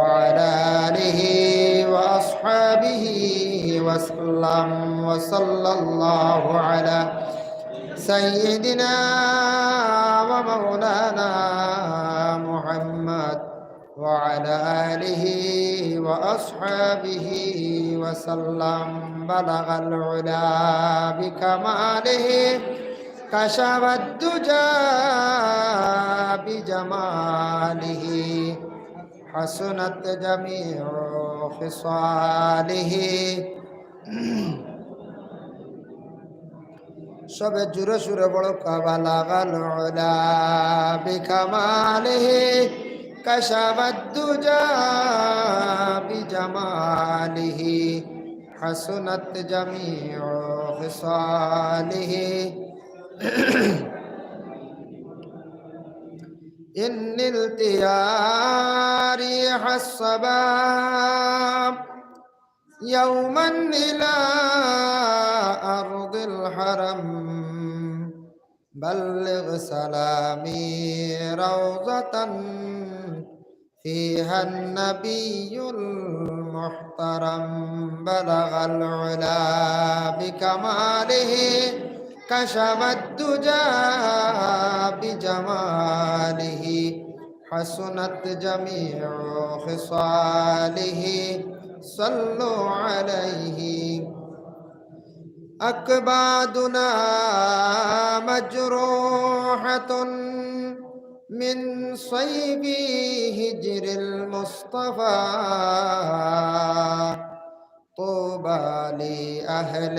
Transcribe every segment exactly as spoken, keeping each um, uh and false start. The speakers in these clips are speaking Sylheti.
وعلى آله وأصحابه وسلم، وصلى الله على سيدنا ومولانا محمد وعلى آله وأصحابه وسلم. بلغ العلا بكماله، كشف الدجى بجماله، حسنت جميع خصاله. সবে জোরে সুরে বলো, بلغ العلا بكماله، كشف الدجى بجماله، حسنت جميع خصاله. إن التياري حسبا يوما إلى أرض الحرم، بلغ سلامي روضة فيها النبي المحترم. بلغ العلا بكماله، كشف الدجى بجماله، حسنت جميع خصاله، صلوا عليه. أكبادنا مجروحة من صيب هجر المصطفى، طوبى لأهل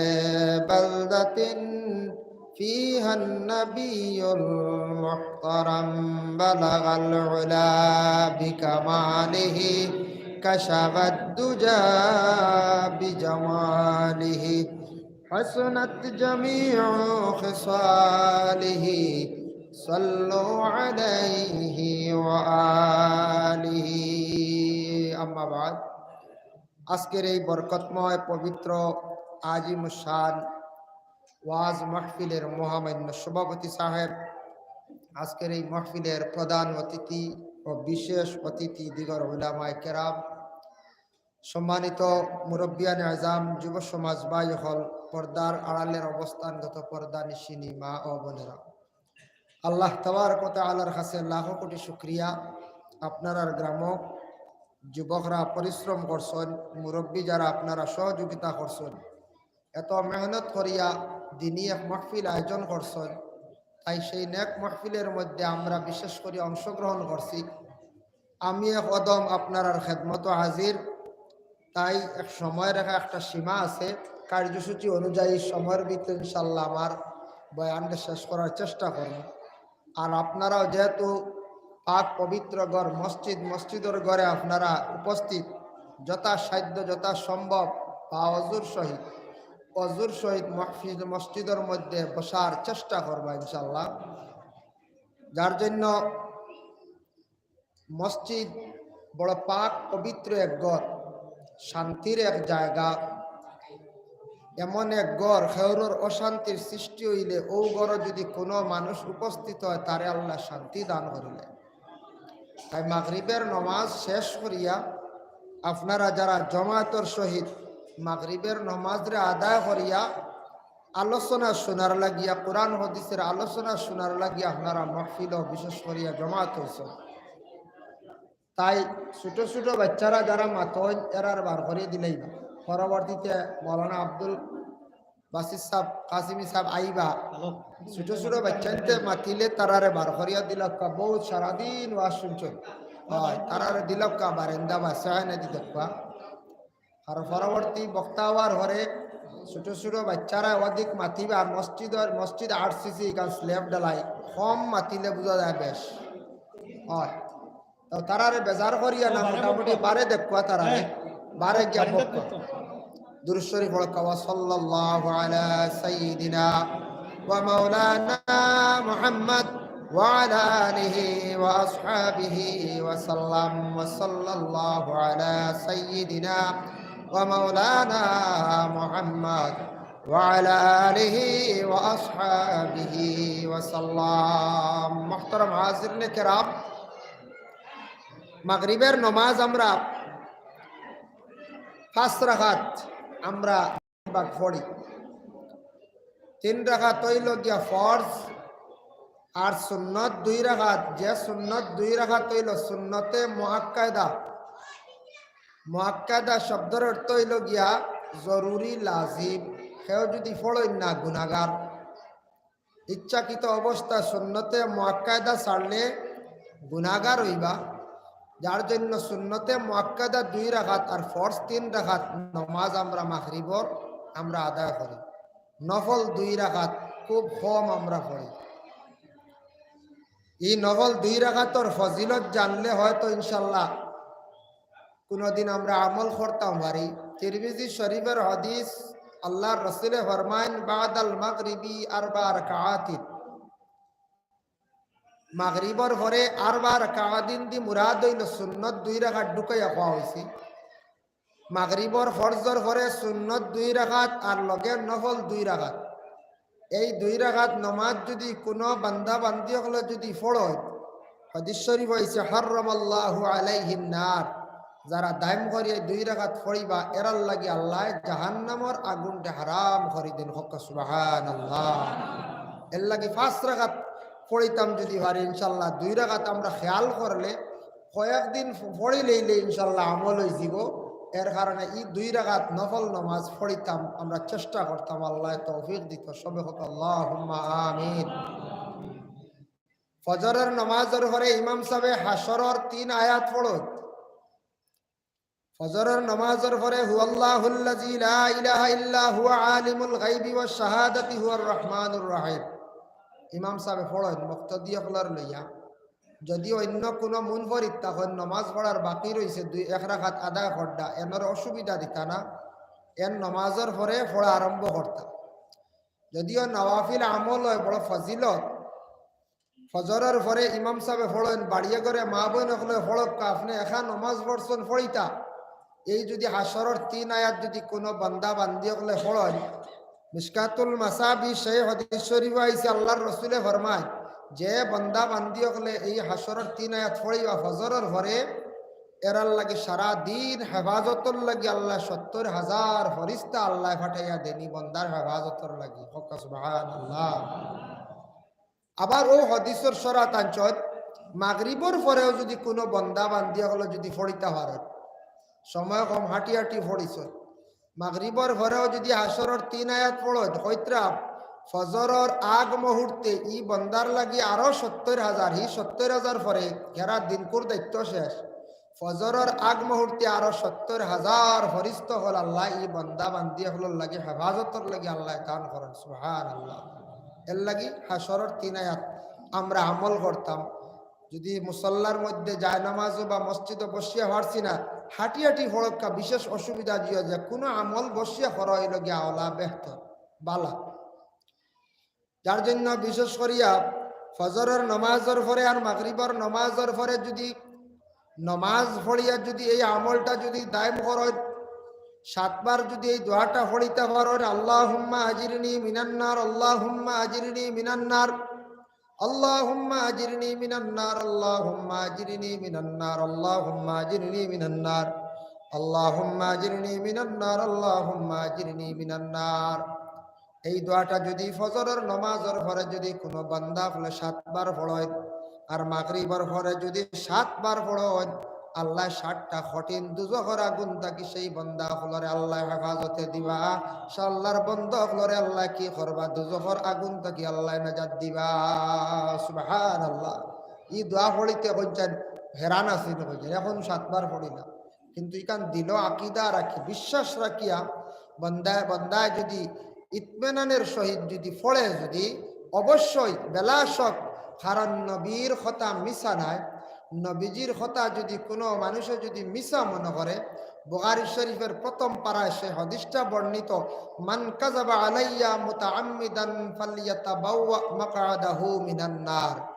بلدة فيها النبي المحترم. بلغ العلا بكماله، كشف الدجى بجماله، حسنت جميع خصاله، صلوا عليه وآله. أما بعد، আজকের এই বরকতময় পবিত্র আজিমুস শান ওয়াজ মাহফিলের মহামান্য সভাপতি সাহেব, আজকের এই মাহফিলের প্রধান অতিথি ও বিশেষ অতিথি দিগর উলামায়ে কেরাম, সম্মানিত মুরব্বিয়ানে আজাম, যুব সমাজ ভাই অকল, পর্দার আড়ালের অবস্থানগত পর্দানিশিনী মা ও বোনেরা, আল্লাহ তাবারক ওয়া তাআলার কাছে লাখো কোটি শুকরিয়া। আপনারার গ্রামো যুবকরা পরিশ্রম করছইন, মুরব্বি যারা আপনারা সহযোগিতা করছইন, এত মেহনত করিয়া দিনি এক মাহফিল আয়োজন করছইন, তাই সেই নেক মাহফিলের মধ্যে আমরা বিশেষ করি অংশগ্রহণ করছি। আমি এক অধম আপনারার খেদমতো হাজির, তাই এক সময় রেখা একটা সীমা আছে। কার্যসূচি অনুযায়ী সময়ের ভিতরে ইনশাআল্লাহ আমার বয়ানটা শেষ করার চেষ্টা করব। আর আপনারাও যেহেতু পাক পবিত্র ঘর মসজিদ, মসজিদর ঘরে আপনারা উপস্থিত, যথাসাধ্য যথাসম্ভব বা অজুর সহিত, অজুর সহিত মসজিদ, মসজিদর মধ্যে বসার চেষ্টা করবা ইনশাআল্লাহ। যার জন্য মসজিদ বড় পাক পবিত্র এক ঘর, শান্তির এক জায়গা, এমন এক ঘর, কেউরর অশান্তির সৃষ্টি অইলে অউ ঘরো যদি কোনো মানুষ উপস্থিত হয়, তারে আল্লাহ শান্তি দান করিলে। তাই মাগরিবের নমাজ শেষ করিয়া আপনারা যারা জমাতর সহিত মাগরিবের নমাজরে আদায় করিয়া আলোচনা শোনার লাগিয়া, কোরআন হাদিসের আলোচনা শোনার লাগিয়া আপনারা মাহফিলো বিশেষ করিয়া জমাত অইছইন। তাই ছোট ছোট বাচ্চারা যারা মাতইন, এরারে বার করিয়া দিলাইবা। পরবর্তীতে মৌলানা আব্দুল বাসিত সাব, কাসিমি সাব আইবা। ছোট ছোট বাচ্চাইন্তে মাতিলে তারারে বার করিয়া দিলাউক্কা, বহুত সারাদিন ওয়াজ শুনছইন। অয়, তারারে দিলাউক্কা বারান্দা বা সায়নে দিলাউক্কা। আর পরবর্তী বক্তা অওয়ার পরে ছোট ছোট বাচ্চারা অধিক মাতিবা, আর মসজিদর, মসজিদ আরসিসি ইখান স্ল্যাব ঢালাই, কম মাতিলে বুঝা যায় বেশ। অয়, তো তারারে বেজার করিয়া না, মোটামুটি বারে দেখবা তারারে, বারে গিয়া বকবা। দুরূদ শরীফ পড়ো, وصلى الله على سيدنا ومولانا محمد وعلى آله وأصحابه وسلم، وصلى الله على سيدنا ومولانا محمد وعلى آله وأصحابه وسلم। মুহতারাম হাজিরিনে কেরাম, মাগরিবের নমাজ আমরা পাঁচ রাকাত আমরা ভাগ পড়ি। তিন রাকাত অইল গিয়া ফরজ, আর সুন্নত দুই রাকাত। যে সুন্নত দুই রাকাত অইল সুন্নতে মুআক্কাদা। মুআক্কাদা শব্দর অর্থ অইল গিয়া জরুরি, লাজিম। কেউ যদি পড়ইন না, গুনাগার। ইচ্ছাকৃত অবস্থা সুন্নতে মুআক্কাদা ছাড়লে গুনাগার অইবা। যার জন্য সুন্নতে মুআক্কাদা দুই রাকাত আর ফরজ তিন রাকাত নমাজ আমরা মাগরিবর আমরা আদায় করি। নফল দুই রাকাত খুব কম আমরা পড়ি। এই নফল দুই রাকাতর ফজিলত জানলে হয়তো ইনশাল্লাহ কোনোদিন আমরা আমল করতাম পারি। তিরমিজি শরীফর হাদিস, আল্লাহর রসুলে ফরমাইন, "বাদাল মাগরিবি আরবা রাকাতিন।" মাগরিবর পরে আরবা রাকাতিন দি মুরাদ অইল সুন্নত দুই রাকাত ঢুকাইয়া কওয়া অইছে। মাগরিবর ফরজর পরে সুন্নত দুই রাকাত আর লগে নফল দুই রাকাত। এই দুই রাকাত নমাজ যদি কোনো বান্দা বান্দি অকলে যদি পড়ইন, হাদিস শরীফ অইছে, "হাররামাল্লাহু আলাইহিন নার।" যারা দাইম করি এই দুই রাকাত পড়িবা, এরার লাগি আল্লায় জাহান্নামর আগুনটা হারাম করি দিন। কউক্কা সুবহানাল্লাহ। এর লাগি পাঁচ রাকাত পড়িতাম যদি পারি ইনশাল্লাহ, দুই রাকাত আমরা খেয়াল করলে কয়েকদিন পড়িলেইলে ইনশাল্লাহ আমল অইযিবো। এর কারণে এই দুই রাকাত নফল নমাজ পড়িতাম, আমরা চেষ্টা করতাম, আল্লায় তৌফিক দিত। সবে কউক্কা আল্লাহুম্মা আমিন। ফজরর নমাজর পরে ইমাম সাবে হাশরর তিন আয়াত পড়ইন। ফজরর নমাজর পরে হুয়াল্লাহুল্লাযী লা ইলাহা ইল্লা হুয়া আলিমুল গায়বি ওয়াশ শাহাদাতি হুয়ার রহমানুর রহিম। ইমাম সাবে পড়ইন মুক্তাদি অকলরে লইয়া। যদি অইন্য কোনো মুনফরিদ থাকইন, নমাজ পড়ার বাকি রইছে দুই এক রাকাত আদায় করডা, এনর অসুবিধা দিতা না, এন নমাজর পরে পড়া আরম্ভ করতা। যদিও নওয়াফিল আমল অয়, বড় ফজিলত, ফজরর পরে ইমাম সাবে পড়ইন, বাড়িয়ে ঘরে মা বইন অকলে পড়উক্কা, আপনে একা নমাজ পড়ছইন পড়িতা। এই যদি হাশরর তিন আয়াত যদি কোনো বান্দা বান্দি অকলে পড়ইন, মিশকাতুল মাসাবি সেই হাদিস শরীফ আইছে, আল্লাহর রসুলে ফরমায়, যে বান্দা বান্দি অকলে এই হাশরর তিন আয়াত পড়িবা ফজরর পরে, এরার লাগি সারা দিন হেফাজতর লাগি আল্লায় সত্তর হাজার ফরিস্তা আল্লায় পাঠাইয়া দেনি বন্দার হেফাজতর লাগি। কউক্কা সুবহানাল্লাহ। আবার অউ হাদিসর শরাত আনছইন, মাগরিবর পরেও যদি কোনো বন্দা বান্দি অকলে যদি পড়িতা পারইন, সময় কম, হাঁটি হাঁটি পড়িছইন, মাগরিবর পরেও যদি হাশরর তিন আয়াত পড়ইন, কইতরা ফজরর আগ মুহূর্তে ই বন্দার লাগি আরো সত্তর হাজার, হি সত্তর হাজার পরে হেরা দিনকুর দায়িত্ব শেষ। ফজরর আগ মুহূর্তে আরো সত্তর হাজার ফরিস্তা অকল আল্লায় ই বন্দা বান্দি অকলর লাগি হেফাজতর লাগি আল্লায় দান করইন। সুবহানাল্লাহ। এর লাগি হাশরর তিন আয়াত আমরা আমল করতাম। যদি মুসল্লার মধ্যে জায়নামাজও বা মসজিদও বসিয়া পারছি না, হাঁটি হাঁটি পড়উক্কা, বিশেষ অসুবিধা দিও যে কোনো আমল বসিয়া করা অইল গিয়া আওলা বেহতর, বালা। যার জন্য বিশেষ করিয়া ফজরর নমাজর পরে আর মাগরিবর নমাজর পরে যদি নমাজ পড়িয়া যদি এই আমলটা যদি দায়েম করইন, সাতবার যদি এই দোয়াটা পড়িতা পারইন, "আল্লাহুম্মা আজিরনি মিনান্নার, আল্লাহুম্মা আজিরনি মিনান্নার, আল্লাহুম্মা আজিরনি মিনান্নার, আল্লাহুম্মা আজিরনি মিনান্নার, আল্লাহুম্মা আজিরনি মিনান্নার, আল্লাহুম্মা আজিরনি মিনান্নার, আল্লাহুম্মা আজিরনি মিনান্নার।" এই দোয়াটা যদি ফজরর নমাজর পরে যদি কোনো বান্দা অকলে সাতবার পড়ইন, আর মাগরিবর পরে যদি সাতবার পড়ইন, আল্লায় সাতটা কঠিন দুজখর আগুন থাকি সেই বান্দা অকলরে আল্লায় হেফাজতে দিবা। সে আল্লার বান্দা অকলরে আল্লায় কি করবা? দুজখর আগুন থাকি আল্লায় নাজাত দিবা। সুবহানাল্লাহ। ই দোয়া পড়িতে কইছইন, হেরান আছি না কইছইন, এখন সাতবার পড়ি না। কিন্তু ইখান দিলো আকিদা রাখি, বিশ্বাস রাখিয়া বন্দায়, বন্দায় যদি ইতমিনানের সহিত যদি পড়ে যদি, অবশ্যই বেলা শক, কারণ নবীর কথা মিছা নায়। নবীজির কথা যদি কোনো মানুষে যদি মিছা মনে করে, বুখারী শরীফের প্রথম পারায় সে হাদিসটা বর্ণিত, "মান কাযাবা আলাইয়া মুতাআম্মিদান ফালইয়াতাবাওয়া মাকআদাহু মিনান নার।"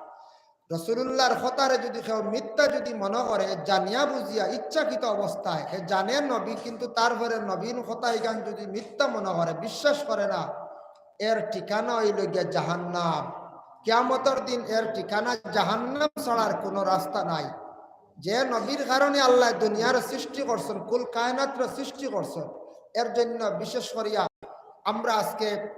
রসুলুল্লাহর কথারে যদি কেউ মিথ্যা যদি মনে করে, জানিয়া বুঝিয়া ইচ্ছাকৃত অবস্থায়, হে জানে নবী, কিন্তু তারপরে নবীর কথা ইখান যদি মিথ্যা মনে করে, বিশ্বাস করে না, এর ঠিকানা অইল গিয়া জাহান্নাম। কিয়ামতর দিন এর ঠিকানা জাহান্নাম ছাড়া আর কোনো রাস্তা নাই। যে নবীর কারণে আল্লায় দুনিয়ার সৃষ্টি করছইন, কুল কায়নাতর সৃষ্টি করছইন, এর জন্য বিশেষ করিয়া আমরা আজকে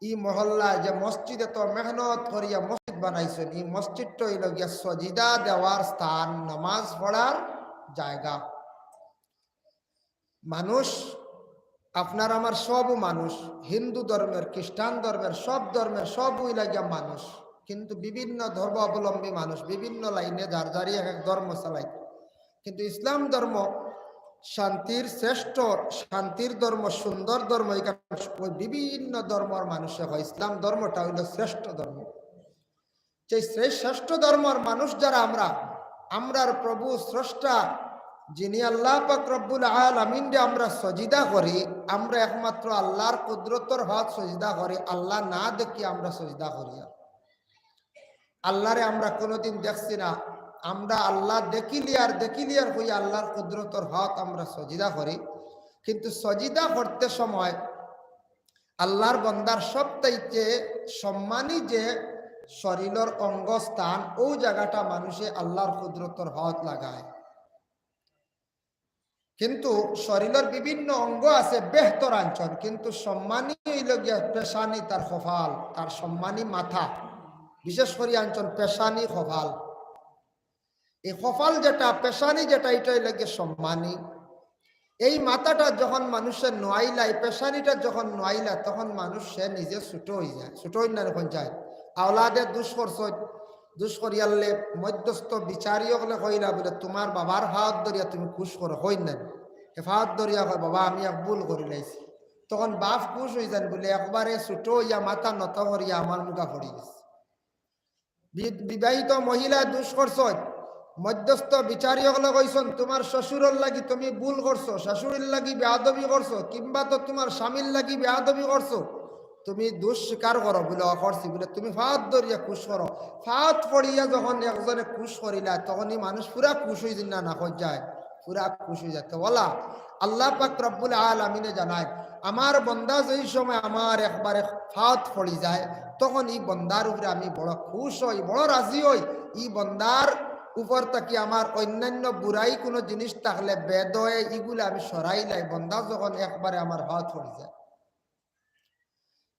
ই মহল্লায় যে মসজিদে তো মেহনত করিয়া মসজিদ বানাইছইন, ই মসজিদটা অইলো গিয়া সজিদা দেওয়ার স্থান, নামাজ পড়ার জায়গা। মানুষ, আপনার আমার সবউ মানুষ, হিন্দু ধর্মের, খ্রিস্টান ধর্মের, সব ধর্মের, সবউ লাগিয়া মানুষ, কিন্তু বিভিন্ন ধর্মাবলম্বী মানুষ, বিভিন্ন লাইনে যার যারই এক এক ধর্ম চালাইত। কিন্তু ইসলাম ধর্ম শান্তির শ্রেষ্ঠ, শান্তির ধর্ম, সুন্দর ধর্ম, এখানে ওই বিভিন্ন ধর্মর মানুষে কয় ইসলাম ধর্মটা অইলো শ্রেষ্ঠ ধর্ম। যে শ্রে-, শ্রেষ্ঠ ধর্মর মানুষ যারা আমরা, আমরার প্রভু স্রষ্টা যিনি আল্লাহ পাক রব্বুল আলামিনরে আমরা সজিদা করি, আমরা একমাত্র আল্লাহর কুদরতর হত সজিদা করি, আল্লাহ না দেখি আমরা সজিদা করি। আল্লাহরে আমরা কোনোদিন দেখছি না, আমরা আল্লাহ দেখিলিয়ার, দেখিলিয়ার কই আল্লাহর কুদরতর হত আমরা সজিদা করি। কিন্তু সজিদা করতে সময় আল্লাহর বন্দার সবচাইতে সম্মানী যে শরীরর অঙ্গস্থান, অউ জাগাটা মানুষে আল্লাহর কুদরতর হত লাগায়। কিন্তু শরীরর বিভিন্ন অঙ্গ আছে বেহতর আনছইন, কিন্তু সম্মানী অইলো গিয়া পেশানি, তার কপাল, তার সম্মানী মাথা, বিশেষ করি আনছইন পেশানি, কপাল। এই কপাল যেটা, পেশানি যেটা, ইটা অইলো গিয়া সম্মানী। এই মাথাটা যখন মানুষে নোয়াইলা, এই পেশানিটা যখন নোয়াইলা, তখন মানুষ সে নিজে ছোট অইযায়, ছোট অইযায় না, অখন যায়। আওলাদে দুষ করছইন, দুষ করিয়ারলে মধ্যস্থ বিচারী অকলে কইলা বুলে, "তুমার বাবার পাওত ধরিয়া তুমি খুশ করো", কইন না? হে পাওত ধরিয়া কয়, "বাবা, আমি এক ভুল করিলাইছি।" তখন বাপ খুশ অইযাইন বুলে, "একবারে ছোট অইয়া মাথা নত করিয়া আমার মুখা পড়ি গেছে।" বি-, বিবাহিত মহিলা দুষ করছইন, মধ্যস্থ বিচারী অকলে কইছইন, "তুমার শ্বশুরর লাগি তুমি ভুল করছো, শাশুড়ির লাগি বেয়াদবি করছো, কিংবা তো তুমার স্বামীর লাগি বেয়াদবি করছো, তুমি দুষ স্বীকার করো", বুলে, "অ করছি", বুলে, "তুমি পাওত ধরিয়া খুশ করো।" পাওত পড়িয়া যখন একজনে খুশ করিলা, তখন ই মানুষ পুরা খুশ অইযাইন না, না অইযায়? পুরা খুশ অইযাইন। তো ওলা আল্লাহ পাক রব্বুল আলামিনে জানাইন, আমার বন্দা যেই সময় আমার একবারে পাওত পড়ি যায়, তখন ই বন্দার উপরে আমি বড় খুশ অই, বড় রাজি অই। ই বন্দার উপর থাকি আমার অইন্যান্য বুরাই কুনু জিনিস থাকলে, বেদয়, ইগুলা আমি সরাইলাই, বন্দা যখন একবারে আমার পাওত পড়ি যায়।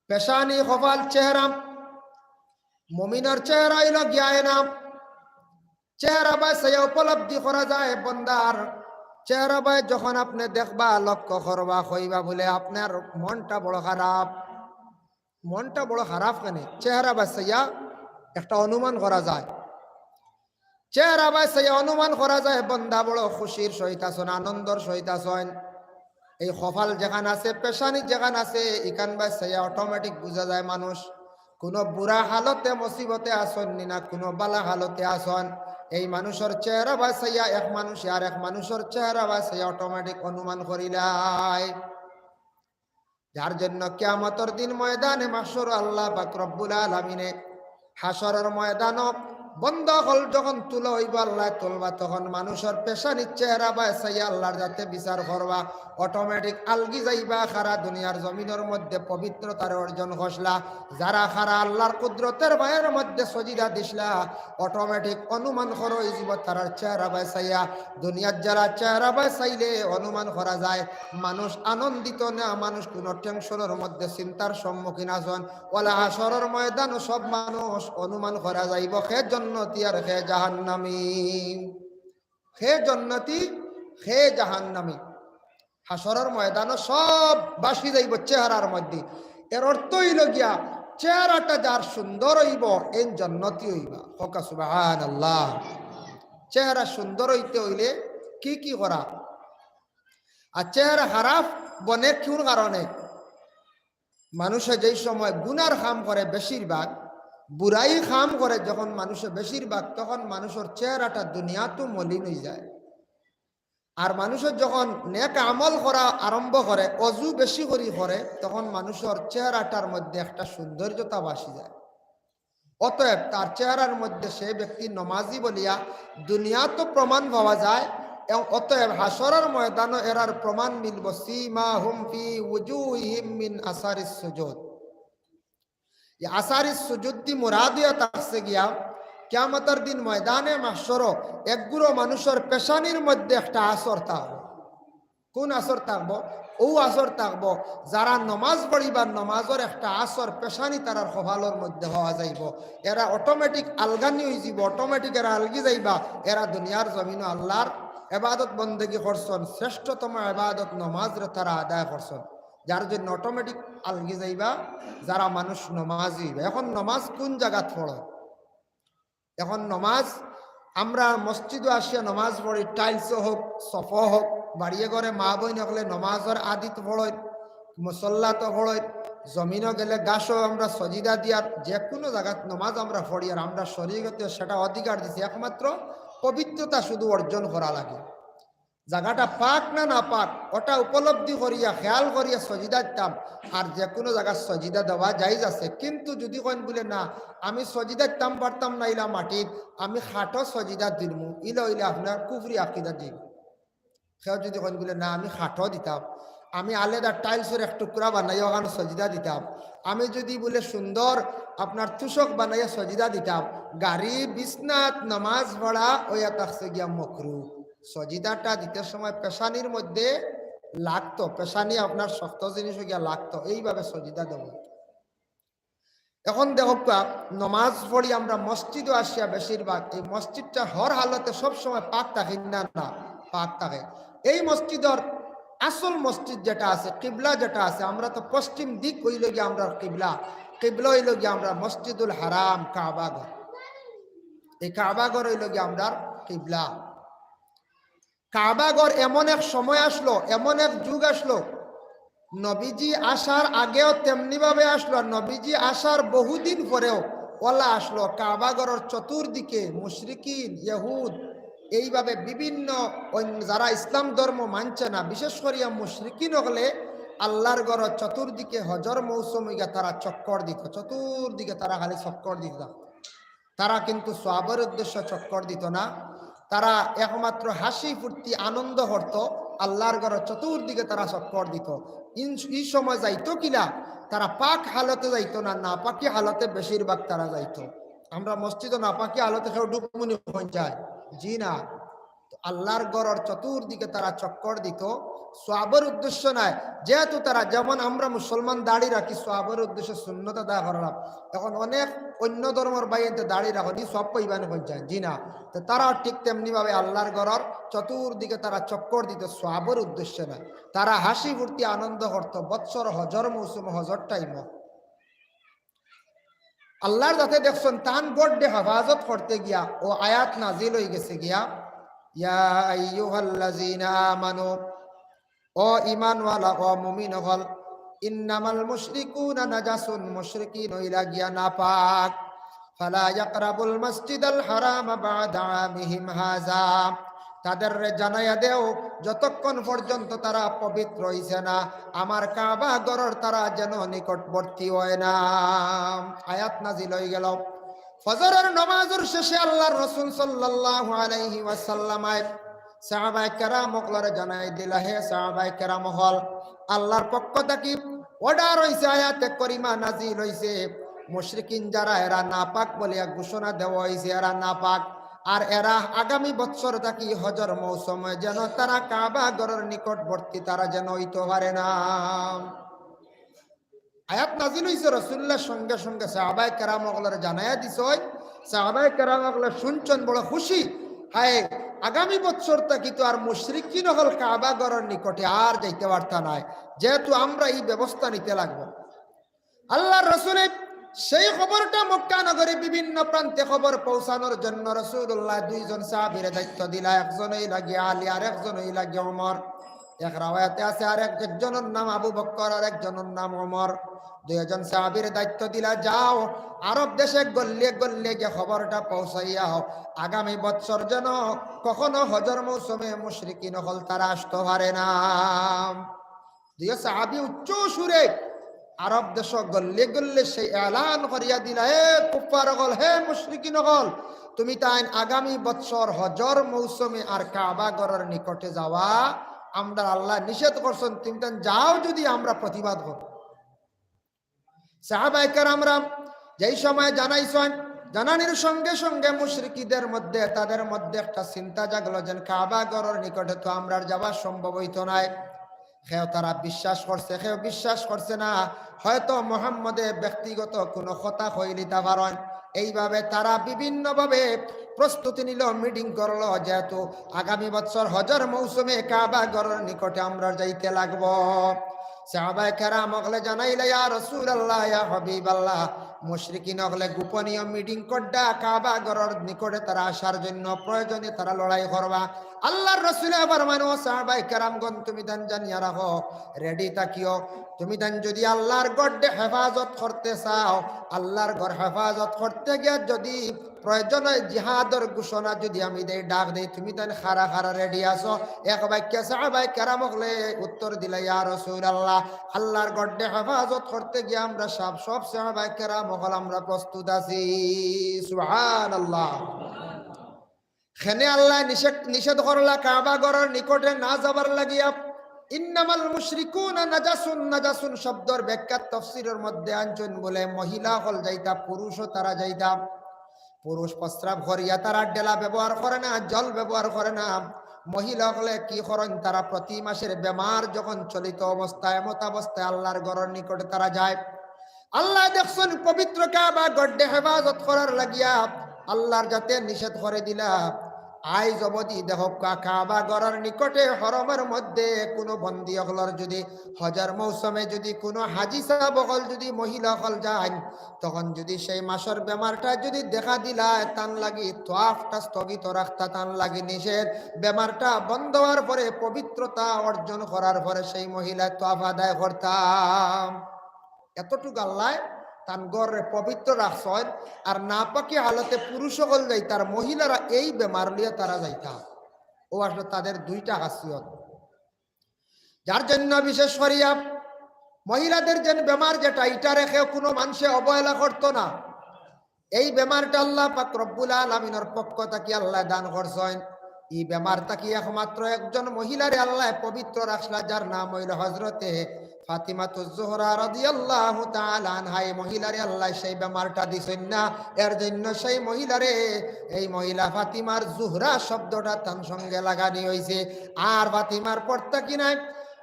পেশানি, কপাল, চেহারা। মুমিনর চেহারা অইলো গিয়া আয়না। চেহারা বায় চাইয়া উপলব্ধি করা যায় বন্দার। চেহারা বায় যখন আপনে দেখবা, লক্ষ্য করবা, কইবা বুলে, "আপনার মনটা বড় খারাপ, মনটা বড় খারাপ কেনে?" চেহারা বায় চাইয়া একটা অনুমান করা যায়। চেহারা বায় চাইয়া অনুমান করা যায়, বন্দা বড় খুশির সহিত আছইন, আনন্দর সহিত আছইন। এই কপাল যেখান আছে, পেশানি যেখান আছে, ইখান বায় চাইয়া automatic বুঝা যায় মানুষ কুনু বুরা হালতে, মুসিবতে আছইন নি না কুনু বালা হালতে আছইন। এই মানুষর চেহারা বায় চাইয়া এক মানুষে আরেক মানুষর চেহারা বায় চাইয়া automatic অনুমান করিলায়। যার জন্য কিয়ামতর দিন ময়দানে মাহশর আল্লাহ পাক রব্বুল আলামিনে হাশরর ময়দানো বন্দা অকল যখন তুলা অইবো, আল্লায় তুলবা, তখন মানুষর পেশানির চেহারা বায় চাইয়া আল্লাহর যাতে বিচার করবা, automatic আলগি যাইবা। খারা দুনিয়ার জমিনর মধ্যে পবিত্রতারে অর্জন করছলা, যারা খারা আল্লাহর কুদরতর বায়র মধ্যে সজিদা দিছলা, automatic অনুমান করা অইযিবো তারার চেহারা বায় চাইয়া। দুনিয়াত যারা চেহারা বায় চাইলে অনুমান করা যায়, মানুষ আনন্দিত না, মানুষ কুনু tension-র মধ্যে চিন্তার সম্মুখীন আছইন। ওলা হাশরর ময়দানো সব মানুষ অনুমান করা যাইবো কে জন্নতি আর কে জাহান্নামী, কে জন্নতি, কে জাহান্নামী। হাশরর ময়দানো সব ভাসি যাইবো চেহারার মধ্যে। এর অর্থ অইলো গিয়া, চেহারাটা যার সুন্দর অইবো, এইন জন্নতি অইবা। কউক্কা সুবহানাল্লাহ। চেহারা সুন্দর অইতে অইলে কি কি করা? আর চেহারা খারাপ বনে কুন কারণে? মানুষে যেই সময় গুনার কাম করে বেশিরভাগ, বুরাই কাম করে যখন মানুষে বেশিরভাগ, তখন মানুষর চেহারাটা দুনিয়াত মলিন অইযায়। আর মানুষে যখন নেক আমল করা আরম্ভ করে, অজু বেশি করি করে, তখন মানুষর চেহারাটার মধ্যে একটা সৌন্দর্যতা ভাসি যায়। অতএব তার চেহারার মধ্যে সে ব্যক্তি নমাজি বলিয়া দুনিয়াত প্রমাণ পাওয়া যায়, এবং অতএব হাশরর ময়দানো এরার প্রমাণ মিলবো, "সীমাহুম ফি উজুহিহিম মিন আসারিস সুজুদ।" এই আসারিস সুজুদ দি মুরাদ অইয়া থাকছে গিয়া কিয়ামতর দিন ময়দানে মাহশরো একগুলো মানুষর পেশানির মধ্যে একটা আছর থাকবো। কোন আছর থাকবো? অউ আছর থাকবো, যারা নমাজ পড়িবার, নমাজর একটা আছর পেশানি তারার কপালর মধ্যে পাওয়া যাইবো। এরা automatic আলগানি অইযিবো, automatic এরা আলগি যাইবা। এরা দুনিয়ার জমিনো আল্লাহর এবাদত বন্দেগি করছন, শ্রেষ্ঠতম এবাদত নমাজরে তারা আদায় করছন, যার জন্য automatic আলগি যাইবা, যারা মানুষ নমাজি অইবা। এখন নমাজ কোন জাগাত পড়ো? এখন নমাজ আমরা মসজিদো আসিয়া নমাজ পড়ি, tiles হোক, sofa হোক, বাড়িয়ে ঘরে মা বইন অকলে নমাজর আদিত পড়ইন, মুসল্লাত পড়ইন, জমিনো গেলে ঘাসো আমরা সজিদা দিয়ার, যে কোনো জাগাত নমাজ আমরা পড়ি। আর আমরা শরীয়তে সেটা অধিকার দিছে, একমাত্র পবিত্রতা শুধু অর্জন করা লাগে। জাগাটা পাক না নাপাক, ওটা উপলব্ধি করিয়া, খেয়াল করিয়া সজিদা দিতাম। আর যে কোনো জাগাত সজিদা দেওয়া জায়েজ আছে, কিন্তু যদি কইন বুলে, "না, আমি সজিদা দিতাম পারতাম না ইলা মাটিত, আমি খাটো সজিদা দিমু", ইলা অইলে আপনার কুফরি আকিদা দিন। কেউ যদি কইন বুলে, "না, আমি খাটো দিতাম, আমি আলাদা tiles-র এক টুকরা বানাইয়া ওখানো সজিদা দিতাম, আমি যদি বুলে সুন্দর আপনার তুষক বানাইয়া সজিদা দিতাম", গাড়ি বিছনাত নমাজ পড়া অইয়া থাকছে গিয়া মকরু। সজিদাটা দিতে সময় পেশানির মধ্যে লাগতো, পেশানি আপনার শক্ত জিনিস গিয়া লাগতো, এইভাবে সজিদা দেব। এখন দেখউক্কা, নমাজ পড়ি আমরা মসজিদো আসিয়া বেশিরভাগ, এই মসজিদটা হর হালতে সব সময় পাক থাকে না, না, পাক থাকে। এই মসজিদর আসল মসজিদ যেটা আছে, কিবলা যেটা আছে, আমরা তো পশ্চিম দিক অইলো গিয়া আমরার কিবলা, কিবলা অইলো গিয়া আমরার মসজিদুল হারাম, কাবাঘর। এই কাবাঘর অইলো গিয়া আমরার কিবলা। কাবাঘর এমন এক সময় আসলো, এমন এক যুগ আসলো, নবীজি আসার আগেও তেমনি ভাবে আসলো, আর নবীজি আসার বহুদিন পরেও ওলা আসলো। কাবাঘরর চতুর্দিকে মুশরিকিন, ইহুদ, এইভাবে বিভিন্ন অন্য যারা ইসলাম ধর্ম মানছে না, বিশেষ করিয়া মুশরিকিন অকলে আল্লাহর ঘরর চতুর্দিকে হজর মৌসুম অইয়া তারা চক্কর দিত, চতুর্দিকে তারা খালি চক্কর দিত। তারা কিন্তু সওয়াবর উদ্দেশ্যে চক্কর দিত না, তারা একমাত্র হাসি ফুর্তি আনন্দ করত, আল্লাহর ঘরর চতুর্দিকে তারা চক্কর দিত। ইন-, ই সময় যাইতো কিলা, তারা পাক হালতে যাইতো না, নাপাকি হালতে বেশিরভাগ তারা যাইতো। আমরা মসজিদো নাপাকি হালতে কেউ ঢুকমুনি হইন যায়? জি না। তো আল্লাহর ঘরর চতুর্দিকে তারা চক্কর দিত, সওয়াবর উদ্দেশ্য নায়। যেহেতু তারা, যেমন আমরা মুসলমান দাড়ি রাখি সওয়াবর উদ্দেশ্যে সুন্নত আদায় করলাম, এখন অনেক অন্য ধর্মর ভাইয়াইন্তে দাড়ি রাখইন, ই সওয়াব পাইবা নি কইন চাইন? জি না। তো তারাও ঠিক তেমনি ভাবে আল্লাহর ঘরর চতুর্দিকে তারা চক্কর দিত, সওয়াবর উদ্দেশ্যে নায়। তারা হাসি ফুর্তি আনন্দ করত বৎসর হজর মৌসুম, হজর টাইমো। আল্লাহর যাতে দেখছন, তান ঘররে হেফাজত করতে গিয়া অউ আয়াত নাজিল অইগেছে গিয়া, "ইয়া আইয়ুহাল্লাযীনা আমানু", ও ঈমানওয়ালা, ও মুমিন অকল, "ইন্নামাল মুশরিকুনা নাজাসুন", মুশরিকিন অইলা গিয়া নাপাক। "ফালা ইয়াকরাবুল মাসজিদাল হারামা বা'দা আমিহিম হাযা", তাদেররে জানাইয়া দেও, যতক্ষণ পর্যন্ত তারা পবিত্র অইছে না, আমার কাবা ঘরর তারা যেন নিকটবর্তী অয় না। আয়াত নাজিল অইগেল। ফজরর নমাজর শেষে আল্লাহর রাসূল সাল্লাল্লাহু আলাইহি ওয়াসাল্লাম আয় সাহাবায়ে কেরাম অকলরে জানাই দিলা, "হে সাহাবায়ে কেরাম অকল, আল্লাহর পক্ষ থাকি order অইছে, আয়াতে করিমা নাজিল অইছে, মুশরিকিন যারা এরা নাপাক বলিয়া ঘোষণা দেওয়া অইছে, এরা নাপাক। আর এরা আগামী বৎসর থাকি হজর মৌসুমে যেন তারা কাবা ঘরর নিকটবর্তী তারা যেন অইতো পারে না।" আয়াত নাজিল অইছে, রাসূলুল্লাহ সঙ্গে সঙ্গে সাহাবায়ে কেরাম অকলরে জানাইয়া দিছইন। সাহাবায়ে কেরাম অকলে শুনছইন, বড় খুশি। হায়, আগামী বৎসর থাকি তো আর মুশরিকিন অকল কাবা ঘরর নিকটে আর যাইতে পারতা নায়, যেহেতু আমরা ই ব্যবস্থা নিতে লাগবো। আল্লাহর রাসূলে সেই খবরটা মক্কা নগরী বিভিন্ন প্রান্তে খবর পৌঁছানোর জন্য রাসূলুল্লাহ দুইজন সাহাবীরে দায়িত্ব দিলা, একজন অইলা গিয়া আলী আর একজন অইলা গিয়া ওমর। এক রাওয়ায়াতে আছে আর এক, একজনর নাম আবু বকর আর একজনর নাম ওমর। দুইজন সাহাবীরে দায়িত্ব দিলা, "যাও, আরব দেশে গল্লিয়ে গল্লিয়ে গিয়া খবরটা পৌঁছাইয়া আও, আগামী বৎসর যেন কখনো হজর মৌসুমে মুশরিকিন অকল তারা আসতো পারে না।" দুইও সাহাবী উচ্চ সুরে আরব দেশো গল্লিয়ে গল্লিয়ে সেই এলান করিয়া দিলা, "হে কুফফার অকল, হে মুশরিকিন অকল, তুমি তাইন আগামী বৎসর হজর মৌসুমে আর কাবা ঘরর নিকটে যাওয়া আমরারে আল্লায় নিষেধ করছইন, তুমি তাইন যাও যদি আমরা প্রতিবাদ করমু।" সাহাবায়ে কেরামরা যেই সময় জানাইছইন, জানানির সঙ্গে সঙ্গে মুশরিকদের মধ্যে, তাদের মধ্যে একটা চিন্তা জাগলো, যেন কাবা ঘরর নিকটে তো আমরার যাওয়া সম্ভব অইতো নায়। কেউ তারা বিশ্বাস করছে, কেউ বিশ্বাস করছে না। হয়তো মোহাম্মদে ব্যক্তিগত কোনো কথা কইলিতা পারইন। এইভাবে তারা বিভিন্নভাবে প্রস্তুতি নিল, মিটিং করলো, যেহেতু আগামী বছর হজর মৌসুমে কাবা ঘরর নিকটে আমরা যাইতে লাগবো। সাহাবায়ে কেরাম অকলে জানাইলা, "ইয়া রাসূলুল্লাহ, ইয়া হাবিবাল্লাহ, মুশরিকিন অকলে গোপনীয় মিটিং কররা, কাবা ঘরর নিকটে তারা আসার জন্য প্রয়োজনে তারা লড়াই করবা।" আল্লাহর রসুলে ফরমাইন, "ও সাহাবায়ে কেরামগণ, তুমি তান জানিয়া রাখো, রেডি থাকিও, তুমি তান যদি আল্লাহর ঘররে হেফাজত করতে চাও, আল্লাহর ঘর হেফাজত করতে গিয়া যদি প্রয়োজন হয় জিহাদর ঘোষণা যদি আমি দেই, ডাক দেই, তুমি তান খাড়া খাড়া রেডি আছো?" এক বাক্যে সাহাবায়ে কেরাম অকলে উত্তর দিলা, "ইয়া রাসূলুল্লাহ, আল্লাহর ঘররে হেফাজত করতে গিয়া আমরা সব, সব সাহাবায়ে কেরাম অকল আমরা প্রস্তুত আছি।" সুবহানাল্লাহ। কেনে আল্লায় নিষেধ, নিষেধ করলা কাবা ঘরর নিকটে না যাবার লাগিয়া? "ইন্নামাল মুশরিকুনা নাজাসুন।" নাজাসুন শব্দর ব্যাখ্যা তফসিরর মধ্যে আনছইন বলে মহিলা অকল যাইতা, পুরুষও তারা যাইতা। পুরুষ প্রস্রাব করিয়া তারা ডেলা ব্যবহার করে না, জল ব্যবহার করে না। মহিলা অকলে কি করইন? তারা প্রতি মাসের বেমার যখন চলিত অবস্থায়, এমতাবস্থায় আল্লাহর ঘরর নিকটে তারা যায়। আল্লায় দেখছইন পবিত্র কাবা ঘররে হেফাজত করার লাগিয়া আল্লাহর জাতে নিষেধ করে দিলা। আইজ অবধি দেখউক্কা, কাবা ঘরর নিকটে হরমর মধ্যে কোনো বন্দী অকলর যদি হজর মৌসুমে যদি কোনো হাজি সাব অকল যদি মহিলা অকল যাইন, তখন যদি সেই মাসর বেমারটা যদি দেখা দিলায়, তান লাগি তোয়াফটা স্থগিত রাখতা তান লাগি নিষেধ। বেমারটা বন্ধ হওয়ার পরে, পবিত্রতা অর্জন করার পরে সেই মহিলায় তোয়াফ আদায় করতা। এতটুক আল্লায় তান ঘররে পবিত্র রাখছইন। আর নাপাকি হালতে পুরুষ অকল যাইতা, আর মহিলারা এই বেমার লইয়া তারা যাইতা। ও আসলে তাদের দুইটা খাসিয়ত, যার জন্য বিশেষ করিয়া মহিলাদের যেন বেমার যেটা, ইটারে কেউ কোনো মানষে অবহেলা করতো না। এই বেমারটা আল্লাহ পাক রব্বুল আলামিনর পক্ষ থাকি আল্লায় দান করছইন। ই বেমার থাকি একমাত্র একজন মহিলারে আল্লায় পবিত্র রাখলা, যার নাম অইল হজরতে ফাতিমাতুজ জোহরা রাদিয়াল্লাহু তাআলা আনহা। এই মহিলারে আল্লায় সেই বেমারটা দিছইন না, এর জন্য সেই মহিলারে, এই মহিলা ফাতিমার জোহরা শব্দটা তান সঙ্গে লাগানি অইছে। আর ফাতিমার পর থাকি নায়,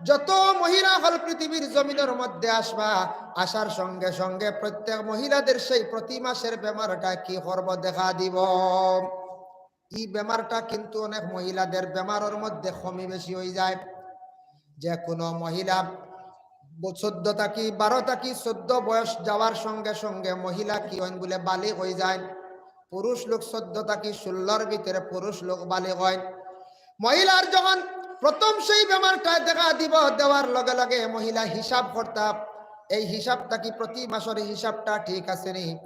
যত মহিলা অকল পৃথিবীর জমিনর মধ্যে আসবা, আসার সঙ্গে সঙ্গে প্রত্যেক মহিলাদের সেই প্রতি মাসের বেমারটা কি করব, দেখা দিব। ই বেমারটা কিন্তু অনেক মহিলাদের বেমারর মধ্যে কমি বেশি অইযায়। যে কোনো মহিলা ব-, চোদ্দ থাকি, বারো থাকি চোদ্দ বয়স যাওয়ার সঙ্গে সঙ্গে মহিলা কি অইন বুলে বালিগ অইযাইন। পুরুষ লোক চোদ্দ থাকি ষোল্লর ভিতরে পুরুষ লোক বালিগ অইন। মহিলার যখন প্রথম সেই বেমারটা দেখা দিব, দেওয়ার লগে লগে মহিলা হিসাব করতা, এই হিসাব থাকি প্রতি মাসর হিসাবটা ঠিক আছে নি?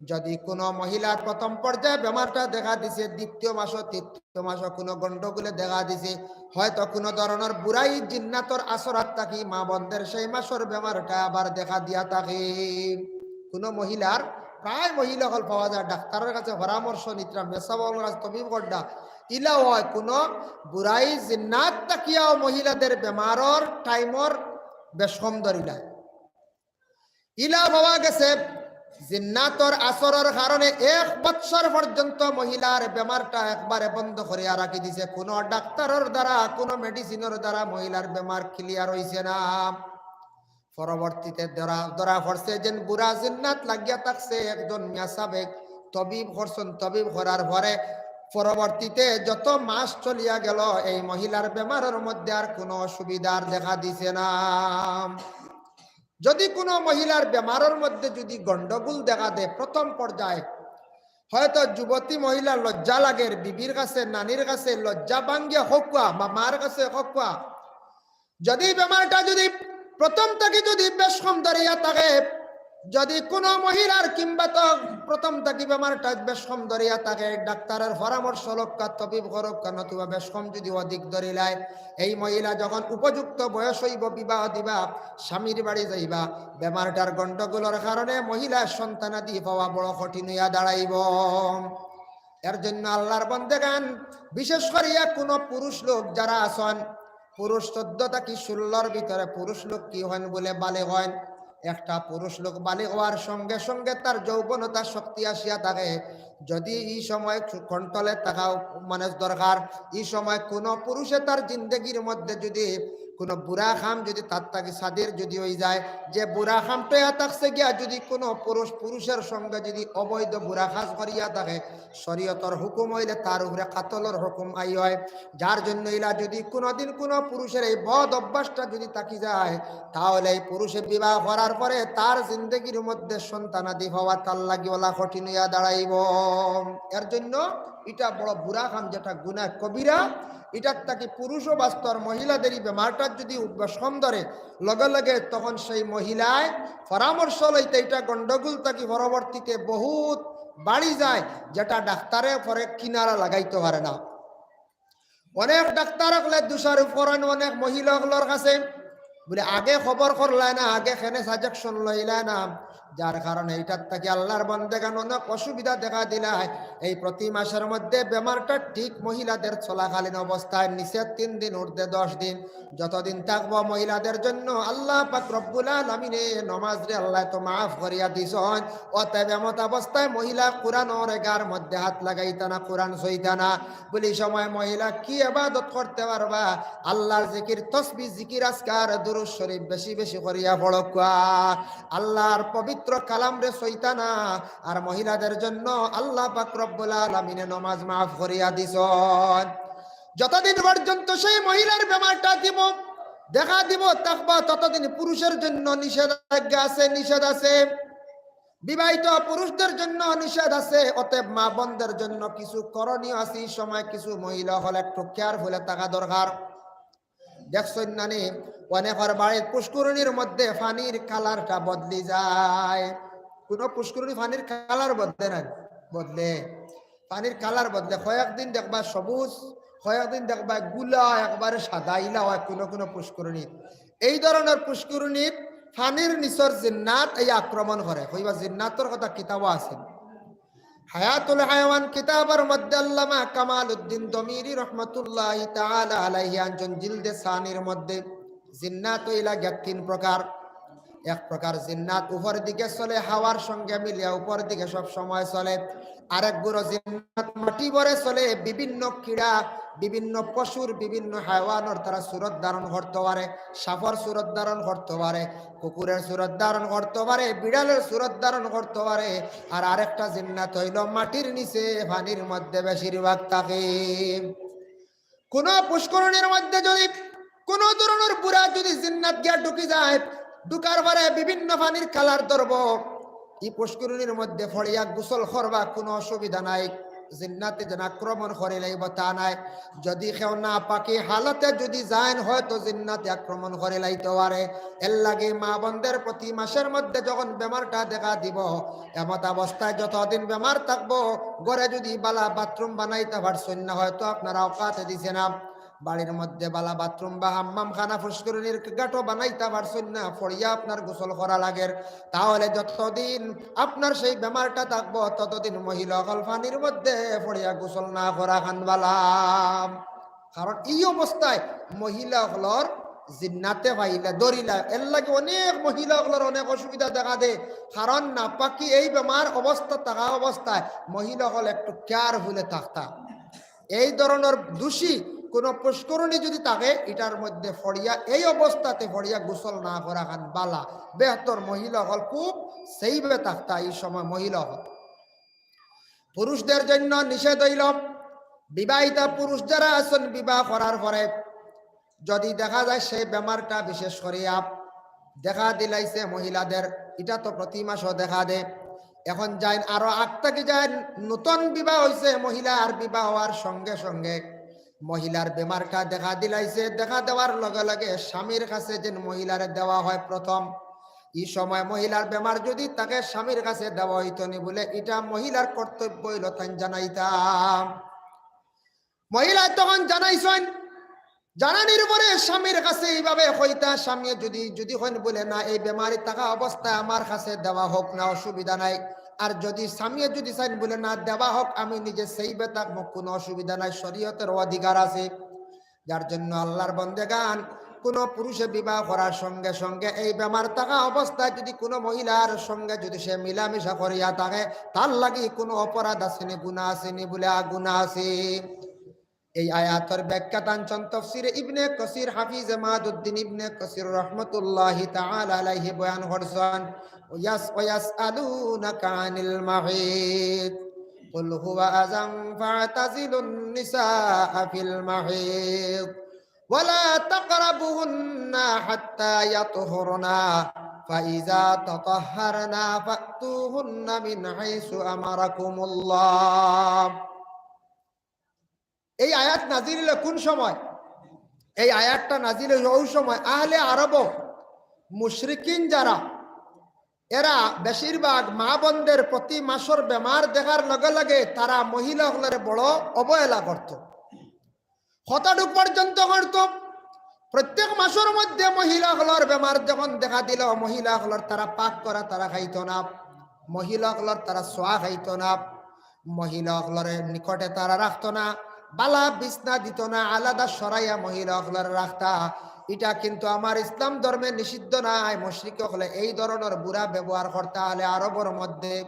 যদি কোনো মহিলার প্রথম পর্যায়ে বেমারটা দেখা দিছে, দ্বিতীয় মাসও, তৃতীয় মাসও কোনো গণ্ডগোলে দেখা দিছে, হয়তো কোনো ধরনর বুরাই জিন্নাতর আসরাত থাকি মা বন্ধের সেই মাসর বেমারটা আবার দেখা দিয়া থাকে। কোনো মহিলার, প্রায় মহিলা অকল পাওয়া যায়, ডাক্তারর কাছে পরামর্শ নিতরা, মেসাব অকলর কাছে তবিব কররা, ইলা অয় কোনো বুরাই জিন্নাত থাকিয়াও মহিলাদের বেমারর টাইমর বেশ কম ধরিলায়। ইলা পাওয়া গেছে, জিন্নাতর আসরর কারণে এক বৎসর পর্যন্ত মহিলার বেমারটা একবারে বন্ধ করিয়া রাখি দিছে। কোনো ডাক্তারর দ্বারা, কোনো মেডিসিনর দ্বারা মহিলার বেমার ক্লিয়ার অইছে না। পরবর্তীতে ধরা, ধরা পড়ছে যেন বুরা জিন্নাত লাগিয়া থাকছে। একজন মিয়া সাবেক তবিব করছইন, তবিব করার পরে পরবর্তীতে যত মাস চলিয়া গেল, এই মহিলার বেমারর মধ্যে আর কোনো অসুবিধার দেখা দিছে না। যদি কোনো মহিলার বেমারর মধ্যে যদি গণ্ডগোল দেখা দেয় প্রথম পর্যায়ে, হয়তো যুবতী মহিলার লজ্জা লাগের, বিবির কাছে, নানির কাছে লজ্জা ভাঙ্গিয়া কউক্কা বা মার কাছে কউক্কা। যদি বেমারটা যদি প্রথম থাকি যদি বেশ কম ধরিয়া থাকে, যদি কোনো মহিলার কিংবা তো প্রথম থাকি বেমারটা বেশ কম ধরিয়া থাকে, ডাক্তারর পরামর্শ লউক্কা, তবিব করউক্কা, নতুবা বেশ কম যদি অধিক ধরিলায়, এই মহিলা যখন উপযুক্ত বয়স অইব, বিবাহ দিবা, স্বামীর বাড়ি যাইবা, বেমারটার গণ্ডগোলর কারণে মহিলার সন্তানাদি পাওয়া বড় কঠিন অইয়া দাঁড়াইব। এর জন্য আল্লাহর বন্দেগান, বিশেষ করিয়া কোনো পুরুষ লোক যারা আছইন, পুরুষ চোদ্দ থাকি ষোল্লর ভিতরে পুরুষ লোক কি অইন বুলে বালিগ অইন, একটা পুরুষ লোক বালিগ হওয়ার সঙ্গে সঙ্গে তার যৌবনতা শক্তি আসিয়া থাকে। যদি ই সময় কন্ট্রোলে থাকা মানে দরকার, ই সময় কোনো পুরুষে তার জিন্দেগির মধ্যে যদি কোনো বুরা কাম যদি তার থাকি সাদির যদি হয়ে যায়, যে বুরা কামটা থাকছে গিয়া যদি কোনো পুরুষ পুরুষের সঙ্গে যদি অবৈধ বুরা কাজ করিয়া থাকে, শরীয়তর হুকুম হইলে তার উপরে কাতলর হুকুম আই হয়। যার জন্য ইলা যদি কোনোদিন কোনো পুরুষের এই বদ অভ্যাসটা যদি থাকি যায়, তাহলে এই পুরুষে বিবাহ করার পরে তার জিন্দেগির মধ্যে সন্তানাদি হওয়া তার লাগি ওলা কঠিন হইয়া দাঁড়াইব। এর জন্য এটা বড় বুরা কাম, যেটা গুনাহ কবিরা। এটার থাকি পুরুষও বাঁচত, আর মহিলাদের এই বেমারটার যদি উপশম ধরে লগে লগে, তখন সেই মহিলায় পরামর্শ লইতে এটা গন্ডগোল থাকি পরবর্তীতে বহুত বাড়ি যায়, যেটা ডাক্তারে পরে কিনারা লাগাইতে পারে না। অনেক ডাক্তার অকলে দোষারোপ করেন অনেক মহিলা অকলর কাছে, বলে, "আগে খবর করলায় না, আগে কেনে সাজেশন লইলায় না।" যার কারণে এইটার থাকি আল্লাহর বন্দেগান অনেক অসুবিধা দেখা দিলায়। এই প্রতি মাসের মধ্যে বেমারটা ঠিক মহিলাদের চলাকালীন অবস্থায় নিচে তিন দিন, ঊর্ধ্বে দশ দিন, যতদিন থাকবো মহিলাদের জন্য আল্লাহ পাক রব্বুল আলামিনে নমাজরে আল্লাহ তো মাফ করিয়া দিছইন। অতএব এমত অবস্থায় মহিলা কোরআনর এগার মধ্যে হাত লাগাইতা না, কোরআন ছইতা না। বুলি সময় মহিলা কি ইবাদত করতে পারবা? আল্লাহর জিকির, তসবি, জিকির আজকার, দুরূদ শরীফ বেশি বেশি করিয়া পড়উক্কা। আল্লাহর পবিত্র কালামরে ছইতা না। আর মহিলাদের জন্য আল্লাহ পাক রব্বুল আলামিনে নমাজ মাফ করিয়া দিছইন। যতদিন পর্যন্ত সেই মহিলার বেমারটা দিব, দেখা দিব, থাকবা, ততদিন পুরুষের জন্য নিষেধাজ্ঞা আছে, নিষেধ আছে। বিবাহিত পুরুষদের জন্য নিষেধ আছে। অতএব মা বোনদের জন্য কিছু করণীয় আছে। এই সময় কিছু মহিলা অকল একটু কেয়ারফুলে থাকা দরকার। দেখছইন নানি, অনেকর বাড়ির পুষ্করিণীর মধ্যে পানির কালারটা বদলি যায়। কোনো পুষ্করিণী পানির কালার বদলে না, বদলে, পানির কালার বদলে। কয়েকদিন দেখবা সবুজ, কয়েকদিন দেখবা গুলা একবারে সাদা, ইলা হয় কোনো কোনো পুষ্করিণীত। এই ধরনের পুষ্করিণীত পানির নিচর জিন্নাত এই আক্রমণ করে। কইবা, জিন্নাতর কথা কিতাবও আছে। হায়াতুল হায়াওয়ান কিতাবর মধ্যে আল্লামা কামালউদ্দিন দমিরি রহমতুল্লাহি তাআলা আলাইহি আনছইন, জিলদে সানির মধ্যে, জিন্নাত অইলা গিয়া তিন প্রকার। এক প্রকার জিন্নাত উপর দিকে চলে, হাওয়ার সঙ্গে মিলিয়া উপর দিকে সব সময় চলে। আরেক গুরু জিন্নাত মাটি ভরে চলে, বিভিন্ন কিড়া, বিভিন্ন পশুর, বিভিন্ন হায়াওয়ানর তারা সুরত ধারণ করতে পারে, সাপর সুরত ধারণ করতে পারে, কুকুরের সুরত ধারণ করতে পারে, বিড়ালের সুরত ধারণ করতে পারে। আর আরেকটা জিন্নাত অইলো মাটির নিচে, পানির মধ্যে বেশিরভাগ থাকে। কোনো পুষ্করিণীর মধ্যে যদি কোনো ধরনের বুরা যদি জিন্নাত গিয়া ঢুকি যায়, ঢুকার পরে বিভিন্ন পানির কালার ধরবো, ই পুষ্করিণীর মধ্যে পড়িয়া গোসল করবা, কোনো অসুবিধা নাই। জিন্নাতে যেন আক্রমণ করিলাইবো তা নাই। যদি কেউ নাপাকি হালতে যদি যাইন, হয়তো জিন্নাতে আক্রমণ করিলাইতো পারে। এর লাগি মা বোনদের প্রতি মাসের মধ্যে যখন বেমারটা দেখা দিবো, এমত অবস্থায় যতদিন বেমার থাকবো, ঘরে যদি বালা বাথরুম বানাইতা পারছইন না, হয়তো আপনার আওকাতে দিছে না, বাড়ির মধ্যে বালা বাথরুম বা হাম্মাম খানা পুষ্করিণীর ঘাটো বানাইতা পারছইন না, পড়িয়া আপনার গোসল করা লাগের, তাহলে যতদিন আপনার সেই বেমারটা থাকবো, ততদিন মহিলা অকল পানির মধ্যে পড়িয়া গোসল না করা খান বালা। কারণ এই অবস্থায় মহিলা অকলর জিন্নাতে পাইলা, ধরিলা, এর লাগি অনেক মহিলা অকলর অনেক অসুবিধা দেখা দেয়। কারণ নাপাকি এই বেমার অবস্থা থাকা অবস্থায় মহিলা অকল একটু কেয়ারফুলে থাকতা। এই ধরনের দোষী কোনো পুষ্করিণী যদি থাকে, এটার মধ্যে পড়িয়া, এই অবস্থাতে পড়িয়া গোসল না করা খান বালা, বেহতর। মহিলা অকল খুব সেইভাবে থাকতা এই সময় মহিলা অকল। পুরুষদের জন্য নিষেধ অইল, বিবাহিতা পুরুষ যারা আছইন, বিবাহ করার পরে যদি দেখা যায় সেই বেমারটা বিশেষ করিয়া দেখা দিলাইছে মহিলাদের, এটা তো প্রতি মাসও দেখা দেয়। এখন যাইন আরো আগ থাকি যাইন, নতুন বিবাহ অইছে, মহিলার বিবাহ হওয়ার সঙ্গে সঙ্গে মহিলার বেমারটা দেখা দিলাইছে, দেখা দেওয়ার লগে লগে স্বামীর কাছে যেন মহিলারে দেওয়া হয় প্রথম, ই সময় মহিলার বেমার যদি থাকে স্বামীর কাছে দেওয়া অইতো নি বলে, এটা মহিলার কর্তব্য অইল তাইন জানাইতা। মহিলায় তখন জানাইছইন, জানানির পরে স্বামীর কাছে এইভাবে কইতা, স্বামীয়ে যদি, যদি কইন বলে, "না, এই বেমারি থাকা অবস্থায় আমার কাছে দেওয়া হোক না, অসুবিধা নাই।" আর যদি স্বামীয়ে যদি চাইন বলে, "না, দেওয়া হোক, আমি নিজে সেইবে থাকমু, কোনো অসুবিধা নাই, শরীয়তের অধিকার আছে।" যার জন্য আল্লাহর বন্দেগান, কোনো পুরুষে বিবাহ করার সঙ্গে সঙ্গে এই বেমার থাকা অবস্থায় যদি কোনো মহিলার সঙ্গে যদি সে মিলামিশা করিয়া থাকে, তার লাগি কোনো অপরাধ আছে নি, গুনাহ আছে নি? বলে, "আ, গুনাহ আছে।" এই আয়াতর ব্যাখ্যা আনছইন তফসিরে ইবনে কাসির, হাফিজ ইমাদুদ্দিন ইবনে কাসির রহমতুল্লাহি তাআলা আলাইহি বয়ান করছইন, "ওয়াস-, ওয়াসআলুনাকা আনিল মাহিদ, কুল হুয়া আযান ফা'তাজিলুন নিসা ফিল মাহিদ, ওয়ালা তাকরাবুহুন্না হাত্তা ইয়াতহুরনা, ফাইযা তাতাহহারনা ফা'তুহুন্না মিন হাইসু আমারাকুমুল্লাহ।" এই আয়াত নাজিল অইলো কোন সময়? এই আয়াতটা নাজিল অইলো ওই সময় আহলে আরব, মুশরিকিন যারা, এরা বেশিরভাগ মা বোনদের প্রতি মাসর বেমার দেখার লগে লগে তারা মহিলা অকলরে বড় অবহেলা করত, কতটুক পর্যন্ত করত। প্রত্যেক মাসর মধ্যে মহিলা অকলর বেমার যখন দেখা দিল, মহিলা অকলর তারা পাক করা তারা খাইত না, মহিলা অকলর তারা ছোঁয়া খাইত না, মহিলা অকলর নিকটে তারা রাখত না, বালা বিছনা দিত না, আলাদা সরাইয়া মহিলা অকলরে রাখতা। ইটা কিন্তু আমার ইসলাম ধর্মে নিষিদ্ধ নাই। মুশরিক অকলে এই ধরনর বুরা ব্যবহার করতা আহলে আরবর মধ্যে।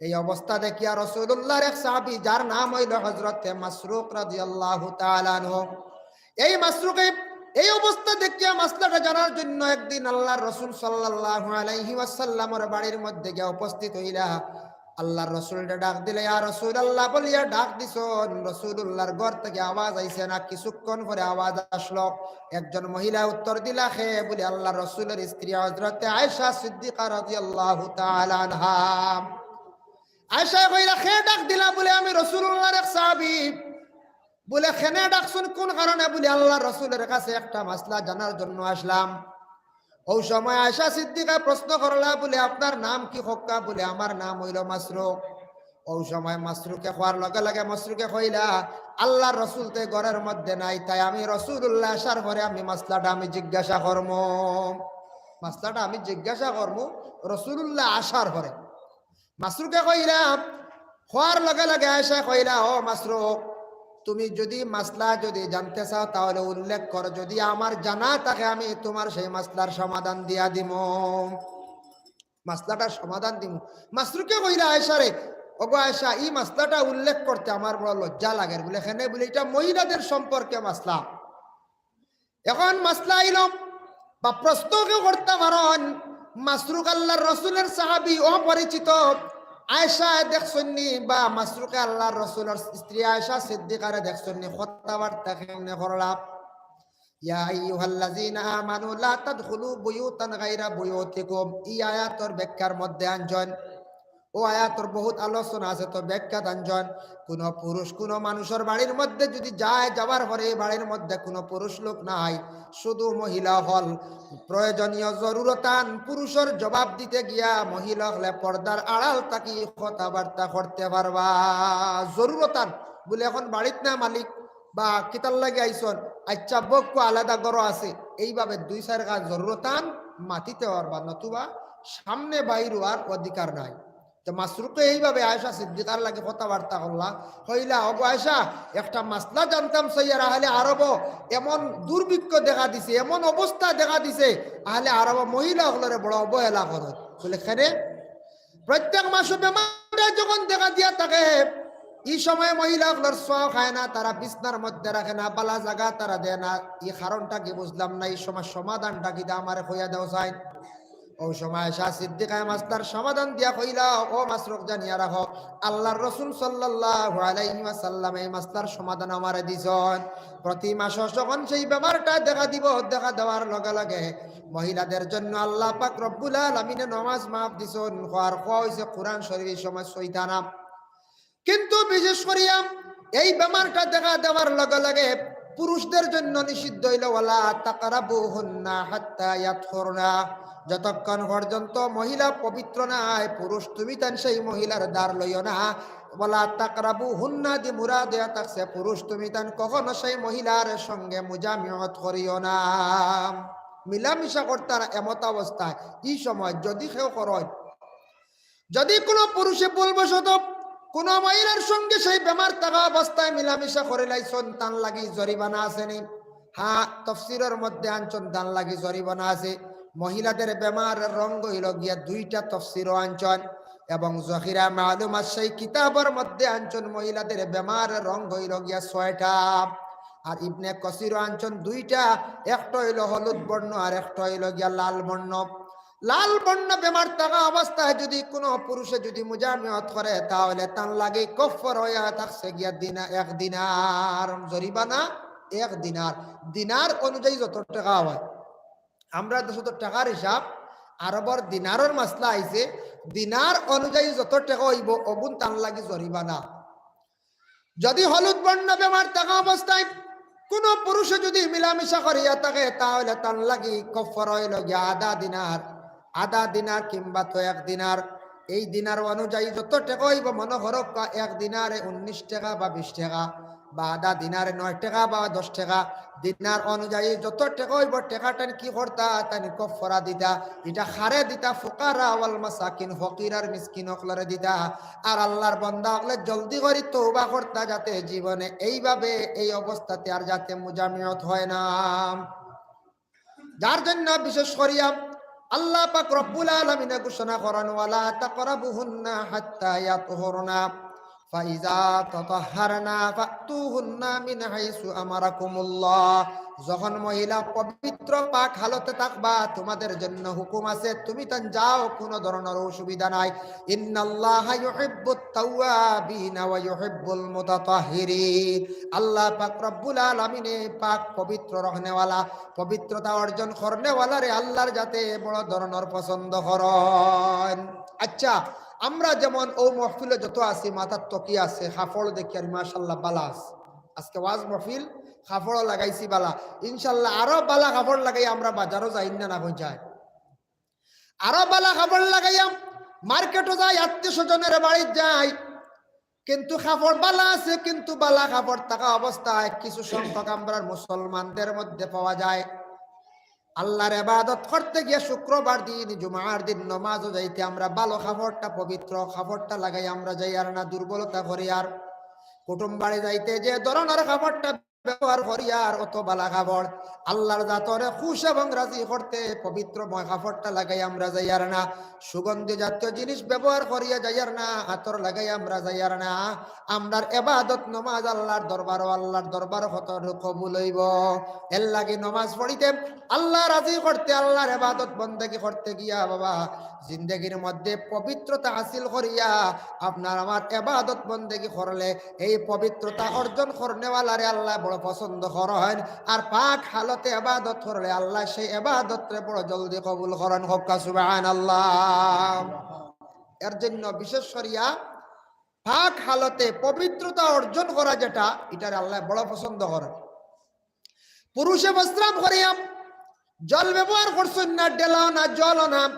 এই অবস্থা দেখিয়া রাসূলুল্লাহর এক সাহাবী, যার নাম অইলো হযরতে মাসরুক রাদিয়াল্লাহু তাআলা আনহু, এই মাসরুকে এই অবস্থা দেখিয়া মাসলাটা জানার জন্য একদিন আল্লাহর রাসূল সাল্লাল্লাহু আলাইহি ওয়াসাল্লামর বাড়ির মধ্যে গিয়া উপস্থিত অইলা। আল্লাহর রাসূলরে ডাক দিলা, "ইয়া রাসূলুল্লাহ," বলিয়া ডাক দিছইন। রাসূলুল্লাহর ঘর থাকি আওয়াজ আইছে না, কিছুক্ষণ পরে আওয়াজ আসলো। একজন মহিলা উত্তর দিলা, "কে?" বলে, "আল্লাহর রাসূলর স্ত্রী হযরতে আয়েশা সিদ্দিকা রাদিয়াল্লাহু তাআলা আনহা।" আয়েশায় কইলা, "কে ডাক দিলা?" বলে, "আমি রাসূলুল্লাহর এক সাহাবী।" বলে, "কেনে ডাকছইন, কোন কারণে?" বলে, "আল্লাহর রাসূলর কাছে একটা মাসলা জানার জন্য আসলাম।" ওই সময় আয়েশা সিদ্দিকা প্রশ্ন করলা, বলে, "আপনার নাম কি?" কউক্কা। বলে, "আমার নাম অইলো মাসরুক।" ওই সময় মাসরুকে কওয়ার লগে লগে মাসরুকে কইলা, "আল্লাহর রাসূল তো ঘরর মধ্যে নাই, তাই আমি রাসূলুল্লাহ আসার পরে আমি মাসলাটা আমি জিজ্ঞাসা করমু, মাসলাটা আমি জিজ্ঞাসা করমু রাসূলুল্লাহ আসার পরে।" মাসরুকে কইলা, কওয়ার লগে লগে আয়েশায় কইলা, "ও মাসরুক, তুমি যদি মাসলা যদি জানতে চাও তাহলে উল্লেখ করো, যদি আমার জানা থাকে আমি তোমার সেই মাসলার সমাধান দিয়া দিমু, মাসলাটার সমাধান দিমু।" মাসরুকে কইলা আয়েশারে, "ওগো আয়েশা, ই মাসলাটা উল্লেখ করতে আমার বড় লজ্জা লাগের।" বলে, "কেনে?" বলে, "ইটা মহিলাদের সম্পর্কে মাসলা।" এখন মাসলা আইলো বা প্রশ্ন কেউ করতা পারইন, মাসরুক আল্লাহর রাসূলর সাহাবী, অপরিচিত। আয়েশায় দেখছইন নি বা মাসরুকে আল্লাহর রাসূলর স্ত্রী আয়েশা সিদ্দিকারে দেখছইন নি, কথাবার্তা কেমনে করলা? "ইয়া আইয়ুহাল্লাযীনা আমানু লা তাদখুলু বুয়ুতান গায়রা বুয়ুতিকুম।" ই আয়াতর ব্যাখ্যার মধ্যে আনছইন, ও আয়াতর বহুত আলোচনা আছে, তো ব্যাখ্যা আনছইন, কোনো পুরুষ কোনো মানুষর বাড়ির মধ্যে যদি যায়, যাওয়ার পরে এই বাড়ির মধ্যে কোনো পুরুষ লোক নাই, শুধু মহিলা অকল, প্রয়োজনীয় জরুরতান পুরুষর জবাব দিতে গিয়া মহিলা অকলে পর্দার আড়াল থাকি কথাবার্তা করতে পারবা। জরুরতান বলে, "এখন বাড়িত না মালিক, বা কিতার লাগি আইছইন, আচ্ছা বউক্কু আলাদা ঘরো আছে", এইভাবে দুই চাইরখান জরুরতান মাতিতে পারবা, নতুবা সামনে বাইর অওয়ার অধিকার নাই। তো মাসরুকে এইভাবে আয়েশা সিদ্দিকার লাগি কথাবার্তা করলা, কইলা, "ওগো আয়েশা, একটা মাসলা জানতাম চাইয়ার, আহলে আরব এমন দুর্ভিক্ষ দেখা দিছে, এমন অবস্থা দেখা দিছে, আহলে আরব মহিলা অকলরে বড় অবহেলা করইন।" বলে, "কেনে?" প্রত্যেক মাসো বেমারটা যখন দেখা দিয়া থাকে, ই সময় মহিলা অকলর ছোঁয়া খায় না, তারা বিছনার মধ্যে রাখে না, বালা জাগা তারা দেয় না। ই কারণটা কি বুঝলাম না, ই সময় সমাধানটা কিতা আমারে কইয়া দেও চাই। ওই সময় আয়েশা সিদ্দিকায় মাসলার সমাধান দিয়া কইলা, "ও মাসরুক, জানিয়া রাখো, আল্লাহর রাসূল সাল্লাল্লাহু আলাইহি ওয়াসাল্লাম এই মাসলার সমাধান আমারে দিছইন। প্রতি মাসো যখন সেই বেমারটা দেখা দিব, দেখা দেওয়ার লগে লগে মহিলাদের জন্য আল্লাহ পাক রব্বুল আলামিনে নমাজ মাফ দিছইন, কওয়ার কওয়া অইছে কোরআন শরীফ ই সময় ছইতা না।" কিন্তু বিশেষ করিয়া এই বেমারটা দেখা দেওয়ার লগে লগে পুরুষদের জন্য নিষিদ্ধ অইলো, "ওয়ালা তাকরাবুহুন্না হাত্তা ইয়াতহুরনা।" যতক্ষণ পর্যন্ত মহিলা পবিত্র নায়, পুরুষ তুমি তান সেই মহিলার ধার লইও না। "ওয়ালা তাকরাবুহুন্না" দি মুরাদ অইয়া থাকছে, পুরুষ তুমি তান কখনো সেই মহিলার সঙ্গে মুজামিয়ত করিও না, মিলামিশা করতা না। এমত অবস্থায় ই সময় যদি কেউ করইন, যদি কোনো পুরুষে ভুলবশত কোনো মহিলার সঙ্গে সেই বেমার থাকা অবস্থায় মিলামিশা করিলাইছইন, তান লাগি জরিমানা আছে নি? হ্যাঁ, তফসিরর মধ্যে আনছন তান লাগি জরিমানা আছে। মহিলাদের বেমারর রং অইলো গিয়া দুইটা, তফসিরও আনছন। এবং জহিরা মালুমাত সেই কিতাবর মধ্যে আনছন মহিলাদের বেমারর রং অইলো গিয়া ছয়টা। আর ইবনে কসিরও আনছন দুইটা, একটা অইলো হলুদ বর্ণ আর একটা অইলো গিয়া লাল বর্ণ। লাল বর্ণ বেমার থাকা অবস্থায় যদি কোনো পুরুষে যদি মুজামিয়ত করে, তাহলে তার লাগি কফফারা অইয়া থাকছে গিয়া দিনা-, এক দিনার জরিমানা, এক দিনার, দিনার অনুযায়ী যত টেকা অয়। আমরা দেশো তো টেকার হিসাব, আরবর দিনারর মাসলা আইছে, দিনার অনুযায়ী যত টেকা অইবো, অগুন তার লাগি জরিমানা। যদি হলুদ বর্ণ বেমার থাকা অবস্থায় কোনো পুরুষে যদি মিলামিশা করিয়া থাকে, তাহলে তার লাগি কফফারা অইলো গিয়া আধা দিনার, আধা দিনার কিংবা তো এক দিনার। এই দিনার অনুযায়ী যত টেকা অইবো, মনো করউক্কা এক দিনারে উনিশ টেকা বা বিশ টেকা, বা আধা দিনারে নয় টেকা বা দশ টেকা, দিনার অনুযায়ী যত টেকা অইবো, টেকাটান কি করতা? তাইন কফফারা দিতা। ইটা কারে দিতা? ফুকারা ওয়াল মাসাকিন, ফকির আর মিসকিন অকলরে দিতা। আর আল্লাহর বান্দা অকলে জলদি করি তওবা করতা, যাতে জীবনে এইভাবে, এই অবস্থাতে আর যাতে মুজামিয়ত হয় না। যার জন্য বিশেষ করিয়া আল্লাহ পাক রব্বুল আলামিনে ঘোষণা করেন, "ওয়ালা তাকরাবুহুন্না হাত্তা ইয়াতহুরনা, ফাইজা তাতাহহারনা ফাতুহুন্না মিন হাইসু আমারাকুমুল্লাহ।" যখন মহিলা পবিত্র পাক হালতে থাকবা, তোমাদের জন্য হুকুম আছে, তুমি তান যাও, কোনো ধরনের অসুবিধা নাই। ইন্নাল্লাহা ইউহিব্বুত তাওয়াবিনা ওয়া ইউহিব্বুল মুতাতাহহিরিন। আল্লাহ পাক রব্বুল আলামিনে পাক পবিত্র রহনেওয়ালা, পবিত্রতা অর্জন করনেওয়ালারে আল্লাহর যাতে বড় ধরনের পছন্দ করেন। আচ্ছা, আমরা যেমন অউ মহফিলো যত আছি, মাথাত টুপি আছে, কাপড় দেখিয়ার মাশাআল্লাহ বালা আছে। আজকে ওয়াজ মহফিল, কাপড়ও লাগাইছি বালা। ইনশাআল্লাহ আরো বালা কাপড় লাগাই আমরা বাজারও যাই না, না অই যায়। আরো বালা কাপড় লাগাইয়া মার্কেটও যাই, আত্মীয় স্বজনের বাড়িত যাই, কিন্তু কাপড় বালা আছে, কিন্তু বালা কাপড় থাকা অবস্থায় কিছু সংখ্যক আমরার মুসলমানদের মধ্যে পাওয়া যায়, আল্লাহর ইবাদত করতে গিয়া শুক্রবার দিন, জুমার দিন নমাজও যাইতে আমরা বালা কাপড়টা, পবিত্র কাপড়টা লাগাই আমরা যাইয়ার না, দুর্বলতা করিয়ার। কুটুম বাড়ি যাইতে যে ধরনের কাপড়টা ব্যবহার করিয়ার, অত বালা কাপড়, আল্লাহর জাতরে খুশ এবং রাজি করতে পবিত্রময় কাপড়টা লাগাই আমরা যাইয়ার না, সুগন্ধি জাতীয় জিনিস ব্যবহার করিয়া যাইয়ার না, আতর লাগাই আমরা যাইয়ার না। আমরার ইবাদত নমাজ আল্লাহর দরবারও, আল্লাহর দরবারও কত কবুল অইবো। এর লাগি নমাজ পড়িতে, আল্লাহ রাজি করতে, আল্লাহর ইবাদত বন্দেগি করতে গিয়া বাবা, জিন্দেগির মধ্যে পবিত্রতা হাসিল করিয়া আপনার আমার ইবাদত বন্দেগি করলে এই পবিত্রতা অর্জন করনেওয়ালারে আল্লাহ বড় পছন্দ করেন। আর পাক হালতে ইবাদত করলে আল্লাহ সেই ইবাদতরে বড় জলদি কবুল করেন। কউক্কা সুবহানাল্লাহ। এর জন্য বিশেষ করিয়া পাক হালতে পবিত্রতা অর্জন করা যেটা, ইটারে আল্লাহ বড় পছন্দ করেন। পুরুষে প্রস্রাব করিয়া জল ব্যবহার করছইন না, ঢেলাও না, জলও না,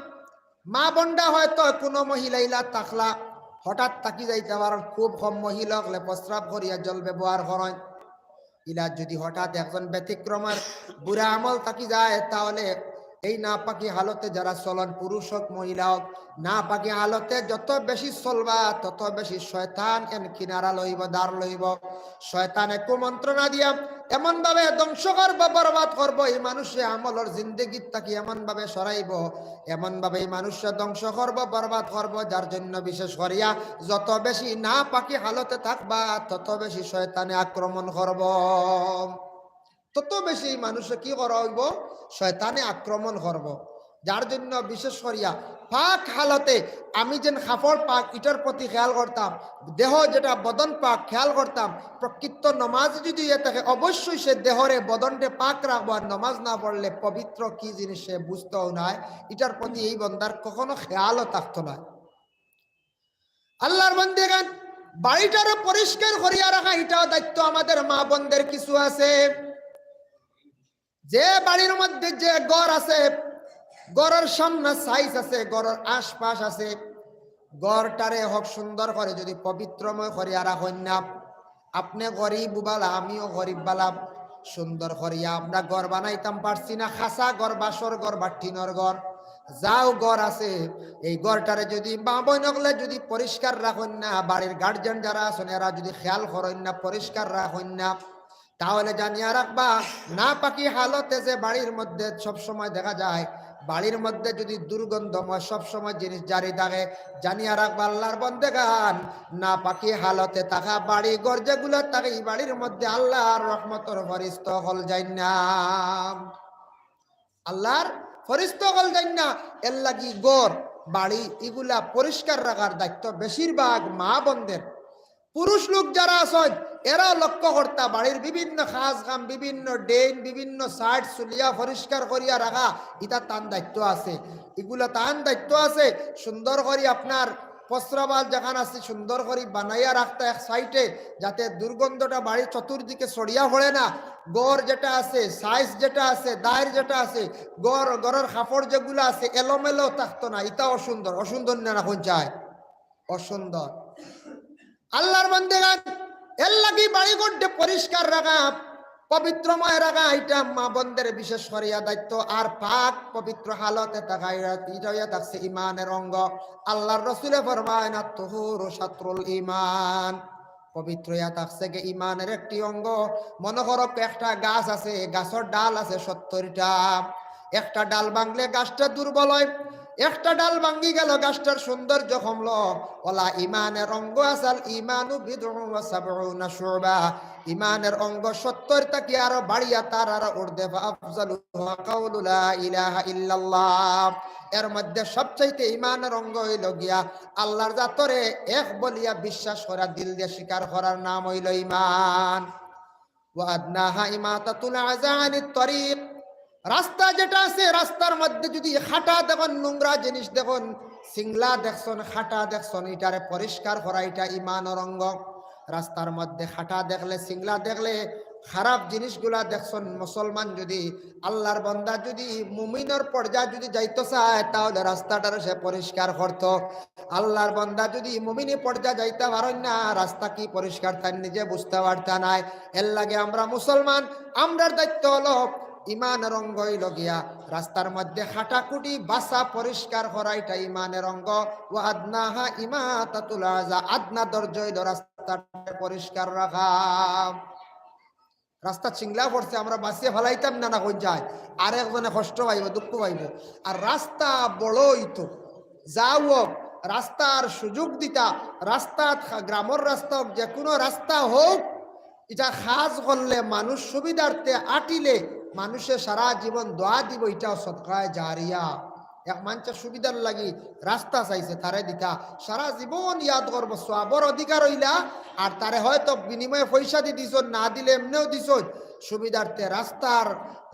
মা বন্ডা হয়তো কোনো মহিলা ইলা থাকলা, হঠাৎ থাকি যাইতে পারেন, খুব কম মহিলা অকলে প্রস্রাব করিয়া জল ব্যবহার করেন। ইলা যদি হঠাৎ একজন ব্যতিক্রমের বুরা আমল থাকি যায়, তাহলে এই নাপাকি হালতে যারা চলন, পুরুষ হোক মহিলা হোক, নাপাকি হালতে যত বেশি চলবা, তত বেশি শয়তান এন কিনারা লইব, দার লইব। শয়তানে কুমন্ত্রণা দিয়া এমন ভাবে ধ্বংস করব, বরবাদ করব, এই মানুষে আমলর জিন্দেগির থাকি এমন ভাবে সরাইব, এমন ভাবে এই মানুষে ধ্বংস করব, বরবাদ করব। যার জন্য বিশেষ করিয়া যত বেশি নাপাকি হালতে থাকবা, তত বেশি শয়তানে আক্রমণ করব, তত বেশি এই মানুষে কি করা অইব? শয়তানে আক্রমণ করব। যার জন্য বিশেষ করিয়া পাক হালতে আমি যেন কাপড় পাক, ইটার প্রতি খেয়াল করতাম। দেহ যেটা বদন পাক খেয়াল করতাম। প্রকৃত নমাজ যদি হইয়া থাকে, অবশ্যই সে দেহরে, বদনরে পাক রাখবো। আর নমাজ না পড়লে পবিত্র কি জিনিস সে বুঝতেও নাই। ইটার প্রতি এই বন্দার কখনো খেয়ালও থাকতো না। আল্লাহর বন্দেগান, বাড়িটারে পরিষ্কার করিয়া রাখা, ইটাও দায়িত্ব আমাদের মা বোনদের কিছু আছে। যে বাড়ির মধ্যে যে ঘর আছে, ঘরর সামনে সাইজ আছে, ঘরর আশপাশ আছে, ঘরটারে হক সুন্দর করে যদি পবিত্রময় করিয়া রাখইন না, আপনে গরিব বালা, আমিও গরিব বালা, সুন্দর করিয়া আমরা ঘর বানাইতাম পারছি না, খাসা ঘর, বাঁশর ঘর বা টিনর ঘর, যাও ঘর আছে, এই ঘরটারে যদি মা বইন অকলে যদি পরিষ্কার রাখইন না, বাড়ির গার্জিয়ান যারা আছইন এরা যদি খেয়াল করইন না, পরিষ্কার রাখইন না, তাহলে জানিয়া রাখবা, নাপাকি হালতে যে বাড়ির মধ্যে সবসময় দেখা যায়, বাড়ির মধ্যে যদি দুর্গন্ধময় সবসময় জিনিস জারি থাকে, জানিয়া রাখবা আল্লাহর বন্দেগান, নাপাকি হালতে থাকা বাড়ি ঘর যেগুলা থাকে, ই বাড়ির মধ্যে আল্লাহর রহমতর ফরিস্তা অকল যাইন না। আল্লাহর ফরিস্তা অকল যাইন না। এর লাগি ঘর, বাড়ি ইগুলা পরিষ্কার রাখার দায়িত্ব বেশিরভাগ মা বোনদের। পুরুষ লোক যারা আছইন, এরাও লক্ষ্য করতা বাড়ির বিভিন্ন কাজ কাম, বিভিন্ন ড্রেন, বিভিন্ন সাইড চুলিয়া পরিষ্কার করিয়া রাখা, ইটা তান দায়িত্ব আছে। ইগুলা তান দায়িত্ব আছে। সুন্দর করি আপনার প্রস্রাবগার যেখান আছে সুন্দর করি বানাইয়া রাখতা এক সাইডে, যাতে দুর্গন্ধটা বাড়ির চতুর্দিকে ছড়িয়া পড়ে না। ঘর যেটা আছে, সাইজ যেটা আছে, দায়ের যেটা আছে, ঘর, ঘরের কাপড় যেগুলা আছে এলোমেলো থাকতো না, ইটা অসুন্দর, অসুন্দর না রাখুন চায়, অসুন্দর। আল্লাহর বান্দেগান, এর লাগি বাড়িঘরটা পরিষ্কার রাখা, পবিত্রময় রাখা, ইটা মা বোনদের বিশেষ করিয়া দায়িত্ব। আর পাক পবিত্র হালতে থাকা, ইটা, ইটা হইয়া থাকছে ইমানের অঙ্গ। আল্লাহর রসুলে ফরমায় না, তুহুরু শাতরুল ইমান, পবিত্র হইয়া থাকছে গিয়া ইমানের একটি অঙ্গ। মনে করো একটা গাছ আছে, গাছর ডাল আছে সত্তরটা, একটা ডাল ভাঙলে গাছটা দুর্বল হয়, একটা ডাল ভাঙ্গি গেল, গাছটার সৌন্দর্য কমলো। ওলা ইমানের অঙ্গ আসাল ইমানু বিদউন ওয়া সাবউনা শুবা, ইমানের অঙ্গ সত্তর থাকি আরো বাড়িয়া তার আরো ঊর্ধ্বে। আফজালুহা কাউলু লা ইলাহা ইল্লাল্লাহ। এর মধ্যে সবচাইতে ইমানের অঙ্গ হইল গিয়া আল্লাহর জাতরে এক বলিয়া বিশ্বাস করা, দিল দিয়া স্বীকার করার নাম হইল ইমান। ওয়া আদনাহা ইমাতাতুল আযা আনিত তরিক। রাস্তা যেটা আছে, রাস্তার মধ্যে যদি খাটা দেখইন, নোংরা জিনিস দেখইন, সিংলা দেখছইন, খাটা দেখছইন, ইটারে পরিষ্কার করা, ইটা ইমানর অঙ্গ। রাস্তার মধ্যে খাটা দেখলে, সিংলা দেখলে, খারাপ জিনিসগুলা দেখছইন, মুসলমান যদি, আল্লাহর বান্দা যদি মুমিনর পর্যায়ে যদি যাইতো চায়, তাহলে রাস্তাটারে সে পরিষ্কার করতো। আল্লাহর বান্দা যদি মুমিনি পর্যায়ে যাইতা পারইন না, রাস্তা কি পরিষ্কার তাইন নিজে বুঝতা পারতা নায়। এর লাগি আমরা মুসলমান, আমরার দায়িত্ব হলো ইমানর অঙ্গ হইল গিয়া রাস্তার মধ্যে খাটাখুটি বাছা পরিষ্কার করা, ইটা ইমানের অঙ্গ। ওয়া আদনাহা ইমাতাতুল আযা, আদনা দরজা হইল রাস্তাটা পরিষ্কার রাখা। রাস্তা চিংলা পড়ছে, আমরা বাছিয়া ফালাইতাম না, না কইন চায়, আরেকজনে কষ্ট পাইবো, দুঃখ পাইবো। আর রাস্তা বড় হইতো, যা হোক, রাস্তার সুযোগ দিতা, রাস্তাত খা-, গ্রামর রাস্তা হোক, যে কোনো রাস্তা হোক, ইটা কাজ করলে মানুষ সুবিধার্থে আটিলে মানুষে সারা জীবন দোয়া দিব, ইটাও সদকায়ে জারিয়া। এক মানষে সুবিধার লাগি রাস্তা চাইছে, তারে দিতা, সারা জীবন ইয়াদ করবো, সওয়াবর অধিকার হইলা। আর তারে হয়তো বিনিময়ে পয়সা দি দিছইন, না দিলে এমনেও দিছইন, সুবিধার্থে রাস্তার,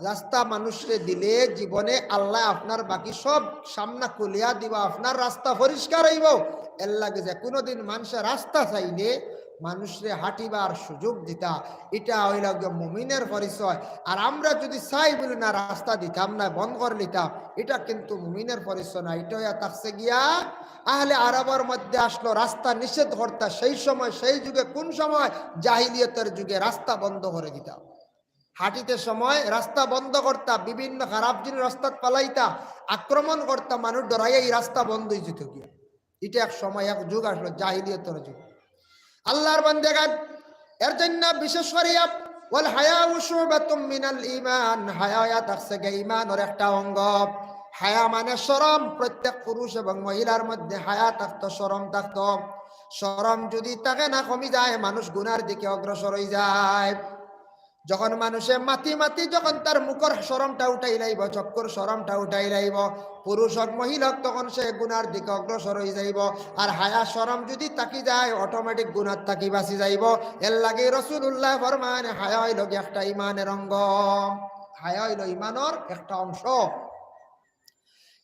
রাস্তা মানুষরে দিলে জীবনে আল্লাহ আপনার বাকি সব সামনা খুলিয়া দিবা, আপনার রাস্তা পরিষ্কার হইব। এর লাগি যে কোনো দিন মানষে রাস্তা চাইলে মানুষরে হাঁটিবার সুযোগ দিতা, ইটা হইল গিয়া মুমিনের পরিচয়। আর আমরা যদি চাই বলি না, রাস্তা দিতাম না, বন্ধ করে নিতাম, ইটা কিন্তু মুমিনের পরিচয় না। ইটা হইয়া থাকছে গিয়া আহলে আরবর মধ্যে আসলো রাস্তা নিষেধ করতা, সেই সময়, সেই যুগে, কোন সময়? জাহিলিয়তের যুগে রাস্তা বন্ধ করে দিতা, হাঁটিতে সময় রাস্তা বন্ধ করতা, বিভিন্ন খারাপ জিনিস রাস্তাত ফালাইতা, আক্রমণ করতা, মানুষ ডরাইয়া এই রাস্তা বন্ধ হয়ে যেত গিয়া। ইটা এক সময়, এক যুগ আসলো, জাহিলিয়তর যুগ। আল্লাহর বান্দেগান, এর জন্য বিশেষ করিয়া, ওয়াল হায়াউ শুবাতুম মিনাল ঈমান, হায়া হইয়া থাকছে গিয়া ঈমানর একটা অঙ্গ। হায়া মানে শরম, প্রত্যেক পুরুষ এবং মহিলার মধ্যে হায়া থাকতো, শরম থাকতো। শরম যদি থাকে না, কমি যায়, মানুষ গুনার দিকে অগ্রসর হয়ে যায়। যখন মানুষে মাতি মাতি যখন তার মুখর শরমটা উঠাই লাইব, চক্ষুর শরমটা উঠাই লাইব, পুরুষ হোক মহিলা হোক, তখন সে গুনার দিকে অগ্রসর হয়ে যাইব। আর হায়া শরম যদি থাকি যায়, অটোমেটিক গুনার থাকি বাঁচি যাইব। এর লাগি রাসূলুল্লাহ ফরমান, হায়া হইল গিয়া একটা ইমানের অঙ্গ, হায়া হইল ইমানর একটা অংশ।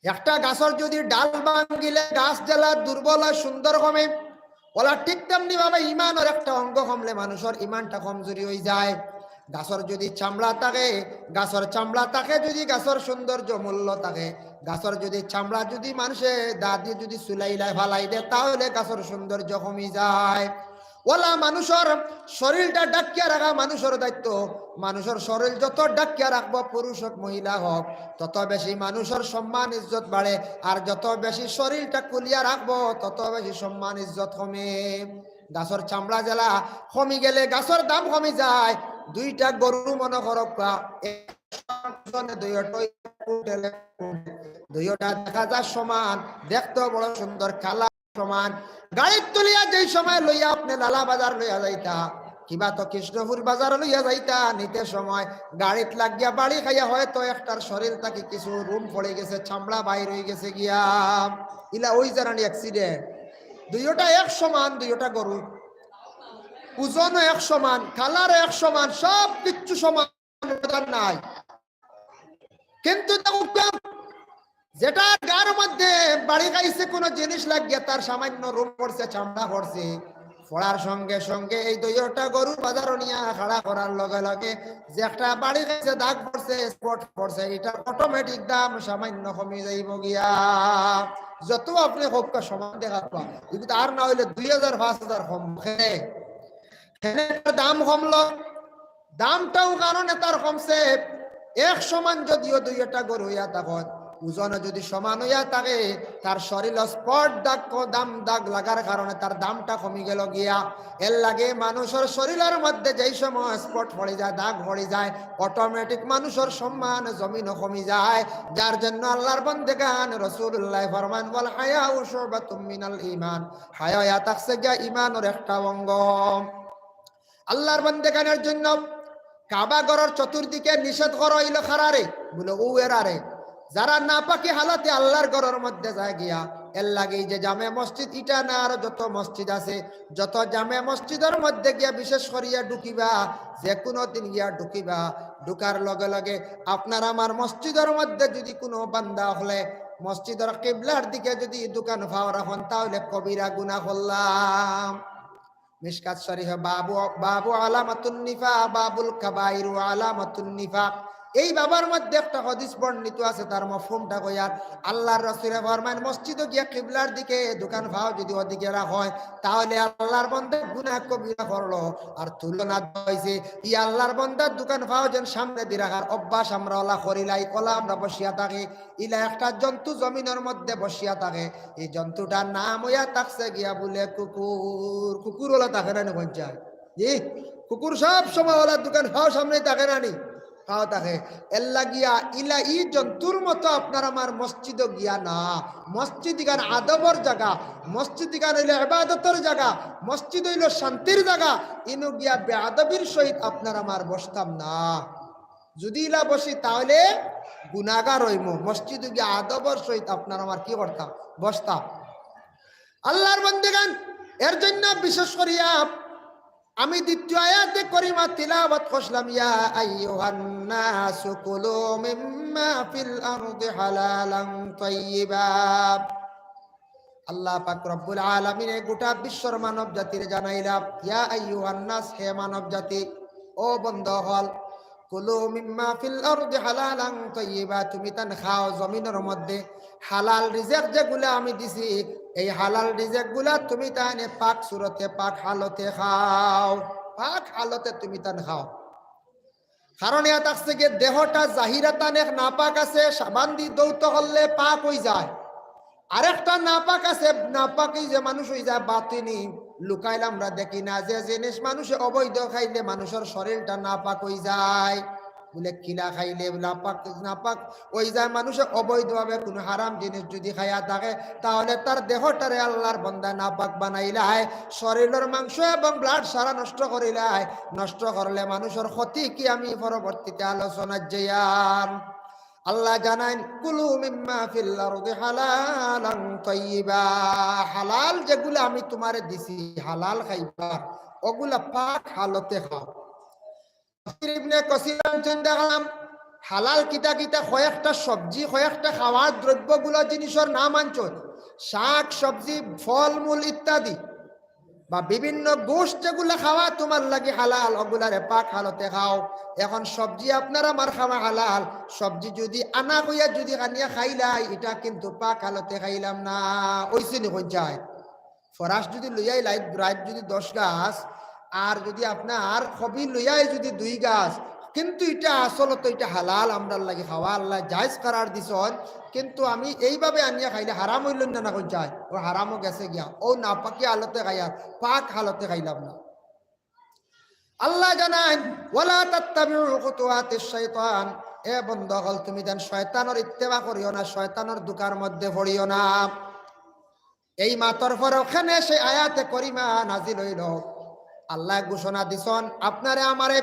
একটা গাছর যদি ডাল ভাঙ্গিলে গাছ যেলা দুর্বল হয়, সুন্দর কমে, ওলা ঠিক তেমনি ভাবে ইমানর একটা অঙ্গ কমলে মানুষর ইমানটা কমজোরি হয়ে যায়। গাছর যদি চামড়া থাকে, গাছর চামড়া থাকে, যদি গাছর সৌন্দর্য মূল্য থাকে, গাছর যদি চামড়া যদি মানুষে দা দিয়ে যদি চুলাইলায় ফালাই দেয়, তাহলে গাছর সৌন্দর্য কমি যায়। ওলা মানুষর শরীরটা ডাকিয়া রাখা মানুষর দায়িত্ব। মানুষর শরীর যত ডাকিয়া রাখবো, পুরুষ হোক মহিলা হোক, তত বেশি মানুষর সম্মান ইজ্জত বাড়ে। আর যত বেশি শরীরটা খুলিয়া রাখবো, তত বেশি সম্মান ইজ্জত কমে। গাছর চামড়া যেলা কমি গেলে গাছর দাম কমি যায়, দুইটা গরু মনো করউক্কা, দুইওটা দেখা যার সমান, দেখতেও বড় সুন্দর, কালার সমান। গাড়িত তুলিয়া যেই সময় লইয়া আপনে লালা বাজার লইয়া যাইতা, কিবা তো কৃষ্ণপুর বাজার লইয়া যাইতা, নিতে সময় গাড়িত লাগিয়া বাড়ি খাইয়া হয়তো একটার শরীর থাকি কিছু রুম পড়ি গেছে, চামড়া বাইর অই গেছে গিয়া, ইলা অই যার নি accident। দুইওটা এক সমান, দুইওটা গরু, ওজনও এক সমান, কালারও এক সমান, সব কিচ্ছু সমান, ব্যবধান নাই। কিন্তু দেখউক্কা, যেটার গার মধ্যে বাড়ি খাইছে কোনো জিনিস লাগিয়া, তার সামান্য রুম পড়ছে, চামড়া পড়ছে, পড়ার সঙ্গে সঙ্গে এই দুইওটা গরু বাজারো নিয়া খাড়া করার লগে লগে যে একটা বাড়ি খাইছে, দাগ পড়ছে, spot পড়ছে, ইটার automatic দাম সামান্য কমি যাইবো গিয়া। যত আপনে কউক্কা সমান দেখা পাবা, কিন্তু আর না অইলে দুই হাজার, পাঁচ হাজার কম। কেনে? কেনে তার দাম কমলো? দামটাও কারণে তার কমছে। এক সমান যদিও দুইওটা গরু অইয়া থাকইন, ওজনও যদি সমান অইয়া থাকে, তার শরীরো spot দাগ, দাম দাগ লাগার কারণে তার দামটা কমি গেলো গিয়া। এরলাগি মানুষর শরীরর মধ্যে যেই সময় spot পড়ি যায়, দাগ পড়ি যায়, automatic মানুষর সম্মান জমিনো কমি যায়। যার জন্য আল্লার বন্দেগান, রাসুলুল্লায় ফরমান, "ওয়াল হায়াউ শুবাতুম মিনাল ঈমান।" হায়া অইয়া থাকছে গিয়া ইমানর একটা অঙ্গ। আল্লার বন্দেগানর জন্য কাবা ঘরর চতুর্দিকে নিষেধ করা অইলো কারারে, বুলে অউ এরারে, যারা নাপাকি হালতে আল্লার ঘরর মধ্যে যায় গিয়া। এরলাগি যে জামে মসজিদ ইটা না, আরো যত মসজিদ আছে, যত জামে মসজিদর মধ্যে গিয়া বিশেষ করিয়া ঢুকিবা, যে কোনো দিন গিয়া ঢুকিবা, ঢুকার লগে লগে আপনার আমার মসজিদর মধ্যে যদি কোনো বান্দা অকলে মসজিদর কিবলার দিকে যদি দুখান পাও রাখইন, তাহলে কবিরা গুনা করলাম। মিশকাত শরীফে বাবু, বাবু আলামাতুন নিফাক, বাবুল কাবাইর ওয়া আলামাতুন নিফাক। এই বাবর মধ্যে একটা হাদিস বর্ণিত আছে, তার মফহুমটা কইয়ার। আল্লার রাসুলে ফরমাইন, মসজিদো গিয়া কিবলার দিকে দুখান পাও যদি ওদিকে রাখইন, তাহলে আল্লার বন্দা গুনা কবিরা করলো। আর তুলনা দেওয়া অইছে, ই আল্লার বন্দার দুখান পাও যেন সামনেদি রাখার অভ্যাস আমরা অলা করিলাই, অলা আমরা বসিয়া থাকি। ইলা একটা জন্তু জমিনর মধ্যে বসিয়া থাকে, ই জন্তুটার নাম অইয়া থাকছে গিয়া বুলে কুকুর। কুকুর অলা থাকে না নি কইন চাই? জি, কুকুর সব সময় অলা দুখান পাও সামনেই থাকে না নি? পাও থাকে। এরলাগিয়া ইলা ই জন্তুর মতো আপনার আমার মসজিদো গিয়া না। মসজিদ ইখান আদবর জাগা, মসজিদ ইখান অইলো ইবাদতর জাগা, মসজিদ অইলো শান্তির জাগা। ইনো গিয়া বেয়াদবির সহিত আপনার আমার বসতাম না। যদি ইলা বসি তাহলে গুনাগার অইমু। মসজিদো গিয়া আদবর সহিত আপনার আমার কি করতাম? বসতাম। আল্লার বন্দেগান, এর জন্য বিশেষ করিয়া আমি দ্বিতীয় আয়াতে করিমা তিলাওয়াত করছিলাম, "ইয়া আইয়ুহান নাসু কুলু মিম্মা ফিল আরদি হালালান তাইয়িবা।" আল্লাহ পাক রব্বুল আলামিনে গোটা বিশ্বর মানব জাতিরে জানাইলা, "ইয়া আইয়ুহান নাস, হে মানব জাতি, ও বন্দা অকল, কুলু মিম্মা ফিল আরদি হালালান তাইয়িবা, তুমি তান খাও জমিনর মধ্যে হালাল রিজেক যেগুলা আমি দিছি, এই হালাল রিজেক গুলা তুমি তানে পাক সুরতে, পাক হালতে খাও, পাক হালতে তুমি তান খাও।" কারণ ইয়া থাকছে গিয়া দেহটা জাহিরাতান এক নাপাক আছে, সাবান দি ধৌত করলে পাক অইযায়। আরেকটা নাপাক আছে, নাপাকি যে মানুষ অইযায় বাতিনি, লুকাইলে আমরা দেখি না, যে জিনিস মানুষে অবৈধ খাইলে মানুষর শরীরটা নাপাক অইযায়। বুলে কিলা খাইলে নাপাক, নাপাক অইযায়, মানুষে অবৈধভাবে কুনু হারাম জিনিস যুদি খাইয়া থাকে, তাহলে তার দেহটারে আল্লার বন্দা নাপাক বানাইলায়, শরীরর মাংস এবং blood সারা নষ্ট করিলায়। নষ্ট করলে মানুষর ক্ষতি কি আমি পরবর্তীতে আলোচনা যাইয়াম। আল্লায় জানাইন, "কুলু মিম্মা ফিল আরদি হালালান তাইয়িবা।" হালাল যেগুলা আমি তুমারে দিছি, হালাল খাইবার, ওগুলা পাক হালতে খাও। তাফসীর ইবনে কাসীর আনছইন দেখলাম, হালাল কিতা কিতা, কয়েকটা সবজি, কয়েকটা খাওয়ার দ্রব্যগুলা জিনিসর নাম আনছইন, শাক, সবজি, ফলমূল ইত্যাদি। বা বিভিন্ন গোশত যেগুলা খাওয়া তুমার লাগি হালাল, ওগুলারে পাক হালতে খাও। এখন সবজি আপনার আমার খাওয়া হালাল, সবজি যুদি আনা কইয়া যুদি আনিয়া খাইলাই, ইটা কিন্তু পাক হালতে খাইলাম না। অইছে নি কইন চাই? ফরাস যুদি লইয়াই লাইট, রাইত যুদি দশ গাছ, আর যুদি আপনার কবি লইয়াই যুদি দুই গাছ, কিন্তু ইটা আসলত ইটা হালাল, আমরার লাগি খাওয়া, আল্লায় জায়েজ করার দিছইন, কিন্তু আমি এইভাবে আনিয়া খাইলে হারাম অইল না, না কইন চাই? ও হারামও গেছে গিয়া, ও নাপাকি হালতে খাইয়ার, পাক হালতে খাইলাম না। আল্লায় জানাইন, "ওয়ালা তাত্তাবিউ খুতুওয়াতিশ শাইতান।" এ বন্দা অকল, তুমি যেন শয়তানর ইত্তেবা করিও না, শয়তানর ধুকার মধ্যে পড়িও না। এই মাতর পরে অখানে সেই আয়াতে করিমা নাজিল অইলো। আল্লায় ঘোষণা দিছইন, আপনারে আমারে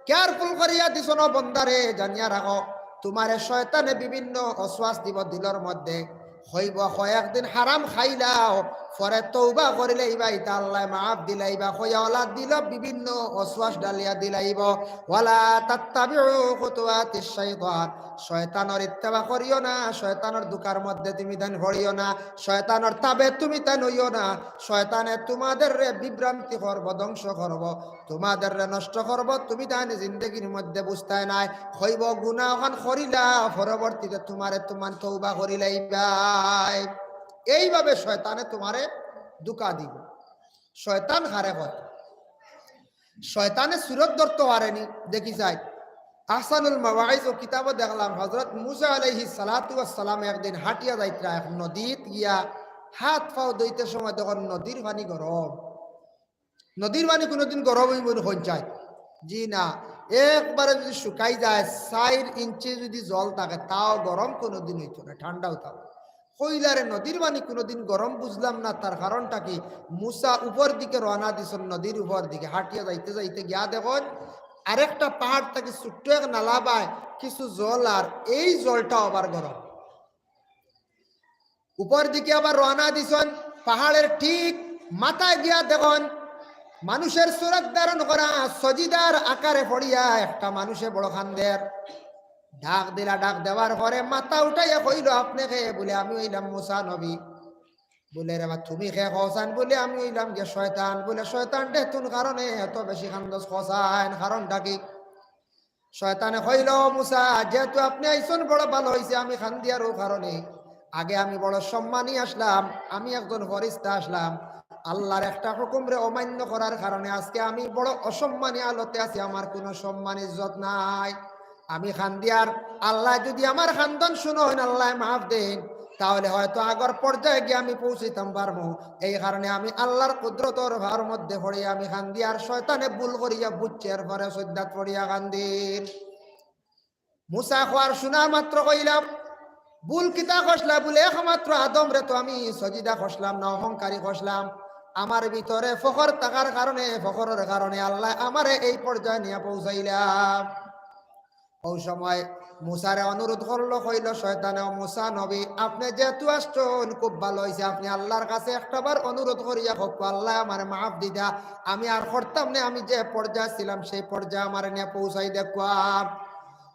careful করিয়া দিছইন, ও বন্দারে, জানিয়া রাখো, তুমারে শয়তানে বিভিন্ন ওয়াসওয়াস দিবো দিলর মধ্যে, কইবো, "কয়েকদিন হারাম খাইলাও, পরে তওবা করিলাইবা, ইতা আল্লায় মাফ দিলাইবা," কইয়া অলা দিলো বিভিন্ন ওয়াসওয়াস ডালিয়া দিলাইবো। "ওয়ালা তাত্তাবিউ খুতুওয়াতিশ শাইতান।" শয়তানর ইত্তেবা করিও না, শয়তানর ধুকার মধ্যে তুমি তাইন পড়িও না, শয়তানর তাবে তুমি তাইন অইও না। শয়তানে তুমাদেররে বিভ্রান্তি করবো, ধ্বংস করবো, তুমাদেররে নষ্ট করবো, তুমি তাইন জিন্দেগির মধ্যে বুঝতায় নায়। কইবো, "গুনা অখান করিলা, পরবর্তীতে তুমারে তুমান তওবা করিলাইবায়।" এইভাবে শয়তানে তুমারে ধুকা দিবো। শয়তান কারে কয়? শয়তানে সুরত ধরতো পারেনি। দেখি চাই, আহসানুল মাওয়াইজ ও কিতাবো দেখলাম, হযরত মুসা আলাইহিস সালাতু ওয়াস সালাম একদিন হাঁটিয়া যাইতরা এক নদীত গিয়া হাত পাও ধইতে সময় দেখইন নদীর পানি গরম। নদীর পানি কুনুদিন গরম অইবো নি কইন চাই? জি না, একবারে যুদি শুকাই যায়, চাইর ইঞ্চি যুদি জল থাকে, তাও গরম কুনুদিন অইতো না, ঠান্ডাউ থাকবো। কইলা, "রে, নদীর পানি কুনুদিন গরম বুঝলাম না, তার কারণটা কি?" মুসা উপর দিকে রওয়ানা দিছইন, নদীর উপর দিকে হাঁটিয়া যাইতে যাইতে গিয়া দেখইন আরেকটা পাহাড় থাকি ছোট্ট এক নালা বায় কিছু জল, আর এই জলটা আবার গরম। উপর দিকে আবার রওয়ানা দিছইন, পাহাড়ের ঠিক মাথায় গিয়া দেখইন মানুষের সুরত ধারণ করা, সজিদার আকারে পড়িয়া একটা মানুষে বড় কান্দের। ডাক দিলা, ডাক দেওয়ার পরে মাথা উঠাইয়া কইলো, "আপনে কে?" বুলে, "আমি অইলাম মুসা নবী।" বুলে, "রে বা, তুমি কে?" কছাইন। বুলে, "আমি অইলাম গিয়া শয়তান।" বুলে, "শয়তান রে, তুন কারণে এত বেশি কান্দস কছাইন, কারণটা কি?" শয়তানে কইলো, "মুসা, যেহেতু আপনে আইছইন বড় ভালা অইছে, আমি কান্দিয়ার অউ কারণে, আগে আমি বড় সম্মানী আছলাম, আমি একজন ফিরিস্তা আছলাম, আল্লার একটা হুকুমরে অমান্য করার কারণে আজকে আমি বড় অসম্মানী হালতে আছি, আমার কুনু সম্মান ইজ্জত নাই। আমি কান্দিয়ার, আল্লায় যুদি আমার কান্দন হুনইন, আল্লায় মাফ দেইন, তাহলে হয়তো আগর পর্যায়ে গিয়া আমি পৌঁছিতাম পারমু। এই কারণে আমি আল্লার কুদরতর পাওর মধ্যে পড়িয়া আমি কান্দিয়ার।" শয়তানে ভুল করিয়া বুঝছে, এরপরে সজদাত পড়িয়া কান্দিল। মুসায় কওয়ার হুনা মাত্র কইলা, "ভুল কিতা করছলা?" বুলে, "একমাত্র আদমরে তো আমি সজিদা করছলাম না, অহংকারী করছলাম। আমার ভিতরে ফখর থাকার কারণে, ফখরর কারণে আল্লায় আমারে এই পর্যায়ে নিয়া পৌঁছাইলা।" অউ সময় মুসারে অনুরোধ করলো, কইলো শয়তানে, "ও মুসা নবী, আপনে যেহেতু আছছইন, খুব ভালা অইছে, আপনে আল্লার কাছে একটাবার অনুরোধ করিয়া কউক্কা, আল্লায় আমারে মাফ দিতা, আমি আর করতাম না, আমি যে পর্যায়ে ছিলাম সেই পর্যায়ে আমারে নিয়া পৌঁছাই দেউক্কা।"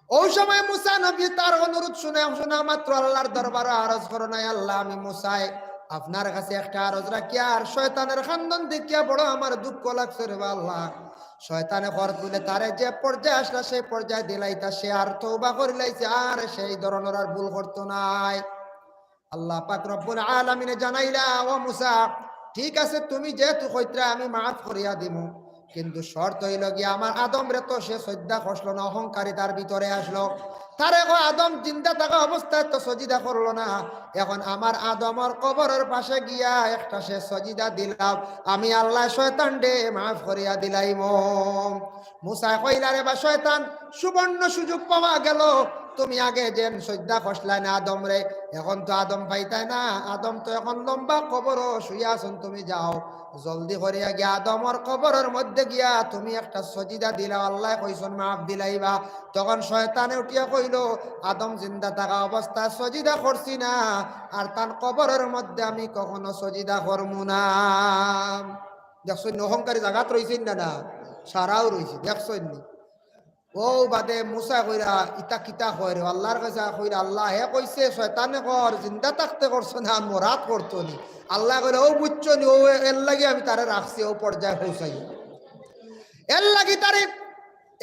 অউ সময় মুসা নবী তার অনুরোধ হুনা, হুনা মাত্র আল্লার দরবারো আরজ করইন, "আয় আল্লা, আমি মুসায় আপনার কাছে একটা আরজ রাখিয়ার, শয়তানের কান্দন দেখিয়া বড় আমার দুঃখ লাগছে রে বা আল্লা।" শয়তানে কওয়ার বুলে, তারে যে পর্যায়ে আছলা সেই পর্যায়ে দিলাইতা, সে আর তওবা করিলাইছে, আর সেই ধরনর আর ভুল করতো নায়। আল্লা পাক রব্বুল আলামিনে জানাইলা, "ও মুসা, ঠিক আছে, তুমি যেহেতু কইতরায় আমি মাফ করিয়া দিমু, কিন্তু শর্ত অইলো গিয়া আমার আদমরে তো সে সজদা করছলো না, অহংকারিতার ভিতরে আছলো। তারে কও আদম জিন্দা থাকা অবস্থায় তো সজিদা করলো না, এখন আমার আদমর কবরর পাশে গিয়া একটা সে সজিদা দিলাও, আমি আল্লায় শয়তানরে মাফ করিয়া দিলাইমু।" মুসায় কইলা, "রে বা শয়তান, সুবর্ণ সুযোগ পাওয়া গেলো, তুমি আগে যেন সজদা করছলায় না আদমরে, এখন তো আদম পাইতায় না, আদম তো এখন লম্বা কবরো শুইয়া আছইন, তুমি যাও, জলদি করিয়া গিয়া আদমর কবরর মধ্যে গিয়া তুমি একটা সজিদা দিলাও, আল্লায় কইছইন মাফ দিলাইবা।" তখন শয়তানে উঠিয়া কইলো, "আদম জিন্দা থাকা অবস্থায় সজিদা করছি না, আর তান কবরর মধ্যে আমি কখনো সজিদা করমু না।" দেখছইন নি, অহংকারী জাগাত রইছইন না, না, সারাও রইছে, দেখছইন নি? অউ বাদে মুসায় কইরা, "ইতা কিতা কয় রে?" আল্লার কাছে কইরা, "আল্লা, হে কইছে শয়তানে কর, জিন্দা থাকতে করছো না, মরাত করতো নি।" আল্লায় কইরা, "অউ বুঝছো নি, অউ এরলাগি আমি তারে রাখছি, অউ পর্যায়ে পৌঁছাই।" এরলাগি তারে,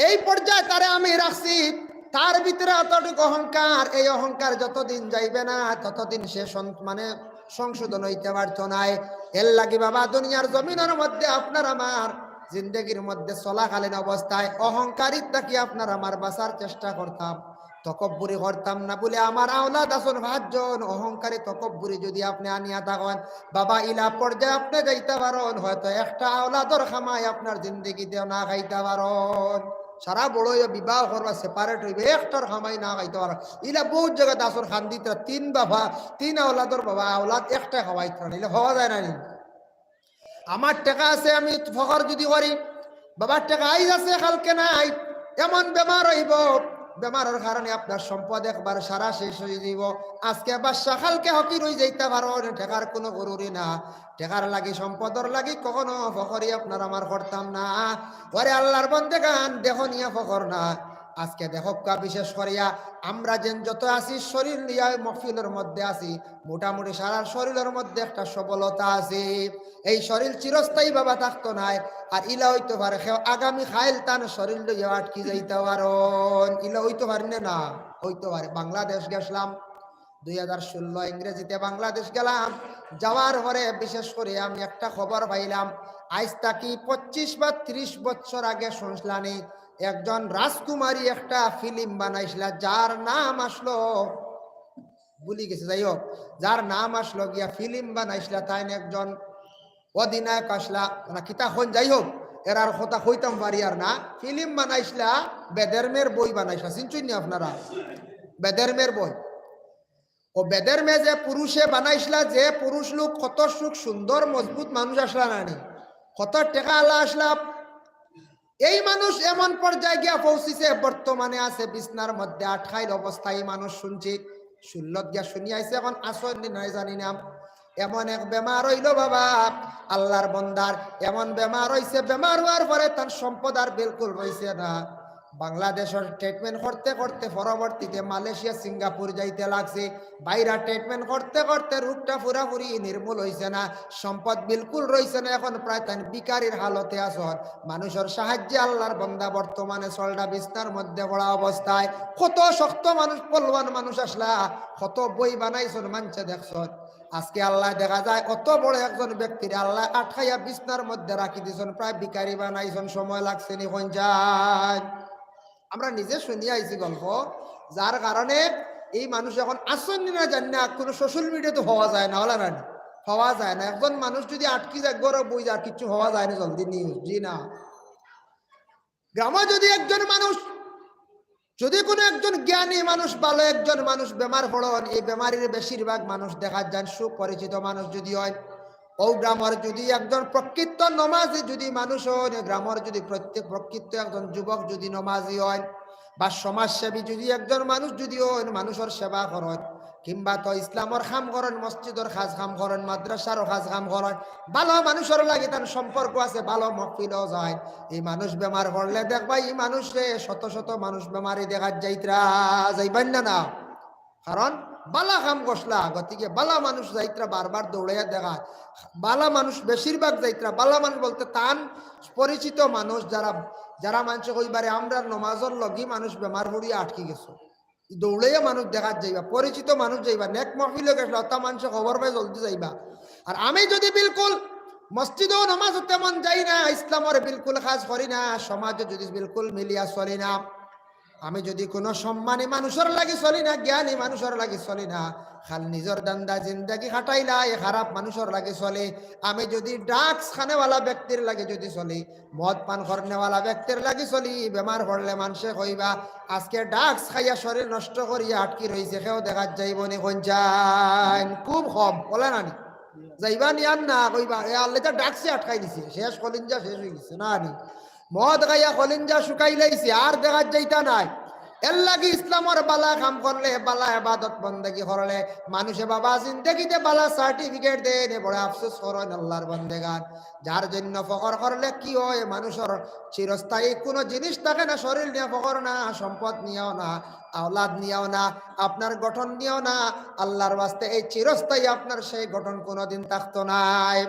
এই পর্যায়ে তারে আমি রাখছি, তার ভিতরে অতটুকু অহংকার, এই অহংকার যতদিন যাইবে না, ততদিন সে সন-, মানে সংশোধন অইতে পারতো নায়। এরলাগি বাবা, দুনিয়ার জমিনর মধ্যে আপনার আমার জিন্দেগির মধ্যে চলাকালীন অবস্থায় অহংকারী থাকি আপনার আমার বাঁচার চেষ্টা করতাম। তকব্বুরি করতাম না বলে আমার আওলাদ আছইন পাঁচজন, অহংকারী তকব্বুরি যদি আপনে আনিয়া থাকইন, বাবা, ইলা পর্যায়ে আপনে যাইতা পারইন, হয়তো একটা আওলাদর কামাই আপনার জিন্দেগিতেও না খাইতা পারইন। সারা বড় অইয়া বিবাহ করবা, separate অইবা, একটার কামাই না খাইতা পারইন। ইলা বউত জাগাত আছইন কান্দিতরা, তিন বাবা, তিন আওলাদর বাবা, আওলাদ একটা খাওয়াইতরা না, ইলা পাওয়া যায় না নি? আমার টেকা আছে, আমি ফখর যদি করি, বাবার টেকা আইজ আছে, কালকে নাই, এমন বেমার অইবো, বেমারর কারণে আপনার সম্পদ একবার সারা শেষ অইযিবো। আজকে বাদশা, কালকে ফকির অইযাইতা পারইন, টেকার কুনু জরুরি না। টেকার লাগি, সম্পদর লাগি কখনো ফখরি আপনার আমার করতাম না। ওরে আল্লার বন্দেগান, দেখো নিয়া ফখর না। আজকে দেখউক্কা, বিশেষ করিয়া আমরা যেন যত আছি, শরীর লইয়া মহফিলর মধ্যে আছি, মোটামুটি সারা শরীরর মধ্যে একটা সবলতা আছে। এই শরীর চিরস্থায়ী বাবা থাকতো নায়। আর ইলা অইতো পারে, কেউ আগামী কাইল তান শরীর লইয়া আটকি যাইতা পারইন। ইলা অইতো পারে না, না? অইতো পারে। বাংলাদেশ গেছলাম, দুই হাজার ষোলো ইংরেজিতে বাংলাদেশ গেলাম। যাওয়ার পরে বিশেষ করি আমি একটা খবর পাইলাম, আইজ থাকি পঁচিশ বা ত্রিশ বছর আগে শুনছলানি, একজন রাজকুমারী একটা ফিল্ম বানাইছলা, যার নাম আছলো, ভুলি গেছি, যাই হোক, যার নাম আছলো গিয়া, ফিল্ম বানাইছলা, তাইন একজন অধিনায়ক আছলা, না কিতা কইন, যাই হোক, এরার কথা কইতাম পারি আর না। ফিল্ম বানাইছলা, বেধর্মের বই বানাইছলা, চিনছইন নি আপনারা? বেধর্মের বই। ও বেধর্মে যে পুরুষে বানাইছলা, যে পুরুষ লোক কত সুখ, সুন্দর, মজবুত মানুষ আছলা না নি, কত টেকা আলা আছলা, এই মানুষ এমন পর্যায়ে গিয়া পৌঁছিছে, বর্তমানে আছে বিছনার মধ্যে আটকাইল অবস্থায়। এই মানুষ শুনছি, ষোলোত গিয়া শুনি আইছে, এখন আছইন নি নাই জানি না। এমন এক বেমার অইলো বাবা, আল্লার বন্দার এমন বেমার অইছে, বেমার অওয়ার পরে তান সম্পদ আর বিলকুল রইছে না। বাংলাদেশর ট্রিটমেন্ট করতে করতে পরবর্তীতে মালয়েশিয়া, সিঙ্গাপুর যাইতা লাগছে। বাইরা ট্রিটমেন্ট করতে করতে রোগটা পুরাপুরি নির্মূল অইছে না, সম্পদ বিলকুল রইছে না, এখন প্রায় তাইন ভিখারির হালতে আছইন। মানুষর সাহায্যে আল্লার বন্দা বর্তমানে চলরা বিছনার মধ্যে পড়া অবস্থায়। কত শক্ত মানুষ, পলওয়ান মানুষ আছলা, কত বই বানাইছইন, মানষে দেখছইন। আজকে আল্লায় দেখা যায় অত বড় একজন ব্যক্তিরে আল্লায় আটকাইয়া বিছনার মধ্যে রাখি দিছইন, প্রায় ভিখারি বানাইছইন, সময় লাগছে নি কইন যাইন। আমরা নিজে শুনিয়া আইছি গল্প, যার কারণে এই মানুষ এখন আছইন নি না জানি না, কুনু social media-ত পাওয়া যায় না, অলা না নি? পাওয়া যায় না। একজন মানুষ যদি আটকি যায়, ঘরো বই যায়, কিচ্ছু পাওয়া যায় না জলদি news, জি না। গ্রামো যদি একজন মানুষ, যদি কুনু একজন জ্ঞানী মানুষ, ভালো একজন মানুষ বেমার পড়ইন, এই বেমারির বেশিরভাগ মানুষ দেখা যাইন সুপরিচিত মানুষ যদি অইন, অউ গ্রামর যদি একজন প্রকৃত নমাজি যদি মানুষ অইন, গ্রামর যদি প্রত্যেক প্রকৃত একজন যুবক যদি নমাজি অইন, বা সমাজসেবী যদি একজন মানুষ যদি অইন, মানুষর সেবা করইন, কিংবা তো ইসলামর কাম করইন, মসজিদর কাজ কাম করইন, মাদ্রাসার কাজ কাম করইন, ভালো মানুষর লাগি তান সম্পর্ক আছে, ভালো মহফিলো যাইন, এই মানুষ বেমার পড়লে দেখবা, এই মানুষরে শত শত মানুষ বেমারি দেখাত যাইতরা, যাইবা না, না? কারণ ভালা কাম করছলা, গতিকে ভালা মানুষ যাইতরা, বারবার দৌড়াইয়া দেখাত। ভালা মানুষ বেশিরভাগ যাইতরা, ভালা মানুষ বলতে তান পরিচিত মানুষ, যারা, যারা মানষে কইবা রে, আমরার নমাজর লগি মানুষ বেমার পড়িয়া আটকি গেছইন। দৌড়াইয়া মানুষ দেখাত যাইবা, পরিচিত মানুষ যাইবা, নেক মহফিলো গেছলা, অতা মানষে খবর পাই জলদি যাইবা। আর আমি যদি বিলকুল মসজিদো নমাজো তেমন যাই না, ইসলামর বিলকুল কাজ করি না, সমাজো যদি বিলকুল মিলিয়া চলি না, আমি যদি কুনু সম্মানী মানুষর লাগি চলি না, জ্ঞানী মানুষর লাগি চলি না, খালি নিজর ধান্দা জিন্দেগি কাটাইলাই, খারাপ মানুষর লাগি চলি, আমি যদি drugs খানেওয়ালা ব্যক্তির লাগি যদি চলি, মদ পান করনেওয়ালা ব্যক্তির লাগি চলি, বেমার পড়লে মানষে কইবা, "আজকে drugs খাইয়া শরীর নষ্ট করিয়া আটকি রইছে, কেউ দেখাত যাইবো নি কইন যাইন?" খুব কম, অলা না নি? যাইবা নি আর না, কইবা, "এ আল্লায় তো drugs-এ আটকাই দিছে, শেষ, কলিঞ্জা শেষ অইগেছে, না নি? মদ খাইয়া কলিঞ্জা শুকাইলাইছে, আর দেখাত যাইতা নায়।" এরলাগি ইসলামর ভালা কাম করলে, ভালা এবাদত বন্দেগি করলে, মানষে বাবা জিন্দেগিতে ভালা certificate দেইন, বড় আফসোস করইন আল্লার বন্দেগান। যার জন্য ফখর করলে কি অয়? মানুষর চিরস্থায়ী কুনু জিনিস থাকে না, শরীর নিয়া ফখর না, সম্পদ নিয়াও না, আওলাদ নিয়াও না, আপনার গঠন নিয়াও না। আল্লার ওয়াস্তে এই চিরস্থায়ী আপনার সেই গঠন কুনুদিন থাকতো নায়।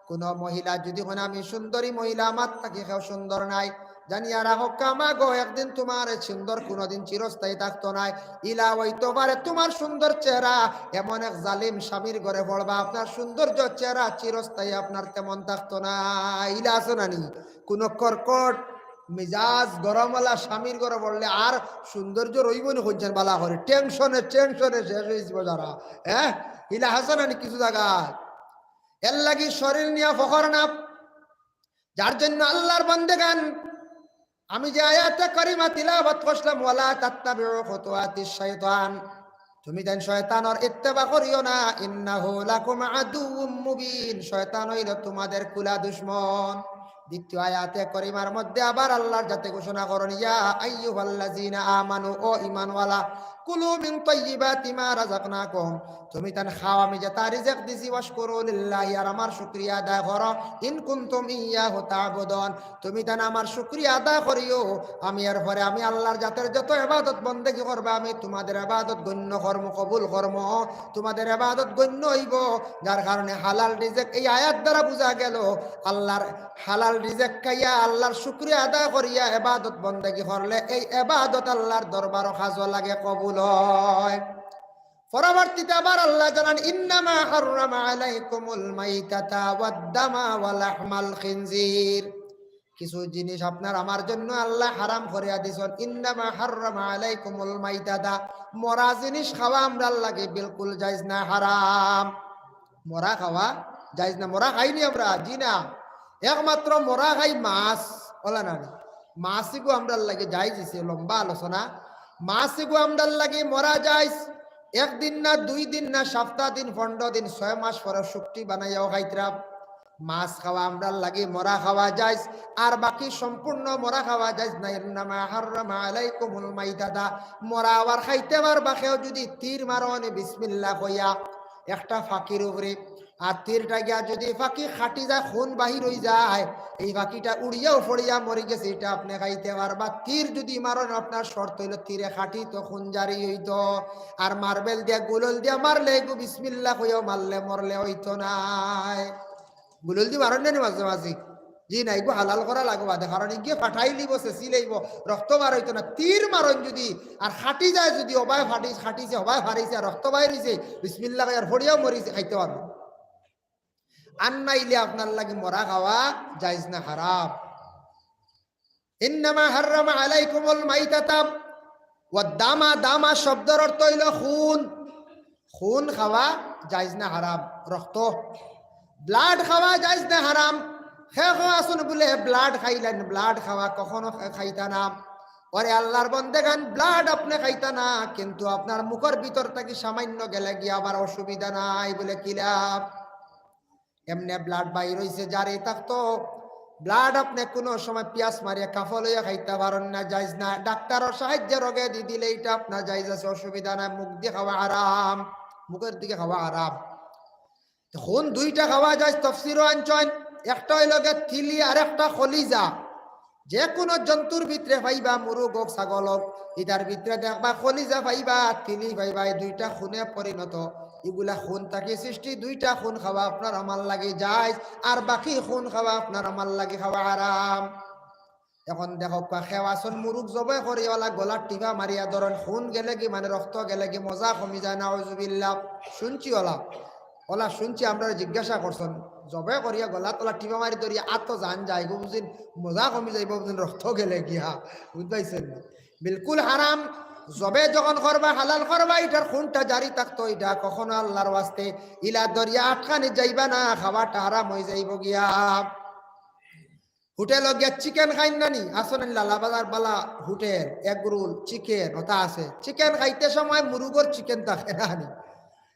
কুনু মহিলা যদি কইন, "আমি সুন্দরী মহিলা, আমার থাকি কেউ সুন্দর নাই", জানিয়া রাখউক্কা মা গো, একদিন তুমার এই সুন্দর কুনুদিন চিরস্থায়ী থাকতো নায়। ইলা অইতো পারে তুমার সুন্দর চেহারা এমন এক জালিম স্বামীর ঘরে পড়বা, আপনার সৌন্দর্য চেহারা চিরস্থায়ী আপনার তেমন থাকতো নায়। ইলা আছে না নি? কুনু কর্কট মিজাজ গরমআলা স্বামীর ঘরো পড়লে আর সৌন্দর্য রইবো নি? কইছইন বালা করি, টেনশনে টেনশনে শেষ অইযিবো যারা। হ্যাঁ, ইলা আছে না নি কিছু জাগাত? এরলাগি শরীর নিয়া ফখর না। যার জন্য আল্লাহর বান্দেগান, আমি যে আয়াতে কারিমা তিলাওয়াত করছিলাম, "ওয়ালা তাত্তাবিউ খুতুওয়াতিশ শাইতান", তুমি তাইন শয়তানর ইত্তেবা করিও না, "ইন্নাহু লাকুম আদুউম মুবিন", শয়তান অইলো তোমাদের খুলা দুশমন। দ্বিতীয় আয়াতে কারিমার মধ্যে আবার আল্লাহর জাতে ঘোষণা করইন, "ইয়া আইয়ুহাল্লাযিনা আমানু", ও ঈমানআলা, "কুলু মিন তাইয়্যিবাতি মা রাযাকনাকুম", তুমি তাইন খাও আমি যেতা রিজিক দিছি, "ওয়াশকুরু লিল্লাহি", আর আমার শুকরিয়া আদায় করো, "ইন কুনতুম ইয়াহু তা'বুদুন", তুমি তাইন আমার শুকরিয়া আদায় করিও, আমি এরপরে আমি আল্লাহর জাতের যত ইবাদত বন্দেগি করবা, আমি তোমাদের ইবাদত গণ্য করমু, কবুল করমু, তোমাদের ইবাদত গণ্য অইবো। যার কারণে হালাল রিজিক, এই আয়াত দ্বারা বুঝা গেল, আল্লাহর হালাল রিজিক খাইয়া, আল্লাহর শুকরিয়া আদায় করিয়া ইবাদত বন্দেগি করলে এই ইবাদত আল্লাহর দরবারো খাজো লাগে, কবুল হয়। পরবর্তীতে আবার আল্লাহ জানান, "ইন্নামা হাররামা আলাইকুমুল মাইতাতা ওয়াদ দামা ওয়া লাহমাল খিনজির।" কিছু জিনিস আপনার আমার জন্য আল্লাহ হারাম করিয়া দিছইন। "ইন্নামা হাররামা আলাইকুমুল মাইতাতা", মরা জিনিস খাওয়া আমরার লাগি বিলকুল জায়েজ না, হারাম। মরা খাওয়া জায়েজ না, মরা খাইনি আমরা, জি না। একমাত্র মরা খাই মাছ, অলা না নি? মাছ ইগু আমরার লাগি জায়েজ অইছে, লম্বা আলোচনা। মাছ ইগু আমরার লাগি মরা জায়েজ, একদিন না, দুই দিন না, সপ্তাহ দিন, পনরো দিন, ছয় মাস পরে শুকটি বানাইয়াও খাইতরা। মাছ খাওয়া আমরার লাগি মরা খাওয়া জায়েজ, আর বাকি সম্পূর্ণ মরা খাওয়া জায়েজ না। "ইন্নামা হাররামা আলাইকুমুল মাইতাতা", মরা আবার খাইতে পারবা কেউ যদি তীর মারো নি বিসমিল্লাহ কইয়া একটা ফাকির উপরে, আর তীরটা গিয়া যদি ফাকি খাটি যায়, খুন বাহির অই যায়, এই ফাকিটা উড়িয়াও পড়িয়া মরি গেছে, ইটা আপনে খাইতে পারবা। তীর যদি মারইন, আপনার শর্ত অইলো তীরে খাটি তো খুন জারি অইতো, আর মার্বেল দিয়া, গুলল দিয়া মারলে এগু বিসমিল্লাহ কইয়াও মারলে মরলে অইতো নায়। গুলল দি মারইন না নি মাঝে মাঝে? জি না, এগু হালাল করা লাগবো বাদে, কারণ ইগিয়ে ফাটাইলিবো, ছেছিলাইবো, রক্ত বার অইতো না। তীর মারইন যদি, আর খাটি যায় যদি, অবায় ফাটি, খাটিছে, অবায় ফারিছে, আর রক্ত বাইর অইছে, বিসমিল্লাহ কইয়া আর পড়িয়াও মরিছে, খাইতে পারবা। আর নাইলে আপনার লাগি মরা খাওয়া জায়েজ না, হারাম। "ইন্নামা হাররামা আলাইকুমুল মাইতাতা ওয়াদ দামা", দামা শব্দর অর্থ অইলো খুন। খুন খাওয়া জায়েজ না, হারাম, রক্ত। ব্লাড খাওয়া জায়েজ না, হারাম। হে হে আসুন বলে ব্লাড খাইলেন, ব্লাড খাওয়া কখনো খা-, খাইতা না। ওরে আল্লাহর বন্দেগান, ব্লাড আপনে খাইতা না, কিন্তু আপনার মুখর ভিতর থাকি সামান্য গেলে গিয়া আবার অসুবিধা নাই বলে কিলাপ। এমনে ব্লাড বাইর অইছে, জারি থাকতো। ব্লাড আপনে কুনু সময় পিয়াস মারিয়া কাফল অইয়া খাইতা পারইন না, জায়েজ না। ডাক্তারর সাহায্যে রগে দি দিলে ইটা আপনার জায়েজ আছে, অসুবিধা নাই। মুখ দি খাওয়া হারাম, মুখর দিকে খাওয়া হারাম। তো খুন দুইটা খাওয়া জায়েজ, তফসিরও আনছইন। একটা অইলো গিয়া তিলি আর একটা কলিজা। যে কুনু জন্তুর ভিতরে পাইবা, মুরুগ অউক, ছাগল অউক, ইটার ভিতরে দেখবা কলিজা পাইবা, তিলি পাইবা, এই দুইটা খুনে পরিণত। ইগুলা খুন থাকি সৃষ্টি, দুইটা খুন খাওয়া আপনার আমার লাগি জায়েজ, আর বাকি খুন খাওয়া আপনার আমার লাগি খাওয়া হারাম। এখন দেখউক্কা, কেউ আছইন মুরুগ জবাই করি অলা গলাত টিপা মারিয়া ধরইন, খুন গেলেগি মানে রক্ত গেলেগি মজা কমি যায়, নাউজুবিল্লাহ। শুনছি অলা, অলা শুনছি, আমরারে জিজ্ঞাসা করছইন, জবে করিয়া গলাত অলা টিপা মারি ধরিয়া আতো জান যাইবো বুঝিন, মজা কমি যাইবো বুঝিন, রক্ত গেলেগিয়া, বুঝ পাইছইন নি? বিলকুল হারাম। জবে যখন করবা, হালাল করবা, ইটার খুনটা জারি থাকতো, ইটা কখনো আল্লাহর ওয়াস্তে ইলা ধরিয়া আটকানি যাইবা না, খাওয়াটা হারাম অই যাইবো গিয়া। হোটেলো গিয়া চিকেন খাইন না নি? আছে না নি লালাবাজার বালা হোটেল, এগ রোল, চিকেন, ওটা আছে। চিকেন খাইতে সময় মুরুগর চিকেন থাকে না নি?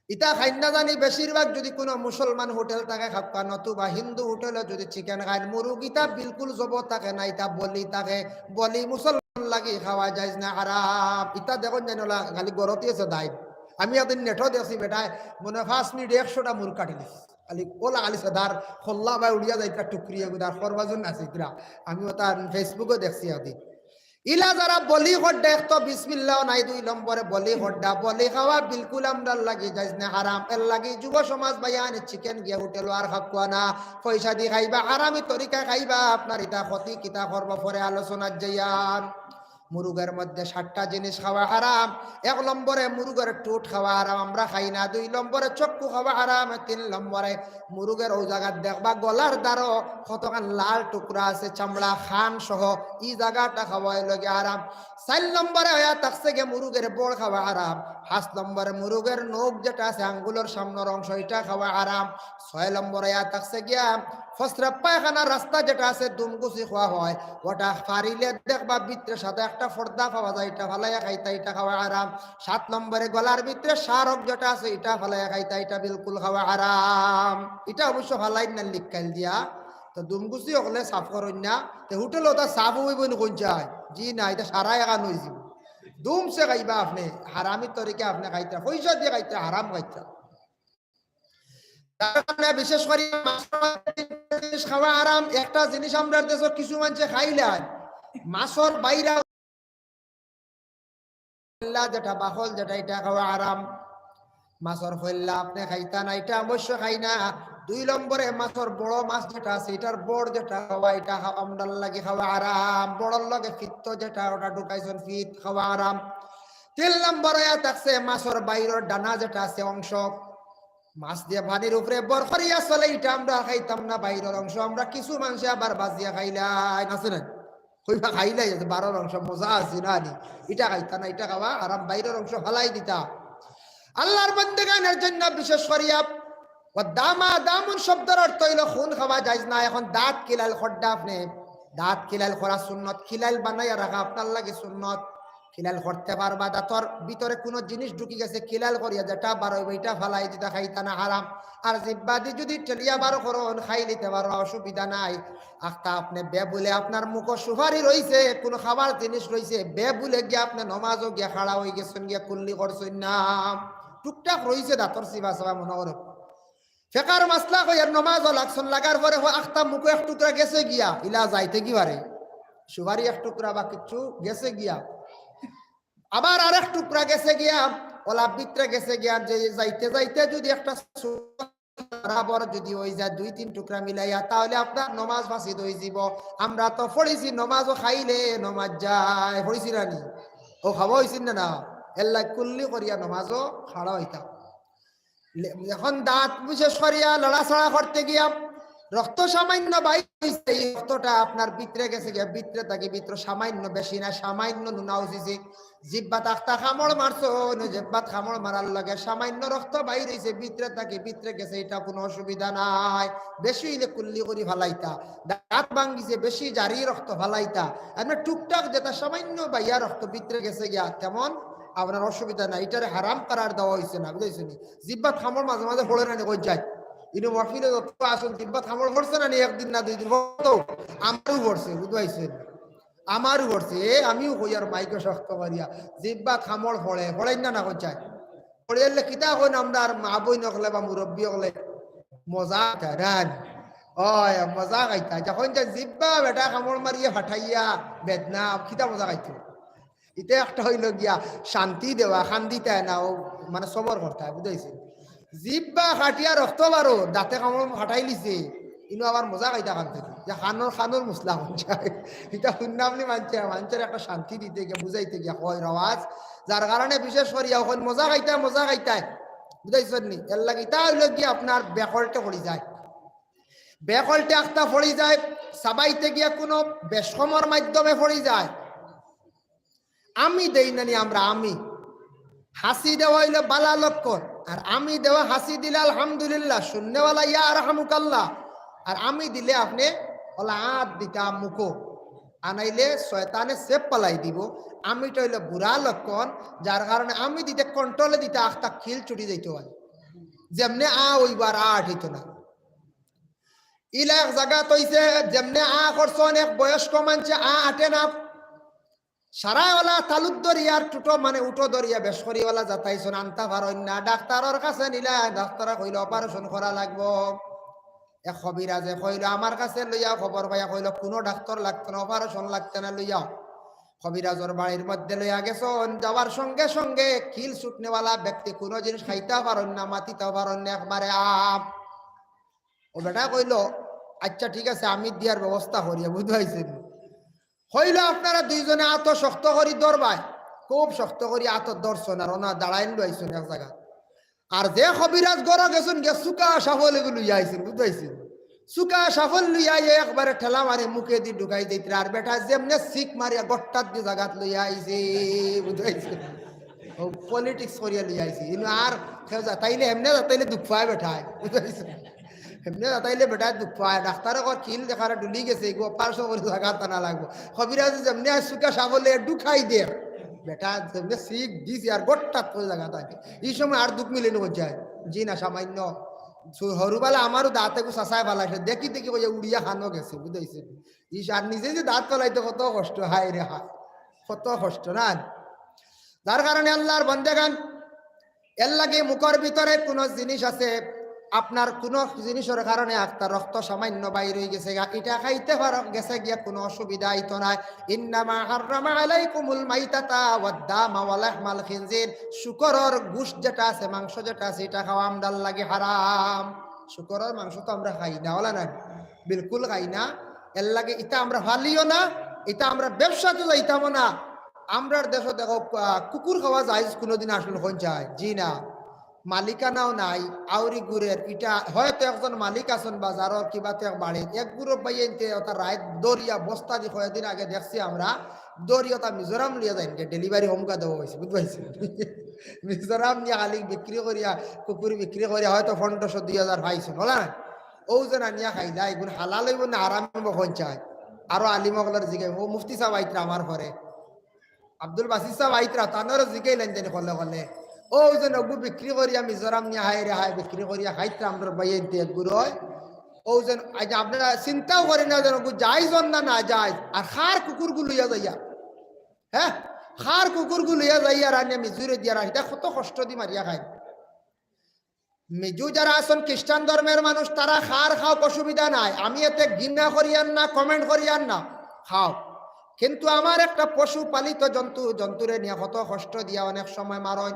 ইতা খাইন না জানি বেশিরভাগ যদি কুনু মুসলমান হোটেল থাকে খাউক্কা, নতুবা হিন্দু হোটেলো যদি চিকেন খাইন, মুরুগ ইতা বিলকুল জব থাকে না, ইতা বলি থাকে। বলি মুসলমান লাগি খাওয়া জায়েজ না, হারাম। ইতা দেখইন জানি অলা খালি গরতি আছে দায়। আমি একদিন নেটো দেখছি বেটায় মনে হয় পাঁচ মিনিটে একশোটা মুরুগ কাটি দিছে। খালি অলা খালি সেদার খোল্লা বায় উড়িয়া যাইতরা টুকরিয়া গুদার খরবাজুন নাচিতরা। আমি ওটা Facebook-ও দেখছি একদিন। ইলা যারা বলি খড্ডা, এক তো বিসমিল্লাহ নাই, দুই নম্বরে বলি খড্ডা, বলি খাওয়া বিলকুল আমরার লাগি জায়েজ না, হারাম। এর লাগি যুব সমাজ ভাইয়াইন চিকেন গিয়া হোটেলো আর খাউক্কা না, পয়সা দি খাইবা, হারামি তরিকা খাইবা, আপনার ইতা ক্ষতি কিতা করবো পরে আলোচনাত যাইয়ার। মুরুগের মধ্যে সাতটা জিনিস খাওয়া হারাম। এক নম্বরে মুরুগের ঠুট খাওয়া হারাম, আমরা খাই না। দুই নম্বরে চক্ষু খাওয়া হারাম। তিন নম্বরে মুরুগের অউ জাগাত দেখবা গলার দ্বারো কতখান লাল টুকরা আছে, চামড়া, খান সহ, ই জাগাটা খাওয়া অইলো গিয়া হারাম। চাইর নম্বরে অইয়া থাকছে গিয়া মুরুগের বড় খাওয়া হারাম। পাঁচ নম্বরে মুরুগের নখ যেটা আছে আঙ্গুলর সামনর অংশ, ইটা খাওয়া হারাম। ছয় নম্বরে অইয়া থাকছে গিয়া ফসরা পায়খানার রাস্তা যেটা আছে দুমগুছি কওয়া হয়, ওটা ফাড়িলে দেখবা ভিতরে সাদা একটা পর্দা পাওয়া যায়, ইটা ফালাইয়া খাইতা, ইটা খাওয়া হারাম। সাত নম্বরে গলার ভিতরে স্মারক যেটা আছে, ইটা ফালাইয়া খাইতা, ইটা বিলকুল খাওয়া হারাম। ইটা অবশ্য ফালাইন না লিক্কাইল দিয়া, তো দুমগুছি অকলে সাফ করইন না, তে হোটেলো তা সাফ অইবো নি কইন চাই? জি না, ইটা সারা এখান অইযিবো। দুমছে খাইবা আপনে, হারামি তরিকা আপনে খাইতরা, পয়সা দিয়া খাইতরা, হারাম খাইতরা। তার কারণে বিশেষ করি মাছর জিনিস খাওয়া হারাম। একটা জিনিস আমরার দেশো কিছু মানষে খাইলায়, মাছর বাইরা যেটা বাকল যেটা, ইটা খাওয়া হারাম। মাছর ফইল্লা আপনে খাইতা না, ইটা অবশ্য খাই না। দুই নম্বরে মাছর বড় মাছ যেটা আছে, ইটার বড় যেটা খাওয়া, ইটা খা-, আমরার লাগি খাওয়া হারাম। বড়র লগে ফিত্ত যেটা, ওটা ঢুকাইছইন, ফিত খাওয়া হারাম। তিন নম্বরে অইয়া থাকছে মাছর বাইরর ডানা যেটা আছে অংশ, মাছ দিয়া পানির উপরে ভর করিয়া চলে, ইটা আমরা খাইতাম না, বাইরর অংশ। আমরা কিছু মানষে আবার বাজিয়া খাইলায়, আছে না? কইবা খাইলায়, আছে বারর অংশ, মজা আছে না নি? ইটা খাইতা না, ইটা খাওয়া হারাম, বাইরর অংশ ফালাই দিতা। আল্লাহর বন্দেগানের জন্য বিশেষ করিয়া ওয়া দামা দামুন শব্দর অর্থ অইলো খুন খাওয়া জায়েজ না। এখন দাঁত কিলাইল করডা আপনে, দাঁত কিলাইল করা সুন্নত, কিলাইল বানাইয়া রাখা আপনার লাগি সুন্নত। কিলাইল করতে পারবা, দাঁতর ভিতরে কুনু জিনিস ঢুকি গেছে, কিলাইল করিয়া যেটা বার অইবো, ইটা ফালাই দিতা, খাইতা না, হারাম। আর জিব্বা দি যুদি ঠেলিয়া বার করইন, খাইলিতে পারো, অসুবিধা নাই। আখতা আপনে বেবুলে আপনার মুখো সুপারি রইছে, কুনু খাবার জিনিস রইছে, বেবুলে গিয়া আপনে নমাজো গিয়া খাড়া অইগেছইন, গিয়া কুল্লি করছইন না, টুকটাক রইছে দাঁতর চিবা চাবা মনো করো। ফেকার মাসলা কইয়ার নমাজো লাগছইন, লাগার পরে হ আখতা মুখো এক টুকরা গেছে গিয়া, ইলা যাইতে কি পারে, সুপারি এক টুকরা বা কিচ্ছু গেছে গিয়া, আবার আরেক টুকরা গেছে গিয়া, ওলা ভিতরে গেছে গিয়া, যে যাইতে যাইতে যুদি একটা বরাবর যুদি অই যায় দুই তিন টুকরা মিলাইয়া, তাহলে আপনার নমাজ ফাসিদ অইযিবো। আমরা তো পড়ছি নমাজো খাইলে নমাজ যায়, পড়ছি না নি? ও খাওয়া অইছে না, না? এল্লা কুল্লি করিয়া নমাজো খাড়া অইতাম। লে-, এখন দাঁত বিশেষ করিয়া লড়াচড়া করতে গিয়া রক্ত সামান্য বাইর অইছে, এই রক্তটা আপনার ভিতরে গেছে গিয়া, ভিতরে থাকি ভিতরে সামান্য, বেশি না, সামান্য নুনা উচিছে। জিব্বাত আখতা কামড় মারছইন, জিব্বাত কামড় মারার লগে সামান্য রক্ত বাইর অইছে, ভিতরে থাকি ভিতরে গেছে, ইটা কুনু অসুবিধা নাই। বেশি অইলে কুল্লি করি ফালাইতা, দাঁত ভাঙ্গিছে, বেশি জারি রক্ত ফালাইতা। আপনে টুকটাক যেটা সামান্য বাইয়া রক্ত ভিতরে গেছে গিয়া, তেমন আপনার অসুবিধা নাই, ইটারে হারাম করার দেওয়া অইছে না, বুঝাইছো নি? জিব্বাত কামড় মাঝে মাঝে পড়ে না নি, কই যায়? ইনো মাহফিলো যত আছইন, জিব্বাত কামড় পড়ছে না নি? একদিন না দুই দিন পড়তো, আমারও পড়ছে, বুঝাইছো নি? আমারও পড়ছে, এ আমিও কই আর মাইকো শক্ত করিয়া, জিব্বাত কামড় পড়ে, পড়ে না, না কই যায়? পড়ে এলে কিতা কইন আমরার মা বইন অকলে বা মুরব্বি অকলে? মজা খাইতা, না নি? ওই, মজা খাইতা। যখন যে জিব্বা বেটা কামড় মারিয়া ফাটাইয়া বেদনা, কিতা মজা খাইতো? ইটা একটা অইলো গিয়া শান্তি দেওয়া, কান্দিতায় না, ও মানে সবর করতায়, বুঝাইছো? জিব্বা কাটিয়া রক্ত বারো, দাঁতে কামড় ফাটাইলিছে, ইনো আবার মজা খাইতা কানতে দি। যে কানর, কানর মুসলা অইযায়। ইটা হুনলাম নি মানষে, মানষরে একটা শান্তি দিতে গিয়া, বুঝাইতে গিয়া কয় রওয়াজ, যার কারণে বিশেষ করিয়া অখন মজা খাইতায়, মজা খাইতায়, বুঝাইছো নি? এরলাগি ইটা অইলো গিয়া আপনার বেকলটে পড়ি যায়, বেকলটে আখতা পড়ি যায়, চাবাইতে গিয়া কুনু বেশকমর মাধ্যমে পড়ি যায়। আমি দেই না নি আমরা, আমি। হাসি দেওয়া অইলো বালা লক্ষণ, আর আমি দেওয়া, হাসি দিলে আলহামদুলিল্লাহ, শুননেওয়ালা ইয়া আরহামুকাল্লাহ, আর আমি দিলে আপনে ওলা আত দিতা মুখো, আনাইলে শয়তানে ছেপ ফালাই দিবো। আমিটা অইলো বুরা লক্ষণ, যার কারণে আমি দিতে কন্ট্রোলে দিতে আখতা খিল ছুটি যাইতো পারে, যেমনে আ অইবো আর আ আটিতো না। ইলা এক জাগাত অইছে, যেমনে আ করছইন, এক বয়স্ক মানষে আ আটে না, সারা ওলা তালুত ধরিয়া আর টুটো মানে উটো ধরিয়া বেশ করি ওলা যাতাইছইন, আনতা পারইন না। ডাক্তারর কাছে নিলা, ডাক্তারে কইলো অপারেশন করা লাগবো। এক কবিরাজে কইলো আমার কাছে লইয়া, খবর পাইয়া কইলো কুনু ডাক্তার লাগতো না, অপারেশন লাগতো না, লইয়াও। কবিরাজর বাড়ির মধ্যে লইয়া গেছইন, যাওয়ার সঙ্গে সঙ্গে খিল ছুটনেওয়ালা ব্যক্তি, কুনু জিনিস খাইতা পারইন না, মাতিতাও পারইন না, একবারে আম। ও বেটা কইলো, আচ্ছা ঠিক আছে, আমি দিয়ার ব্যবস্থা করিয়া, বুঝতে পারছেন? কইলো, "আপনারা দুইজনে আতো শক্ত করি ধরবায়।" খুব শক্ত করি আতো ধরছইন, আর ওনা দাঁড়াইন লইছইন এক জাগাত। আর যে কবিরাজ ঘরো গেছইন গিয়া, চুকা সাফল এগু লইয়া আইছইন, বুঝাইছইন? চুকা সাফল লইয়া আইয়া একবারে ঠেলা মারি মুখেদি ঢুকাই দিতরা, আর বেটা যেমনে সিক মারিয়া গট্টাত দি জাগাত লইয়া আইছে, বুঝাইছইন? ও politics করিয়া লইয়া আইছে। ইনো আর কেউ যাতাইলে, এমনে যাতাইলে দুখ পায় বেটায়, বুঝাইছইন? এমনে যাতাইলে বেটায় দুখ পায়। ডাক্তারে কর, "কিল দেখারে ডুলি গেছে, এগু operation করি জাগাত আনা লাগবো।" কবিরাজ যেমনে আইয়া চুকা সাফল লইয়া ঢুকাই দে, বেটা যেমনে সিক দিছে আর গট্টাত করি জাগাত আইছে। ই সময় আর দুখ মিলে নি কই যায়? জি না, সামান্য। সু-, হরুবালা আমারও দাঁত এগু চাচায় ফালাইছে, দেখি দেখি কইয়া উড়িয়া কানো গেছে, বুঝাইছইন? ইস, আর নিজে যে দাঁত ফালাইতে কত কষ্ট, হায় রে হায়, কত কষ্ট না? যার কারণে আল্লার বন্দেগান, এরলাগি মুখর ভিতরে কুনু জিনিস আছে, আপনার কুনু জিনিসর কারণে আপনার রক্ত সামান্য বাইর অইগেছে গা, ইটা খাইতে পারো, গেছে গিয়া কুনু অসুবিধা অইতো নায়। ইন্নামা হাররামা আলাইকুমুল মাইতাতা ওয়াদ দামা ওয়া লাহমাল খিনজির, শুকরর গোশত যেটা আছে, মাংস যেটা আছে, ইটা খাওয়া আমরার লাগি হারাম। শুকরর মাংস তো আমরা খাই না, অলা না? বিলকুল খাই না। এরলাগি ইতা আমরা ফালিও না, ইতা আমরা ব্যবসাত যাইতামও না। আমরার দেশো দেখো, আহ, কুকুর খাওয়া জায়েজ কুনুদিন আসল কইন চায়? জি না। মালিকানাও নাই, আউরি গুরের। ইটা হয়তো একজন মালিক আছইন বাজারর কিবা তে এক বাড়িত, এক গুরু ভাইয়াইন্তে ওটা রাইত ধরিয়া বস্তা দি কয়দিন আগে দেখছি আমরা, ধরিয়া ওটা মিজোরাম লইয়া যাইন গি, delivery হোমকা দেওয়া অইছে, বুঝ পাইছইন? মিজোরাম নিয়া খালি বিক্রি করিয়া, কুকুর বিক্রি করিয়া হয়তো পনেরোশো, দুই হাজার পাইছইন, অলা না? অউ যে আনিয়া খাইলা, ইগুন হালাল অইবো না হারাম অইবো কইন চায়? আরো আলিম অকলরে জিগাইমু, অউ মুফতি সাব আইতরা আমার ঘরে, আব্দুল বাসিত সাব আইতরা, তানরে জিগাইলাইন জানি কলে কলে। অউ যে অগু বিক্রি করিয়া মিজোরাম নিয়া হায় রে হায় বিক্রি করিয়া খাইতরা আমরার ভাইয়াইন্তে এক গুরু অয়। অউ যে আইজ আপনারা চিন্তাও করি না যে অগু জায়েজ অর না নাজায়েজ, আর কার কুকুরগু লইয়া যাইয়া, হ্যাঁ, কার কুকুরগু লইয়া যাইয়া আর আনিয়া মিজুরে দিয়া রাখি, ইটা কত কষ্ট দি মারিয়া খাইন। মিজু যারা আছইন খ্রিস্টান ধর্মের মানুষ, তারা খার খাও, অসুবিধা নাই, আমি এতে ঘৃণা করিয়ার না, comment করিয়ার না, খাও। কিন্তু আমার একটা পশু পালিত জন্তু, জন্তুরে নিয়া কত কষ্ট দিয়া অনেক সময় মারইন।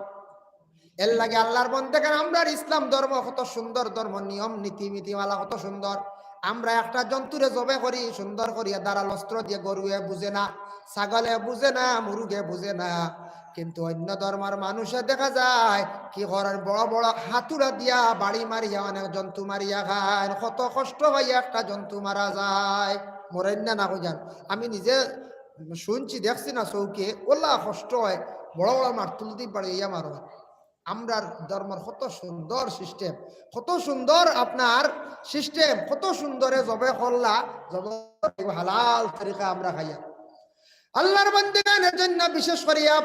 এরলাগি আল্লার বন্দেগান, আমরার ইসলাম ধর্ম কত সুন্দর ধর্ম, নিয়ম নীতি নীতিমালা কত সুন্দর। আমরা একটা জন্তুরে জবে করি সুন্দর করিয়া, ধারালো অস্ত্র দিয়া, গরুয়ে বুঝে না, ছাগলে বুঝে না, মুরুগে বুঝে না, কিন্তু অইন্য ধর্মর মানুষে দেখা যায় কি করইন, বড় বড় হাতুড়া দিয়া বাড়ি মারিয়া অনেক জন্তু মারিয়া খাইন। কত কষ্ট পাইয়া একটা জন্তু মারা যায়, মরইন না, না কইযান? আমি নিজে হুনছি, দেখছি না চউখে, অলা কষ্ট অয়, বড় বড় মারতুল দি বাড়িয়া মারইন। আমরার ধর্মর কত সুন্দর system, কত সুন্দর আপনার system, কত সুন্দরে জবে করলা, জবে হালাল তরিকা আমরা খাইয়া। আল্লার বন্দেগান, এর জন্য বিশেষ করিয়া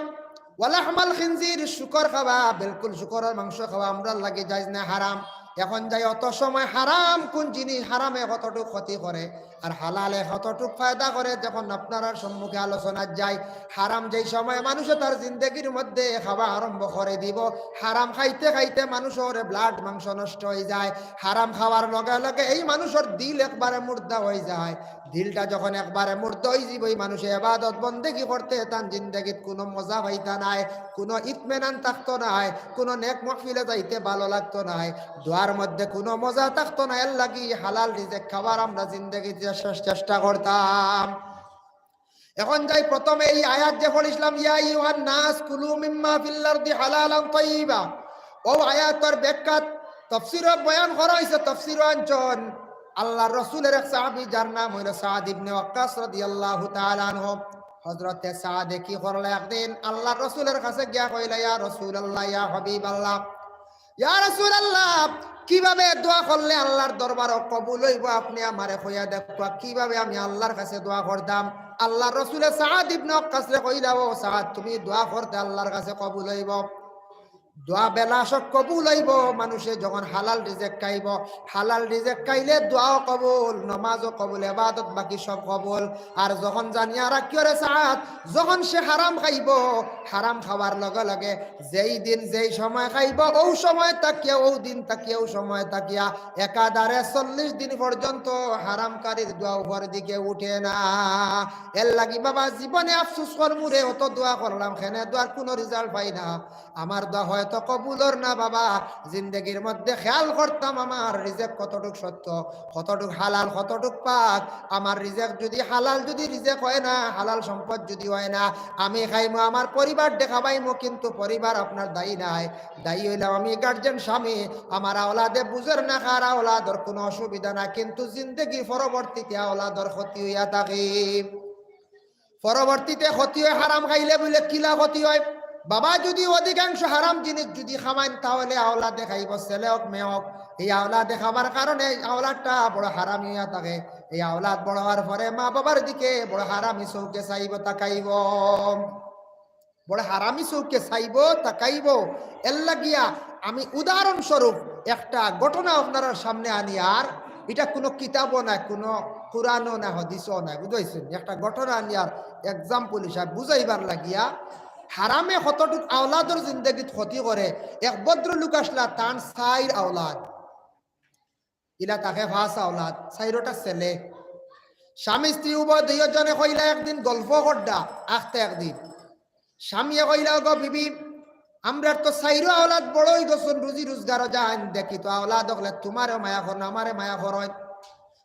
ওয়ালাহমাল খিনজির, শুকর খাওয়া, বিলকুল শুকরর মাংস খাওয়া আমরার লাগি জায়েজ না, হারাম। এখন যাই অত সময় হারাম কুন জিনিস, হারামে কতটুক ক্ষতি করে আর হালালে কতটুক ফায়দা করে, যখন আপনারার সম্মুখে আলোচনা যাই, হারাম যেই সময় মানুষে তার জিন্দেগির মধ্যে খাওয়া আরম্ভ করে দিব, হারাম খাইতে খাইতে মানুষর blood মাংস নষ্ট অই যায়, হারাম খাওয়ার লগে লগে এই মানুষর দিল একবারে মুর্দা অই যায়, দিলটা যখন একবারে মুর্দা অইযিবো, ই মানুষে ইবাদত বন্দেগি করতে তান জিন্দেগিত কুনু মজা পাইতা নায়, কুনু ইতমিনান থাকতো নায়, কুনু নেক মাহফিলে যাইতে ভালো লাগতো নায়, দোয়ার মধ্যে কুনু মজা থাকতো নায়। এরলাগি হালাল রিজিক খাওয়ার আমরা জিন্দেগিত চেষ-, চেষ্টা করতাম। এখন যাই প্রথমে এই আয়াত যে পড়ছিলাম, "ইয়া আইয়ুহান নাস কুলু মিম্মা ফিল আরদি হালালান তাইয়িবা।" অউ আয়াতর ব্যাখ্যাত তফসিরো বয়ান করা অইছে, তফসিরো আনছইন আল্লার রসুলের এক সাহাবী, যার নাম অইলো সাদ ইবনে ওয়াক্কাস রাদিয়াল্লাহু তাআলা আনহু। হযরতে সাদে কি করলা, একদিন আল্লার রসুলের কাছে গিয়া কইলা, "ইয়া রাসূলুল্লাহ, ইয়া হাবিবাল্লাহ, ইয়া রাসূলুল্লাহ, কিভাবে দোয়া করলে আল্লার দরবারো কবুল অইবো? আপনে আমারে কইয়া দেখউক্কা, কিভাবে আমি আল্লার কাছে দোয়া করতাম?" আল্লার রসুলে সাদ ইবনে ওয়াক্কাসরে কইলা, "ও সাদ, তুমি দোয়া করতে আল্লার কাছে কবুল অইবো।" দোয়া বেলাশক কবুল অইবো, মানুষে যখন হালাল রিজিক খাইবো, হালাল রিজিক খাইলে দোয়াও কবুল, নমাজও কবুল, ইবাদত বাকি সব কবুল। আর যখন জানিয়া রাখিও রে সাদ, যখন সে হারাম খাইবো, হারাম খাওয়ার লগে লগে যেই দিন যেই সময় খাইবো, অউ সময় থাকিয়া, অউ দিন থাকিয়া, অউ সময় থাকিয়া একাধারে চল্লিশ দিন পর্যন্ত হারামকারীর দোয়া উপর দিকে উঠে না। এরলাগি বাবা জীবনে আফসোস করমু রে, অত দোয়া করলাম, কেনে দোয়ার কুনু result পাই না। আমার দোয়া হয় তো কবুল অর না বাবা। জিন্দেগির মধ্যে খেয়াল করতাম আমার রিজেক কতটুক সত্য, কতটুক হালাল, কতটুক পাক। আমার রিজেক যদি হালাল যদি রিজেক হয় না, হালাল সম্পদ যদি হয় না, আমি খাইমু, আমার পরিবার দেখাবাইমু, কিন্তু পরিবার আপনার দায়ী নায়। দায়ী হইলাম আমি গার্জিয়ান স্বামী। আমার আওলাদে বুঝের না, কার আওলাদর কোনো অসুবিধা না, কিন্তু জিন্দেগি পরবর্তীতে আওলাদর ক্ষতি হইয়া থাকে। পরবর্তীতে ক্ষতি হয় হারাম খাইলে। বুলে, কিলা ক্ষতি হয়? বাবা যদি অধিকাংশ হারাম জিনিস যদি খাওয়াইন, তাহলে আওলাদে খাইব, ছেলে হোক মেয়ে হোক। এই আওলাদে খাবার কারণে এই আওলাদটা বড় হারামি হইয়া থাকে। এই আওলাদ বড় হওয়ার পরে মা বাবার দিকে বড় হারামি চৌকে চাইব, তাকাইব, বড় হারামি চৌকে চাইব, তাকাইব। এর লাগিয়া আমি উদাহরণস্বরূপ একটা ঘটনা আপনারার সামনে আনি, আর এটা কোনো কিতাবও নাই, কোনো কোরআনও নাই, হাদিসও নাই, বুঝাইছেন? একটা ঘটনা আনি আর এক্সাম্পল হিসাবে বুঝাইবার লাগিয়া, হারামে কতটুক আওলাদর জিন্দেগিত ক্ষতি করে। এক ভদ্রলোক আসলা, তান চাইর আওলাদ, ইলা তাকে পাঁচ আওলাদ, চাইরোটা ছেলে। স্বামী স্ত্রী উভয় দুইজনে কইলা একদিন গল্প করডা, আখতা একদিন স্বামীয়ে কইলা, "গো বিবি, আমরার তো চাইরো আওলাদ বড় অই গেছইন, রুজি রোজগারও যাইন, দেখি তো আওলাদ অকলে তুমারেও মায়া করইন, আমারে মায়া করইন।"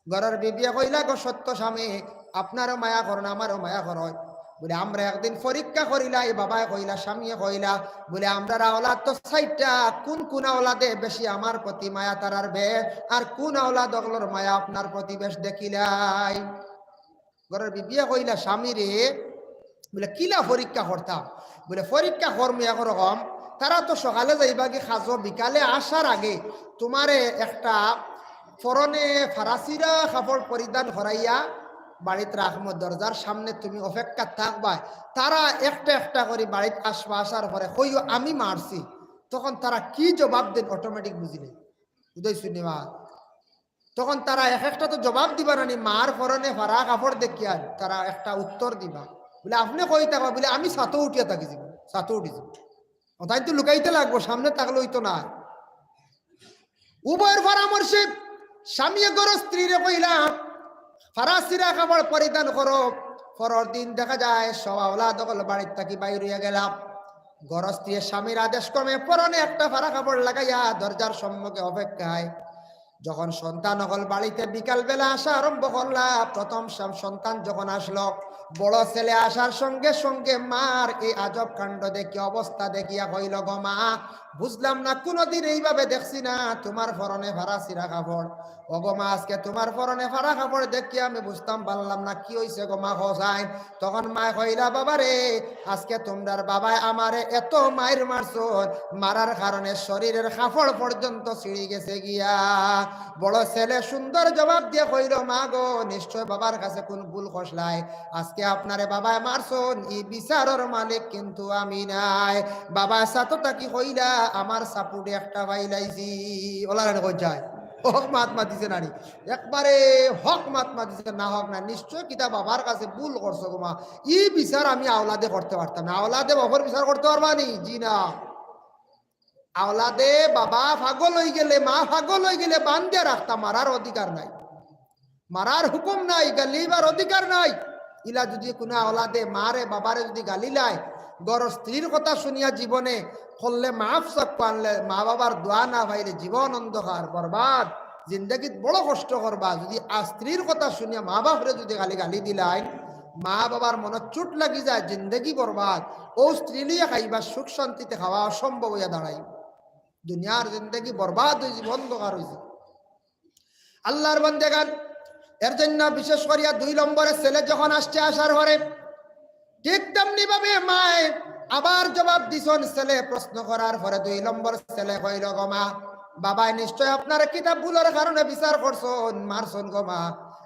ঘরর বিবিয়ে কইলা, "গো সত্য স্বামী, আপনারেও মায়া করইন, আমারেও মায়া করইন।" বুলে, "আমরা একদিন পরীক্ষা করিলাই।" বাবায় কইলা, স্বামীয়ে কইলা, বুলে, "আমরার আওলাদ তো চাইরটা, কুন কুন আওলাদে বেশি আমার প্রতি মায়া তারার বে, আর কুন আওলাদ অকলর মায়া আপনার প্রতি বেশ দেখিলাই?" ঘরর বিবিয়ে কইলা স্বামীরে, বুলে, "কিলা পরীক্ষা করতাম?" বুলে, "পরীক্ষা করমু একরকম, তারা তো সকালে যাইবা গি কাজো, বিকালে আসার আগে তুমারে একটা পরনে ফাড়া-ছিড়া কাপড় পরিধান করাইয়া বাড়িত রাখমু, দরজার সামনে তুমি অপেক্ষা থাকবায়, তারা একটা একটা করি বাড়িত আসবা, আসার পরে কইও আমি মারছি।" তখন তারা কি জবাব দেইন অটোমেটিক বুঝিলে, উদয় শুনিবা। তখন তারা এক একটা তো জবাব দিবা নানি, মার পরনে ফাড়া কাপড় দেখিয়া তারা একটা উত্তর দিবা। বুলে, "আপনে কই থাকবা?" বুলে, "আমি ছাতো উঠিয়া থাকি যিমু, ছাতো উঠি যিমু।" অতাইন তো লুকাইতে লাগবো, সামনে থাকলে অইতো না। উভয়ের পরামর্শে স্বামীয়ে ঘরর স্ত্রীরে কইলা, "ফাড়া-ছিড়া কাপড় পরিধান করো।" পরর দিন দেখা যায় সব আওলাদ অকল বাড়িত থাকি বাইর অইয়া গেলা। ঘরর স্ত্রীয়ে স্বামীর আদেশ ক্রমে পরনে একটা ফাড়া কাপড় লাগাইয়া দরজার সম্মুখে অপেক্ষায়। যখন সন্তান অকল বাড়িতে বিকালবেলা আসা আরম্ভ করলা, প্রথম সব সন্তান যখন আসলো, বড় ছেলে আসার সঙ্গে সঙ্গে মার এই আজব কাণ্ড দেখি, অবস্থা দেখিয়া কইল, "গো মা, বুঝলাম না, কুনুদিন এইভাবে দেখছি না, তুমার পরনে ফাড়া-ছিড়া কাপড়। ও গো মা, আজকে তুমার পরনে ফাড়া কাপড় দেখিয়া আমি বুঝতাম পারলাম না, কি অইছে গো মা, কও চাইন?" তখন মায় কইলা, "বাবারে, আজকে তুমরার বাবায় আমারে এত মাইর মারছইন, মারার কারণে শরীরের কাপড় পর্যন্ত ছিঁড়ি গেছে গিয়া।" বড় ছেলে সুন্দর জবাব দিয়া কইল, "মা গো, নিশ্চয় বাবার কাছে কুন ভুল করছলায়। আজকে আপনারে বাবায় মারছইন, ই বিচারর মালিক কিন্তু আমি নায়। বাবায় ছাতো থাকি কইলা, আমার চাপুটে একটা পাইলাইছি।" অলারে কই যায়, হক মাত মাতিছে নানি? একবারে হক মাত মাতিছে, না হক না। নিশ্চয় কিতা বাবার কাছে ভুল করছো গো মা, ই বিচার আমি আওলাদে করতে পারতাম না। আওলাদে বাবার বিচার করতে পারবা নি? জি না। আওলাদে বাবা পাগল অইগেলে, মা পাগল অইগেলে বান্ধিয়া রাখতা, মারার অধিকার নাই, মারার হুকুম নাই, গালিবার অধিকার নাই। ইলা যুদি কুনু আওলাদে মারে বাবারে যুদি গালিলায়, ঘরর স্ত্রীর কথা শুনিয়া জীবনে করলে মাফ চাক্কু আনলে, মা বাবার দোয়া না পাইলে জীবন অন্ধকার, বরবাদ, জিন্দেগিত বড় কষ্ট করবা। যুদি আ স্ত্রীর কথা শুনিয়া মা বাপরে যুদি গালি গালি দিলাইন, মা বাবার মনো চুট লাগি যায়, জিন্দেগি বরবাদ। অউ স্ত্রী লইয়া খাইবা, সুখ শান্তিতে খাওয়া অসম্ভব অইয়া দাঁড়াইবো। দুনিয়ার জিন্দেগি বরবাদ অইযিবো, অন্ধকার অইযিবো। আল্লার বান্দেগান, এর জন্য বিশেষ করিয়া দুই নম্বরে ছেলে যখন আসছে, আসার পরে ঠিক তেমনি ভাবে মায় আবার জবাব দিছইন। ছেলে প্রশ্ন করার পরে দুই নম্বর ছেলে কইল, "গো মা, বাবায় নিশ্চয় আপনারে কিতা ভুলর কারণে বিচার করছইন, মারছইন গো মা।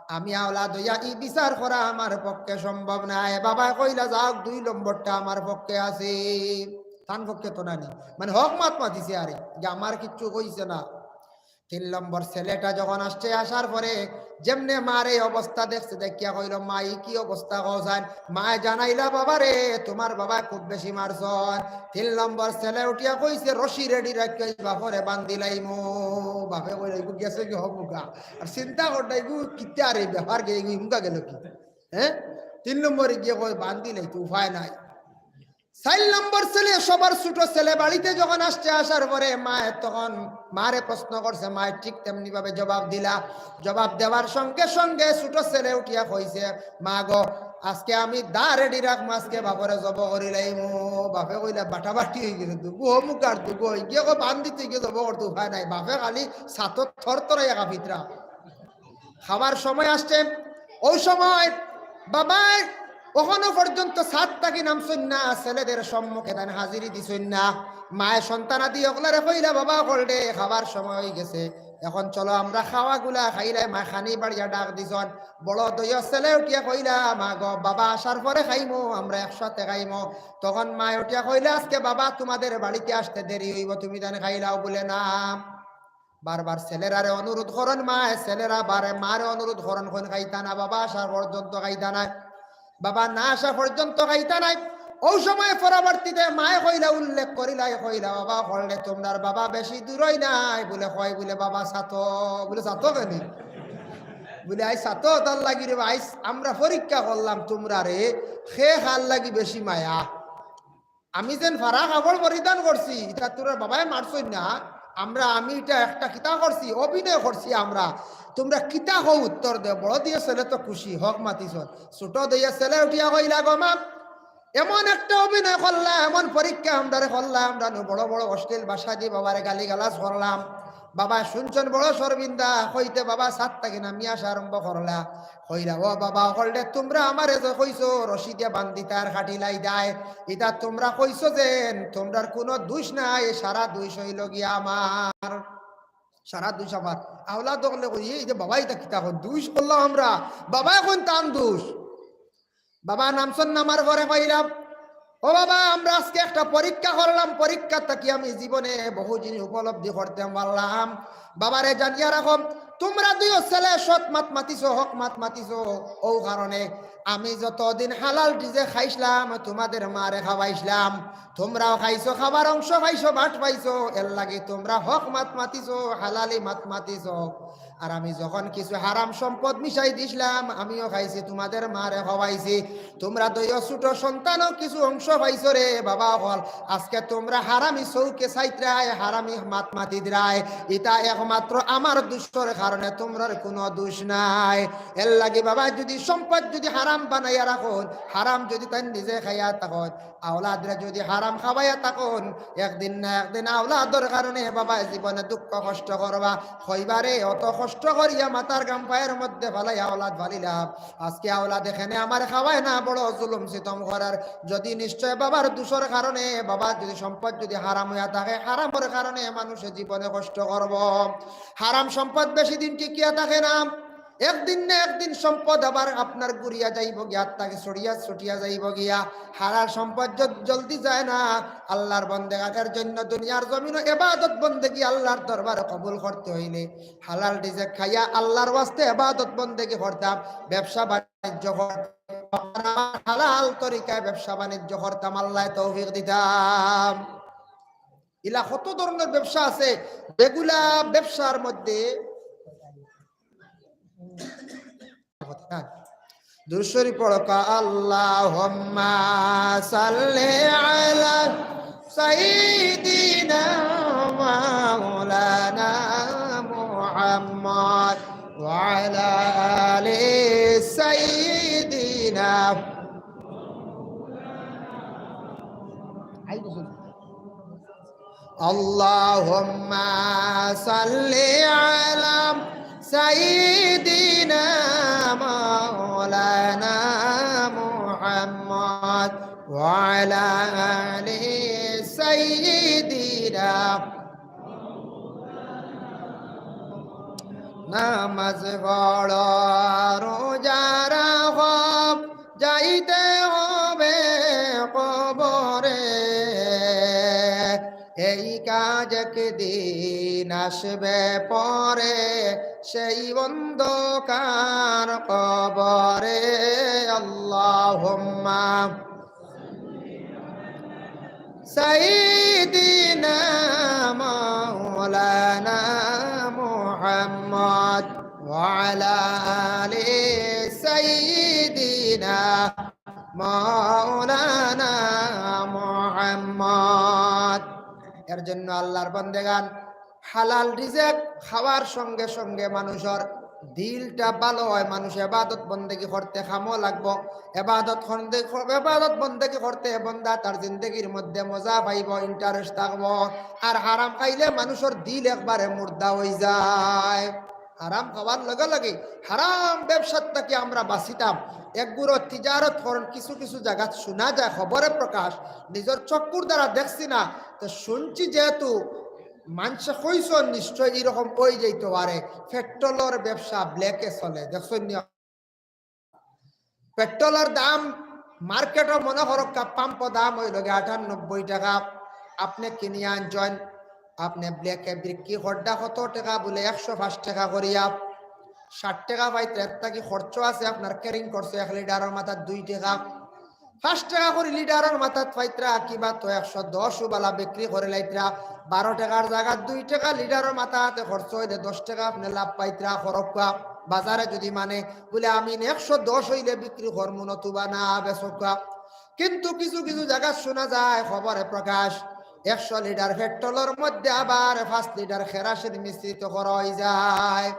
আমি আওলাদ অইয়া ই বিচার করা আমার পক্ষে সম্ভব নায়।" বাবায় কইলা, "যাউক, দুই নম্বরটা আমার পক্ষে আছে।" তান পক্ষে তো নানি, মানে হক মাত মাতিছে, আরে যে আমার কিচ্ছু কইছে না। তিন নম্বর ছেলেটা যখন আসছে, আসার পরে যেমনে মার এই অবস্থা দেখছে, দেখিয়া কইল, "মা, ই কি অবস্থা কও চাইন?" মায় জানাইলা, "বাবারে, তুমার বাবায় খুব বেশি মারছইন।" তিন নম্বর ছেলে উঠিয়া কইছে, "রশি রেডি রাখিয়া বাপরে বান্ধিলাইমু।" বাপে কইল, "ইগু গেছে গি হমুগা।" আর চিন্তা করতা, "ইগু কিতা রে ব্যাপার গে, ইগু হিমুগা গেল কি?" হ্যাঁ, তিন নম্বরে গিয়া কয়, "বান্ধিলাই তো, উপায় নাই।" চাইর নম্বর ছেলে, সবার ছোট ছেলে বাড়িতে যখন আসছে, আসার পরে মায়ে তখন মারে প্রশ্ন করছে, মায়ে ঠিক তেমনি ভাবে জবাব দিলা। জবাব দেওয়ার সঙ্গে সঙ্গে ছোট ছেলে উঠিয়া কইছে, "মা গো, আজকে আমি দা রেডি রাখমু, আজকে বাপরে জব করি লাইমু।" বাপে কইলা, "বাটাবাটি অই গেছে, দুগু অমুক আর দুগু অই গিয়ে গো, বান্দিত অই গিয়ে জব করতে উপায় নাই।" বাপে খালি ছাতো থরথরাইয়া কাঁপিতরা। খাবার সময় আসছে, ওই সময় বাবায় অখনো পর্যন্ত ছাদ থাকি নামছইন না, ছেলেদের সম্মুখে তাইন হাজিরি দিছইন না। মায়ে সন্তানাদি অকলরে কইলা, "বাবা অকল রে, খাবার সময় অই গেছে, এখন চলো আমরা খাওয়াগুলা খাইলাই।" মায়ে খানি বাড়িয়া ডাক দিছইন, বড় দুইও ছেলে উঠিয়া কইলা, "মা গো, বাবা আসার পরে খাইমু, আমরা একসাথে খাইমু।" তখন মায়ে উঠিয়া কইলা, "আজকে বাবা তোমাদের বাড়িতে আসতে দেরি অইবো, তুমি তাইন খাইলাও।" বুলে, "না।" বারবার ছেলেরারে অনুরোধ করইন মায়ে, ছেলেরা বারে মারে অনুরোধ করইন, কইন, "খাইতা না, বাবা আসা পর্যন্ত খাইতা নায়, বাবা না আসা পর্যন্ত খাইতা নায়।" ওই সময় পরবর্তীতে মায়ে কইলা, উল্লেখ করিলাই, কইলা, "বাবা অকল রে, তোমরার বাবা বেশি দূরই নাই।" বুলে, "কই?" বুলে, "বাবা ছাতো।" বুলে, "ছাতো কেনে?" বুলে, "আইজ ছাতো তার লাগি রে বা, আইজ আমরা পরীক্ষা করলাম তোমরারে, কে কার লাগি বেশি মায়া।" আমি যেন ফাড়া কাপড় পরিধান করছি, ইটা তোমরার বাবায় মারছইন না, আমরা, আমি ইটা একটা কিতা করছি, অভিনয় করছি আমরা। তোমরা কিতা কও, উত্তর দেও। বড় দুইও ছেলে তো খুশি, হক মাতিছইন। ছোট দুইও ছেলে উঠিয়া কইলা, "গো মা, এমন একটা অভিনয় করলা, এমন পরীক্ষা আমরারে করলা, আমরা নু বড় বড় অশ্লীল ভাষা দি বাবারে গালিগালাজ করলাম। বাবা শুনছইন বড় শরমিন্দা, কইতে বাবা ছাদ থাকি নামিয়া আসা আরম্ভ করলা।" কইলা, "ও বাবা অকল রে, তোমরা আমারে যে কইছো রশি দিয়া বান্দিতায় আর কাটিলাইতায়, ইটা তোমরা কইছো যেন, তোমরার কুনু দুষ নাই, সারা দুষ অইলো গিয়া আমার, সারা দুষ আমার।" আওলাদ অকলে কইন, "এই যে বাবা ইটা কিতা কইন, দুষ করলাম আমরা, বাবায় কইন তান দুষ।" বাবা নামছইন, নামার পরে কইলা, "ও বাবা, আমরা আজকে একটা পরীক্ষা করলাম, পরীক্ষা থাকি আমি জীবনে বহু জিনিস উপলব্ধি করতে পারলাম। বাবারে জানিয়া রাখো, তোমরা দুইও ছেলে সৎ মাত মাতিছো, হক মাত মাতিছো, ও কারণে আমি যতদিন হালাল রিজেক খাইছলাম, তোমাদের মারে খাওয়াইছলাম, তোমরাও খাইছো, খাবার অংশ পাইছো, বাট পাইছো, এর লাগি তোমরা হক মাত মাতিছো, হালালি মাত মাতিছো। আর আমি যখন কিছু হারাম সম্পদ মিশাই দিছলাম, আমিও খাইছি, তোমাদের মারে খাওয়াইছি, তোমরা দুইও ছোট সন্তানও কিছু অংশ পাইছো রে বাবা অকল। আজকে তোমরা হারামি চউখে চাইতরায়, হারামি মাত মাতিতরায়, ইটা একমাত্র আমার দুষর কারণে, তোমরার কুনু দুষ নাই। এর লাগি বাবা যদি সম্পদ যদি হারাম বানাইয়া রাখইন, হারাম যদি তাইন নিজে খাইয়া থাকইন, আওলাদরে যদি হারাম খাওয়াইয়া থাকইন, একদিন না একদিন আওলাদর কারণে বাবা জীবনে দুঃখ কষ্ট করবা। কইবা রে, অত কষ্ট করিয়া মাথার ঘাম পায়ের মধ্যে ফালাইয়া আওলাদ ফালিলাম, আজকে আওলাদে কেনে আমারে খাওয়ায় না, বড় জুলুম সিতম করের। যদি নিশ্চয় বাবার দুষর কারণে, বাবা যদি সম্পদ যদি হারাম অইয়া থাকে, হারামর কারণে মানুষে জীবনে কষ্ট করবো। হারাম সম্পদ বেশি দিন টিকিয়া থাকে না। একদিন না একদিন সম্পদ আবার আপনার ঘুরিয়া যাইবো গিয়া, আত থাকি ছড়িয়া ছুটিয়া যাইবো গিয়া। হালাল সম্পদ জ-, জলদি যায় না। আল্লাহর বন্দেগানের জন্য দুনিয়ার জমিনো ইবাদত বন্দেগি, আল্লাহর দরবারে কবুল করতে অইলে হালাল রিজেক খাইয়া আল্লাহর ওয়াস্তে ইবাদত বন্দেগি করতাম, ব্যবসা বাণিজ্য করতাম, হালাল তরিকায় ব্যবসা বাণিজ্য করতাম। আল্লায় তৌফিক দিতা। ইলা কত ধরনর ব্যবসা আছে, যেগুলা ব্যবসার মধ্যে দুরূদ শরীফ পড়ো, আল্লাহুম্মা সাল্লি আলা সাইয়্যিদিনা মাওলানা মুহাম্মদ ওয়া আলা আলি সাইয়্যিদিনা। اللهم صل على سيدنا مولانا محمد وعلى آل سيدنا. নামাজ পড়ো, রোজা রাখো, যাইতে হবে কবরে। এই কাজ একদিন আসবে পরে, সেই অন্ধকার কবরে। আল্লাহুম্মা سيدنا مولانا محمد وعلى آل سيدنا. মাওলানা মুহাম্মদ। এর জন্য আল্লাহর বন্দেগান, হালাল রিজেক খাওয়ার সঙ্গে সঙ্গে মানুষর দিলটা ভালো হয়, মানুষ এবাদত বন্দেগি করতে কামো লাগবো। এবাদত বন্দে-, এবাদত বন্দেগি করতে বন্দা তার জিন্দেগির মধ্যে মজা পাইবো, ইন্টারেস্ট থাকবো। আর হারাম খাইলে মানুষর দিল একবারে মুর্দা হয়ে যায়। হারাম খাওয়ার লগে লগে হারাম ব্যবসার থাকি আমরা বাঁচিতাম। একগুলো তিজারত করন, কিছু কিছু জাগাত শোনা যায়, খবরে প্রকাশ, নিজর চক্ষুর দ্বারা দেখছি না, তো শুনছি যেহেতু, মানষে কইছন, নিশ্চয় এরকম হয়ে যাইতে পারে। পেট্রোলর ব্যবসা ব্ল্যাকে চলে, দেখছন নি? পেট্রোলর দাম মার্কেটও মনে করো পাম্প দাম হইল গিয়া আটানব্বই টাকা, আপনি কিনিয়া আনছন, আপনি ব্ল্যাকে বিক্রি কররা কত টাকা? বলে একশো পাঁচ টাকা করিয়া। ষাট টাকা পাইতে একটা কি খরচ আছে আপনার, ক্যারিং করছে এক লিটারর মাথাত দুই টাকা, পাঁচ টাকা করি লিটারর মাথাত পাইতরা, কিবা তো একশো দশ বালা বিক্রি করিলাইতরা, বারো টাকার জাগাত দুই টাকা লিটারর মাথাত খরচ হইলে দশ টাকা আপনি লাভ পাইতরা। খরক্কা বাজারে যদি মানে বলে আমি একশো দশ হইলে বিক্রি করমু, নতুবা না বেচক্কা। কিন্তু কিছু কিছু জাগাত শোনা যায় খবরে প্রকাশ, একশো লিটার পেট্রোলর মধ্যে আবার পাঁচ লিটার কেরাসিন মিশ্রিত করা হয়ে যায়।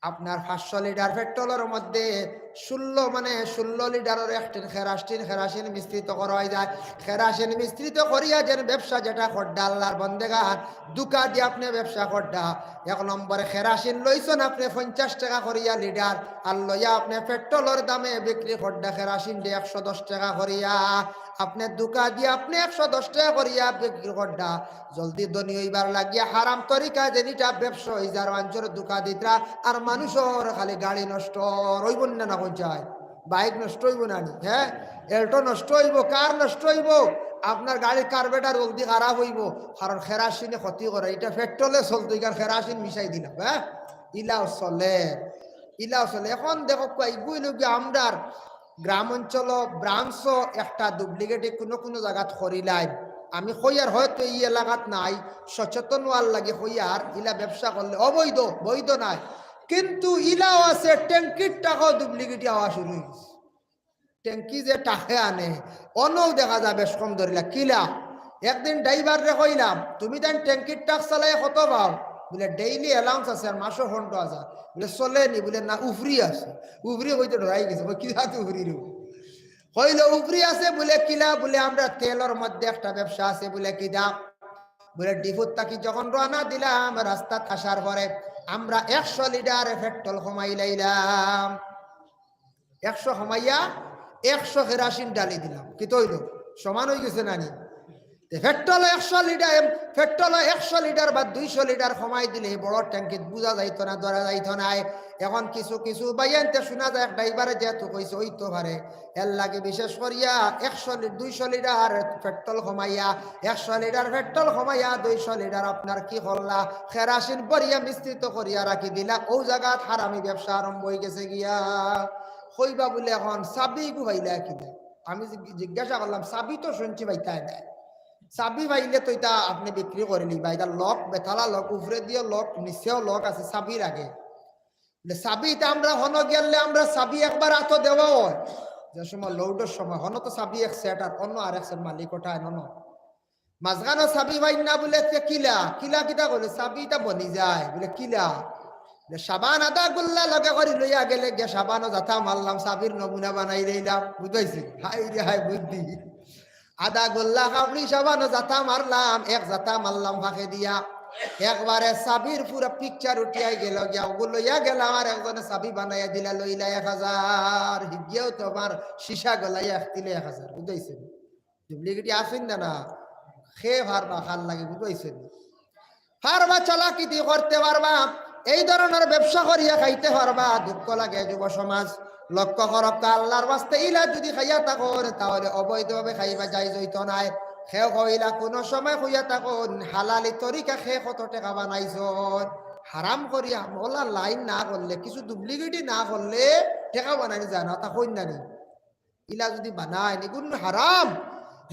আপনার পাঁচশো লিটার পেট্রোলর মধ্যে ষোলো, মানে ষোলো লিটারর এক টিন কেরাসিন, কেরাসিন মিশ্রিত করা হয়ে যায়। কেরাসিন মিশ্রিত করিয়া যেন ব্যবসা যেটা কররা আল্লাহর বন্দেগান, ধোঁকা দিয়া আপনি ব্যবসা কররা। এক নম্বরে কেরাসিন লইছন আপনি পঞ্চাশ টাকা করিয়া লিটার, আর লইয়া আপনি পেট্রোলর দামে বিক্রি কররা কেরাসিন দে একশো দশ টাকা করিয়া। আপনি ধোঁকা দিয়া আপনি একশো দশ টাকা করিয়া বিক্রি কররা। জলদি ধনী হইবার লাগিয়া হারাম তরিকা যেন ইটা ব্যবসা হয়ে যার, মানষর ধোঁকা দিতরা, আর মানষর খালি গাড়ি নষ্ট হইব না, না হয়ে যায়, বাইক নষ্ট হইব না নি, হ্যাঁ, এল্টো নষ্ট হইব, কার নষ্ট হইব, আপনার গাড়ির কার্বেটার জলদি খারাপ হইব, কারণ কেরাসিনে ক্ষতি করে, ইটা পেট্রোলে চলতো, ইখান কেরাসিন মিশাই দিলাম, হ্যাঁ, ইলাও চলে, ইলাও চলে। এখন দেখো কই, ইগুই লোকে আমরার গ্রাম অঞ্চল ব্রাঞ্চও একটা ডুপ্লিকেটে কোনো কোনো জাগাত করিলাইন। আমি কইয়ার হয়তো এই এলাকাত নাই, সচেতন হওয়ার লাগি কইয়ার, ইলা ব্যবসা করলে অবৈধ, বৈধ নাই। কিন্তু ইলাও আছে, ট্যাঙ্কির টাকাও ডুপ্লিকেটে হওয়া শুরু হয়ে গেছে। ট্যাঙ্কি যে টাকা আনে, অনও দেখা যায় বেশ কম ধরিলা। কিলা? একদিন ড্রাইভাররে কইলাম, "তুমি তান ট্যাঙ্কির টাক চালাইয়া কত পাও?" বলে, "ডেইলি অ্যালাউন্স আছে আর মাসও পনেরো হাজার।" বলে, "চলে নি?" বলে, "না, উফরি আছে।" উফরি কইতে ডরাই গেছে, কই, "কি জাত উফরি রে?" কইল, "উফরি আছে।" বলে, "কিলা?" বলে, "আমরা তেলর মধ্যে একটা ব্যবসা আছে।" বলে, "কি দাম?" বলে, "ডিপুর থাকি যখন রওনা দিলাম, রাস্তাত আসার পরে আমরা একশো লিটার পেট্রোল কমাই লাইলাম।" একশো কমাইয়া একশো কেরাসিন ঢালি দিলাম। কিতা অইল? সমান হয়ে গেছে না নি? তে পেট্রোল একশো লিটার, পেট্রোল একশো লিটার বা দুইশো লিটার কমাই দিলে এই বড় ট্যাঙ্কিত বুঝা যাইতো না, ধরা যাইতো না। এখন কিছু কিছু বাইয়াইন্তে শোনা যায়, এক ড্রাইভারে যেহেতু কইছে, হইতো পারে। এর লাগি বিশেষ করিয়া একশো লি-, দুইশো লিটার পেট্রোল কমাইয়া, একশো লিটার পেট্রোল কমাইয়া দুইশো লিটার আপনার কি করলা, কেরাসিন ভরিয়া মিশ্রিত করিয়া রাখি দিলা। ও জাগাত হারামি ব্যবসা আরম্ভ হয়ে গেছে গিয়া। কইবা বলে এখন চাবি গুহাইলা কিনা? আমি জিজ্ঞ-, জিজ্ঞাসা করলাম, "চাবি তো শুনছি পাইতায় না।" চাবি পাইলে তো ইটা আপনি বিক্রি করে নিবা। ইটা লক, বেতালা লক, উপরে দিয়েও লক, নিচেও লক আছে চাবির আগে। বলে, "চাবি ইটা আমরা হনো গেলে আমরা চাবি একবার আতো দেওয়া হয়।" যে সময় লোডর সময় হনো তো চাবি এক সেট আর অন্য আরেক সেট মালিক ওঠায় নন। মাঝখানো চাবি পাইন না বলে, "তে কিলা?" "কিলা কিতা?" বলে, "চাবি ইটা বনি যায়।" বলে, "কিলা?" বলে, "সাবান আধা গুল্লা লগে করি লইয়া গেলে গিয়া সাবানও যাতা মারলাম, চাবির নমুনা বানাই লইলাম।" বুঝাইছি? হায় রে হায় বুদ্ধি। আধা গুল্লা কাপড়ি সাবানও যাতা মারলাম, এক যাতা মারলাম ফাঁকে দিয়া। একবারে চাবির পুরা পিকচার উঠিয়াই গেল গিয়া, ওগু লইয়া গেলাম, আর একজনে চাবি বানাইয়া দিলা, লইলা এক হাজার। হিগিয়াও তো আমার সীসা গলাইয়া এক তিলে এক হাজার, বুঝাইছে? ডুপ্লিকেটি আছইন না, না? খে পারবা, খাল লাগে, বুঝাইছে? পারবা, চালাকি দি করতে পারবা, এই ধরনের ব্যবসা করিয়া খাইতে পারবা। দুঃখ লাগে যুব সমাজ, লক্ষ্য করক্কা, আল্লাহর ওয়াস্তে ইলা যদি খাইয়া থাকইন, তাহলে অবৈধভাবে খাইবা, জায়েজ হইতো নায়। কেউ কইলা কোনো সময় কইয়া থাকইন, হালালি তরিকা খে কত টেকা বানাইছইন, হারাম করিয়া ওলা লাইন না করলে, কিছু ডুপ্লিকেটি না করলে টেকা বানানি যায় না, তা কইন না নি? ইলা যদি বানাইন, এগুন হারাম,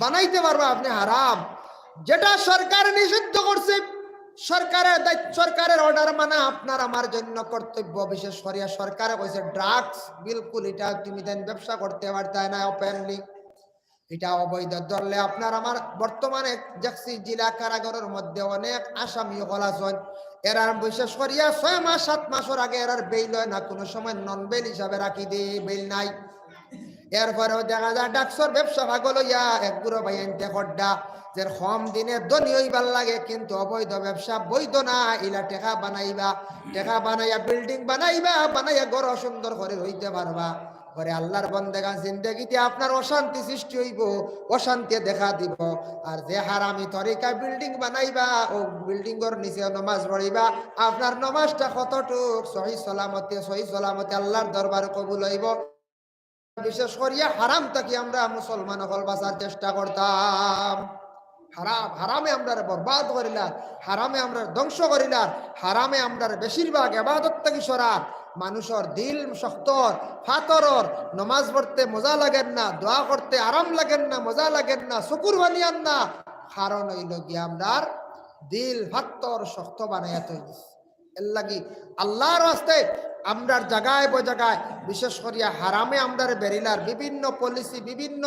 বানাইতে পারবা আপনি হারাম। যেটা সরকার নিষিদ্ধ করছে, সরকারের দায়িত্ব, সরকারের অর্ডার মানা আপনার আমার জন্য কর্তব্য। বিশেষ করিয়া সরকারে কইছে, ড্রাগস বিলকুল ইটা তুমি দেন ব্যবসা করতে পারতায় না ওপেনলি। ইটা অবৈধ, ধরলে আপনার আমার বর্তমানে দেখছি জেলা কারাগারের মধ্যে অনেক আসামি অকল আছইন। এরার বিশেষ করিয়া ছয় মাস সাত মাসর আগে এরার বেইল অয় না, কোনো সময় নন বেইল হিসাবে রাখি দে, বেইল নাই। এরপরেও দেখা যায় ড্রাগসর ব্যবসা পাগল অইয়া এক গুরু ভাইয়াইন্তে খড্ডা, যে কম দিনে ধনী অইবার লাগে, কিন্তু অবৈধ ব্যবসা বৈধ না, ইলা টেকা বানাইবা, টেকা বানাইয়া বিল্ডিং বানাইবা, বানাইয়া ঘর সুন্দর করি রইতে পারবা। পরে আল্লার বন্দেগান, জিন্দেগিতে আপনার অশান্তি সৃষ্টি অইবো, অশান্তি দেখা দিবো। আর যে হারামি তরিকায় বিল্ডিং বানাইবা, অউ বিল্ডিংর নিচে নমাজ পড়িবা, আপনার নমাজটা কতটুক সহি সালামতে, সহি সালামতে আল্লার দরবারে কবুল অইবো। বিশেষ করিয়া হারাম থাকি আমরা মুসলমান অকল বাঁচার চেষ্টা করতাম। হারাম, হারামে আমরারে বরবাদ করিলার, হারামে আমরারে ধ্বংস করিলার, হারামে আমরারে বেশিরভাগ এবাদত থাকি সরার। মানুষর দিল শক্তর, ফাতরর, নমাজ পড়তে মজা লাগের না, দোয়া করতে আরাম লাগের না, মজা লাগের না, চকুর পানি আর না। কারণ অইলো গিয়া আমরার দিল ফাত্তর শক্ত বানাইয়া থই দিছে। এর লাগি আল্লার ওয়াস্তে আমরার জাগায় বজাগায়, বিশেষ করিয়া হারামে আমরারে বেড়িলার, বিভিন্ন পলিসি, বিভিন্ন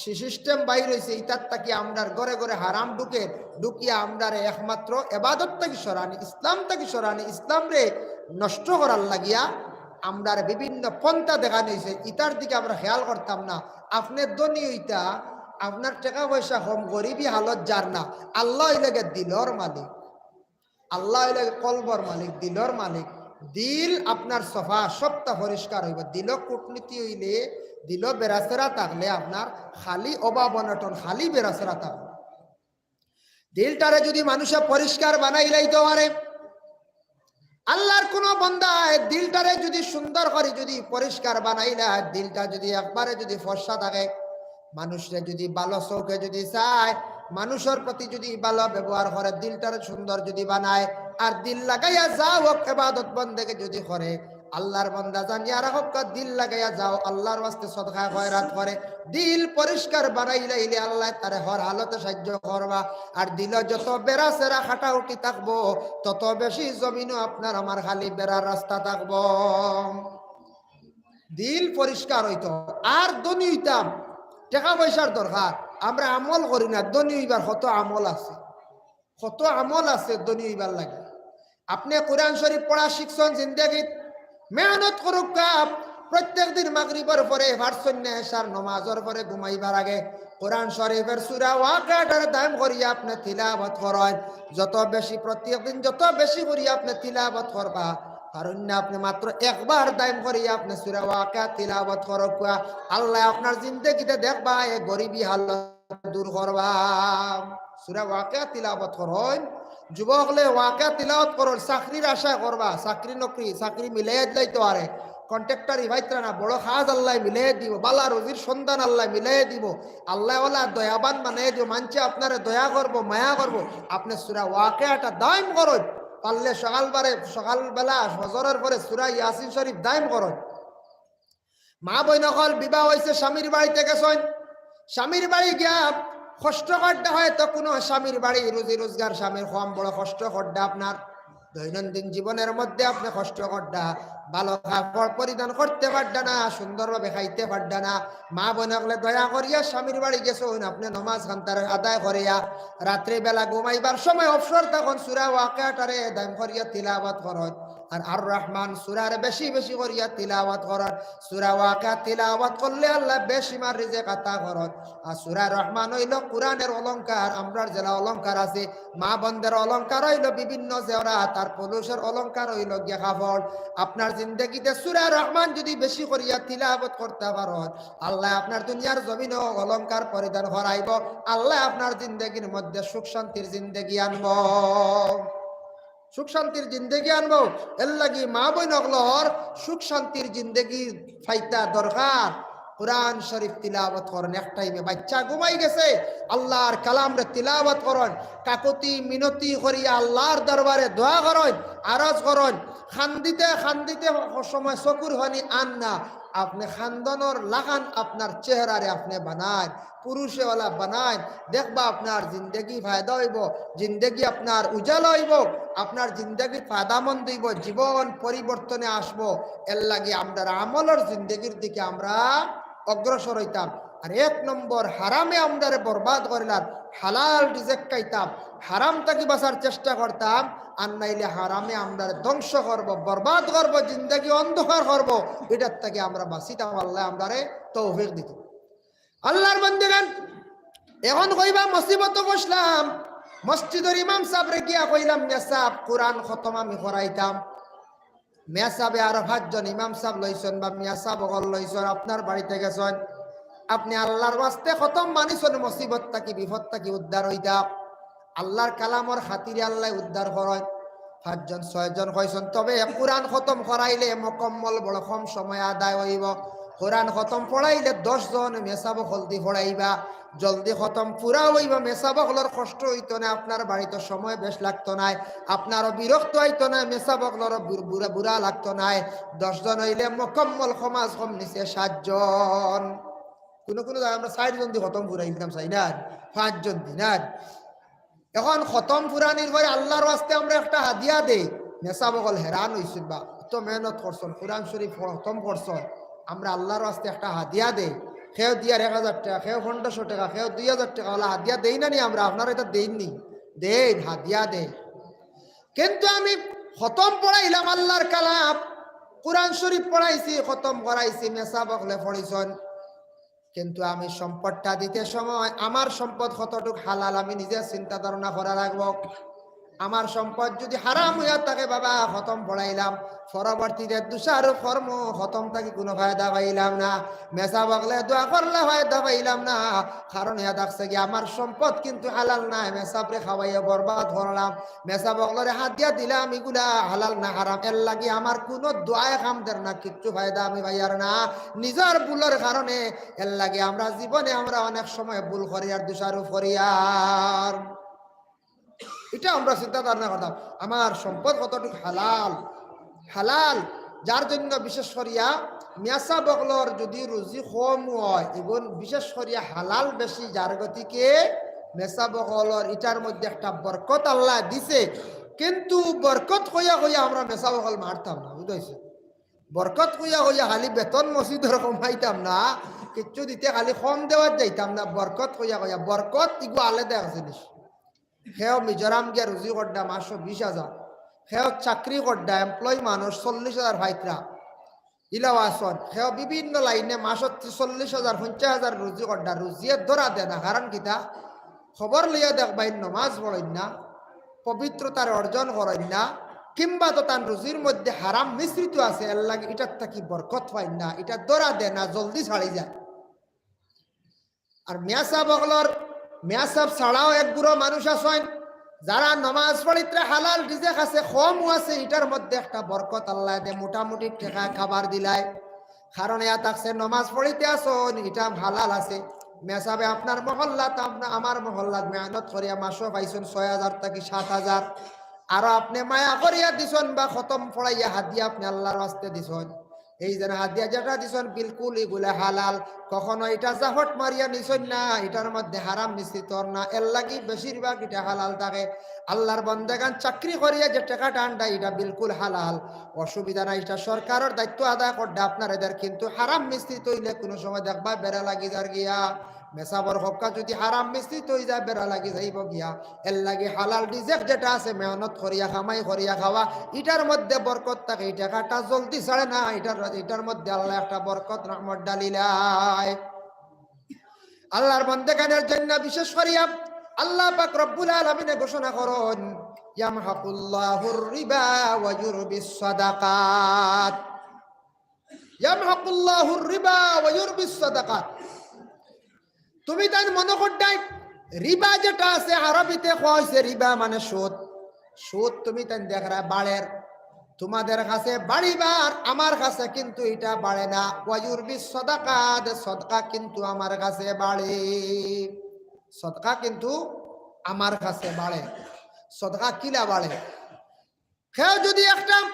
সি-, সিস্টেম বাইর অইছে, ইতার থাকি আমরার ঘরে ঘরে হারাম ঢুকে, ঢুকিয়া আমরারে একমাত্র এবাদত থাকি সরানি, ইসলাম থাকি সরানি, ইসলামরে নষ্ট করার লাগিয়া আমরারে বিভিন্ন পন্থা দেখানি অইছে। ইতার দিকে আমরা খেয়াল করতাম না। আপনে ধনী অইতা, আপনার টেকা পয়সা কম, গরিবি হালত যার না, আল্লা অইলা গিয়া দিলর মালিক। আল্লা অইলা গিয়া কলবর মালিক, দিলর মালিক। দিল আপনার সফা, সবটা পরিষ্কার অইবো। দিলো কূটনীতি অইলে, দিলো বেড়াছেড়া থাকলে আপনার খালি অভাব অনটন, খালি বেড়াছেড়া থাকবো। দিলটারে যুদি মানুষে পরিষ্কার বানাইলাইতো পারে, আল্লার কুনু বন্দায় দিলটারে যুদি সুন্দর করি যুদি পরিষ্কার বানাইলা, দিলটা যুদি একবারে যুদি ফর্সা থাকে, মানুষরে যুদি ভালো চউখে যুদি চায়, মানুষর প্রতি যুদি ভালো ব্যবহার করে, দিলটারে সুন্দর যুদি বানায়, আর দিল লাগাইয়া যা অউক এবাদত বন্দেগি যুদি করে, আল্লার বন্দা জানিয়া রাখউক্কা, দিল লাগাইয়া যাও, আল্লার ওয়াস্তে সদকা খয়রাত করে, দিল পরিষ্কার বানাইলাইলে আল্লায় তারে হর হালতে সাইয্য করবা। আর দিলো যত বেড়াছেড়া কাটাউটি থাকবো, তত বেশি জমিনো আপনার আমার খালি বেড়ার রাস্তা থাকবো। দিল পরিষ্কার অইতো। আর ধনী অইতাম, টেকা পয়সার দরকার, আমরা আমল করি না। ধনী অইবার কত আমল আছে, কত আমল আছে ধনী অইবার লাগি। আপনে কুরআন শরিফ পড়া শিখছইন জিন্দেগিত, মেহনত করউক্কা, প্রত্যেক দিন মাগরিবর পরে, ফারছইন না এশার নমাজর পরে ঘুমাইবার আগে কুরআন শরিফর সূরা ওয়াকিয়াটারে দাইম করিয়া আপনে তিলাওয়াত করইন। যত বেশি, প্রত্যেক দিন যত বেশি করিয়া আপনে তিলাওয়াত করবা, পারইন না আপনে মাত্র একবার দাইম করিয়া আপনে সূরা ওয়াকিয়া তিলাওয়াত করউক্কা, আল্লায় আপনার জিন্দেগিতে দেখবা এ গরিবি হালত দূর করবা। সূরা ওয়াকিয়া তিলাওয়াত করইন, যুবক অকলে ওয়াকিয়া তিলাওয়াত করইন, চাকরির আশা করবা, চাকরি নকরি, চাকরি মিলাইয়া দিলাইতো পারে, কন্ট্রাক্টরি পাইতরা না, বড় কাজ আল্লায় মিলাইয়া দিবো, বালা রুজির সন্ধান আল্লায় মিলাইয়া দিবো, আল্লায় ওয়ালা দয়াবান বানাইয়া দিবো, মানষে আপনারে দয়া করবো, মায়া করবো। আপনে সূরা ওয়াকিয়াটা দাইম করইন, পারলে সকালবারে, সকালবেলা ফজরর পরে সূরা ইয়াসিন শরিফ দাইম করইন। মা বইন অকল বিবাহ অইছে, স্বামীর বাড়িত গেছইন, স্বামীর বাড়ি গিয়া কষ্ট করডা, হয়তো কুনু স্বামীর বাড়ি রুজি রোজগার স্বামীর কম, বড় কষ্ট করডা আপনার, দৈনন্দিন জীবনর মধ্যে আপনে কষ্ট করডা, ভালো কাপড় পরিধান করতে পারডা না, সুন্দরভাবে খাইতে পারডা না। মা বইন অকলে দয়া করিয়া স্বামীর বাড়ি গেছইন, আপনে নমাজ খান্তারে আদায় করিয়া রাত্রিবেলা ঘুমাইবার সময় অবসর তখন সূরা ওয়াকিয়াটারে দাইম করিয়া তিলাওয়াত করইন। আর আর রহমান সূরারে বেশি বেশি করিয়া তিলাওয়াত করইন। সূরা ওয়াকিয়া তিলাওয়াত করলে আল্লায় বেশিমার রিজিক আতা করইন। আর সূরা রহমান অইলো কুরআনর অলংকার, আমরার যেলা অলংকার আছে, মা বইনদের অলংকার অইলো বিভিন্ন জেওরাত, আর পুরুষর অলংকার অইলো গিয়া কাপড়। আপনার জিন্দেগিতে সূরা রহমান যুদি বেশি করিয়া তিলাওয়াত করতা পারইন, আল্লায় আপনার দুনিয়ার জমিনো অলংকার পরিধান করাইবো, আল্লায় আপনার জিন্দেগির মধ্যে সুখ শান্তির জিন্দেগি আনবো। সুখ শান্তির জিন্দেগি আনবো। এর লাগি মা বইন অকলর সুখ শান্তির জিন্দেগি পাইতা দরকার। কুরআন শরিফ তিলাওয়াত করইন এক টাইমে, বাইচ্চা ঘুমাই গেছে, আল্লার কালামরে তিলাওয়াত করইন, কাকুতি মিনতি করিয়া আল্লার দরবারে দোয়া করইন, আরজ করইন, কান্দিতে কান্দিতে সময় চকুর পানি আর না, আপনে খান্দনর লাখান আপনার চেহারারে আপনে বানাইন, পুরুষেওয়ালা বানাইন, দেখবা আপনার জিন্দেগি ফায়দা অইবো, জিন্দেগি আপনার উজালা অইবো, আপনার জিন্দেগি ফায়দামন্দ অইবো, জীবন পরিবর্তনে আসবো। এর লাগি আমরার আমলর জিন্দেগির দিকে আমরা অগ্রসর অইতাম। আর এক নম্বর হারামে আমরারে বরবাদ করিলার, হালাল রিজেক খাইতাম, হারাম থাকি বাঁচার চেষ্টা করতাম, আর নাইলে হারামে আমরারে ধ্বংস করবো, বরবাদ করবো, জিন্দেগি অন্ধকার করবো। ইটার থাকি আমরা বাঁচিতাম, আল্লায় আমরারে তৌফিক দিতো। আল্লার বন্দেগান, এখন কইবা মুসিবতো ফসলাম, মসজিদর ইমাম সাবরে গিয়া কইলাম, "মিয়া সাব, কুরআন খতম আমি করাইতাম।" মিয়া সাবে আরো পাঁচজন ইমাম সাব লইছইন বা মিয়া সাব অকল লইছইন, আপনার বাড়িত গেছইন, আপনে আল্লার ওয়াস্তে খতম মানিছইন, মুসিবত থাকি বিপদ থাকি উদ্ধার অইতা, আল্লার কালামর খাতিরে আল্লায় উদ্ধার করইন। পাঁচজন ছয়জন কইছইন, তবে কুরআন খতম করাইলে মুকাম্মল বড় কম সময় আদায় অইবো। কুরআন খতম পড়াইলে দশ জন মিয়া সাব অকলদি পড়াইবা, জলদি খতম পুরা অইবো, মিয়া সাব অকলর কষ্ট অইতো নায়, আপনার বাড়িত সময় বেশ লাগতো নায়, আপনারও বিরক্ত অইতো নায়, মিয়া সাব অকলরও বুর-, বুরা, বুরা লাগতো নায়। দশ জন অইলে মুকাম্মল কম আজ কম নিচে সাত জন। কুনু কুনু জাগাত আমরা চাইর জনদি খতম পুরাইলিতাম চাই না, পাঁচ জনদি না। এখন খতম পুরানির পরে আল্লার ওয়াস্তে আমরা একটা হাদিয়া দেই। মিয়া সাব অকল হেরান অইছইন বা অত মেহনত করছইন, কুরআন শরীফ খতম করছইন, আমরা আল্লার ওয়াস্তে একটা হাদিয়া দেই। কেউ দিয়ার এক হাজার টেকা, কেউ পনেরোশো টেকা, কেউ দুই হাজার টেকা, অলা হাদিয়া দেই না নি আমরা? আপনারা ইতা দেইন নি? দেইন, হাদিয়া দেই। কিন্তু আমি খতম পড়াইলাম আল্লার কালাম, কুরআন শরীফ পড়াইছি, খতম করাইছি, মিয়া সাব অকলে পড়ছইন, কিন্তু আমি সম্পদটা দিতে সময় আমার সম্পদ কতটুক হালাল আমি নিজে চিন্তা ধারণা করা লাগবো। আমার সম্পদ যুদি হারাম অইয়া থাকে, বাবা, খতম পড়াইলাম, পরবর্তীতে দোষারোপ করমু, খতম থাকি কুনু ফায়দা পাইলাম না। মিয়া সাব অকলে দোয়া করলে ফায়দা পাইলাম না, কারণ ইয়া দেখছে কি আমার সম্পদ কিন্তু হালাল নায়, মিয়া সাবরে খাওয়াইয়া বরবাদ করলাম, মিয়া সাব অকলরে হাদিয়া দিলাম, ইগুলা হালাল না হারাম, এর লাগি আমার কুনু দোয়ায় কাম দের না, কিচ্ছু ফায়দা আমি পাইয়ার না নিজর ভুলর কারণে। এর লাগি আমরা জীবনে আমরা অনেক সময় ভুল করি আর দোষারোপ করি আর ইটা আমরা চিন্তা ধারণা করতাম, আমার সম্পদ কতটুক হালাল, হালাল, যার জন্য বিশেষ করিয়া মিয়া সাব অকলর যুদি রুজি কম অয়, ইগুন বিশেষ করিয়া হালাল বেশি, যার গতিকে মিয়া সাব অকলর ইটার মধ্যে একটা বরকত আল্লায় দিছে, কিন্তু বরকত কইয়া কইয়া আমরা মিয়া সাব অকল মারতাম না, বুঝাইছে? বরকত কইয়া কইয়া খালি বেতন মসজিদর কমাইতাম না, কিচ্ছু দিতে খালি কম দেওয়াত যাইতাম না, বরকত কইয়া কইয়া, বরকত ইগু আলাদা এক জিনিস। কেউ মিজোরাম গিয়া রুজি করডা মাসো বিশ হাজার, কেউ চাকরি করডা, employee মানুষ চল্লিশ হাজার পাইতরা, ইলাও আছইন, কেউ বিভিন্ন লাইনে মাসো চল্লিশ হাজার, পঞ্চাশ হাজার রুজি করডা, রুজিয়ে ধরা দেয় না। কারণ কিতা? খবর লইয়া দেখবায়, নমাজ পড়ইন না, পবিত্রতারে অর্জন করইন না, কিংবা তো তান রুজির মধ্যে হারাম মিশ্রিত আছে, এর লাগি ইটার থাকি বরকত পাইন না, ইটা ধরা দেয় না, জলদি ছাড়ি যায়। আর মিয়া সাব অকলর, মিয়া সাব ছাড়াও এক গুরু মানুষ আছইন, যারা নমাজ পড়িতরা হালাল রিজেক আছে, কমও আছে, ইটার মধ্যে একটা বরকত আল্লায় দে, মোটামুটি টেকা খাবার দিলায়। কারণ ইয়া থাকছে নমাজ পড়িতে আছইন, ইটা হালাল আছে। মিয়া সাবে আপনার মহল্লাত, আপনা-, আমার মহল্লাত মেহনত করিয়া মাসো পাইছইন ছয় হাজার থাকি সাত হাজার। আরো আপনে মায়া করিয়া দিছইন বা খতম পড়াইয়া হাদিয়া আপনে আল্লার ওয়াস্তে দিছইন। এই যেন হাদিয়া যেটা দিছইন, বিলকুল ইগুলা হালাল। কখনো ইটা জাফট মারিয়া নিছইন না, ইটার মধ্যে হারাম মিশ্রিত না, এর লাগি বেশিরভাগ ইটা হালাল থাকে। আল্লার বন্দেগান চাকরি করিয়া যে টেকাটা আনডা, ইটা বিলকুল হালাল, অসুবিধা নাই, ইটা সরকারর দায়িত্ব আদায় করডা আপনার এদের, কিন্তু হারাম মিশ্রিত অইলে কুনু সময় দেখবা বেড়া লাগি যার গিয়া। মেসাবর হক্কা যুদি হারাম মিশ্রিত অই যায়, বেড়া লাগি যাইবো গিয়া। এর লাগি হালাল রিজেক যেটা আছে, মেহনত করিয়া, কামাই করিয়া খাওয়া, ইটার মধ্যে বরকত থাকে, ই টেকাটা জলদি ছাড়ে না, ইটার, ইটার মধ্যে আল্লায় একটা বরকত রহমত ডালিলায়। আল্লার বন্দেগানের জন্য বিশেষ করিয়া আল্লা পাক রব্বুল আলামিনে ঘোষণা করইন, "ইয়ামহাকুল্লাহুর রিবা ওয়া ইউরবিস সাদাকাত।" ইয়ামহাকুল্লাহুর রিবা ওয়া ইউরবিস সাদাকাত। তুমি তাইন মনো করডায়, রিবা যেটা আছে, আরবিতে কওয়া অইছে রিবা মানে সুদ। সুদ তুমি তাইন দেখরায় বাড়ের, তোমাদের কাছে বাড়িবার, আমার কাছে কিন্তু ইটা বাড়ে না। ওয়া ইউরবিস সাদাকাত, সদকা কিন্তু আমার কাছে বাড়ে। সদকা কিন্তু আমার কাছে বাড়ে। সদকা কিলা বাড়ে? কেউ যুদি একটা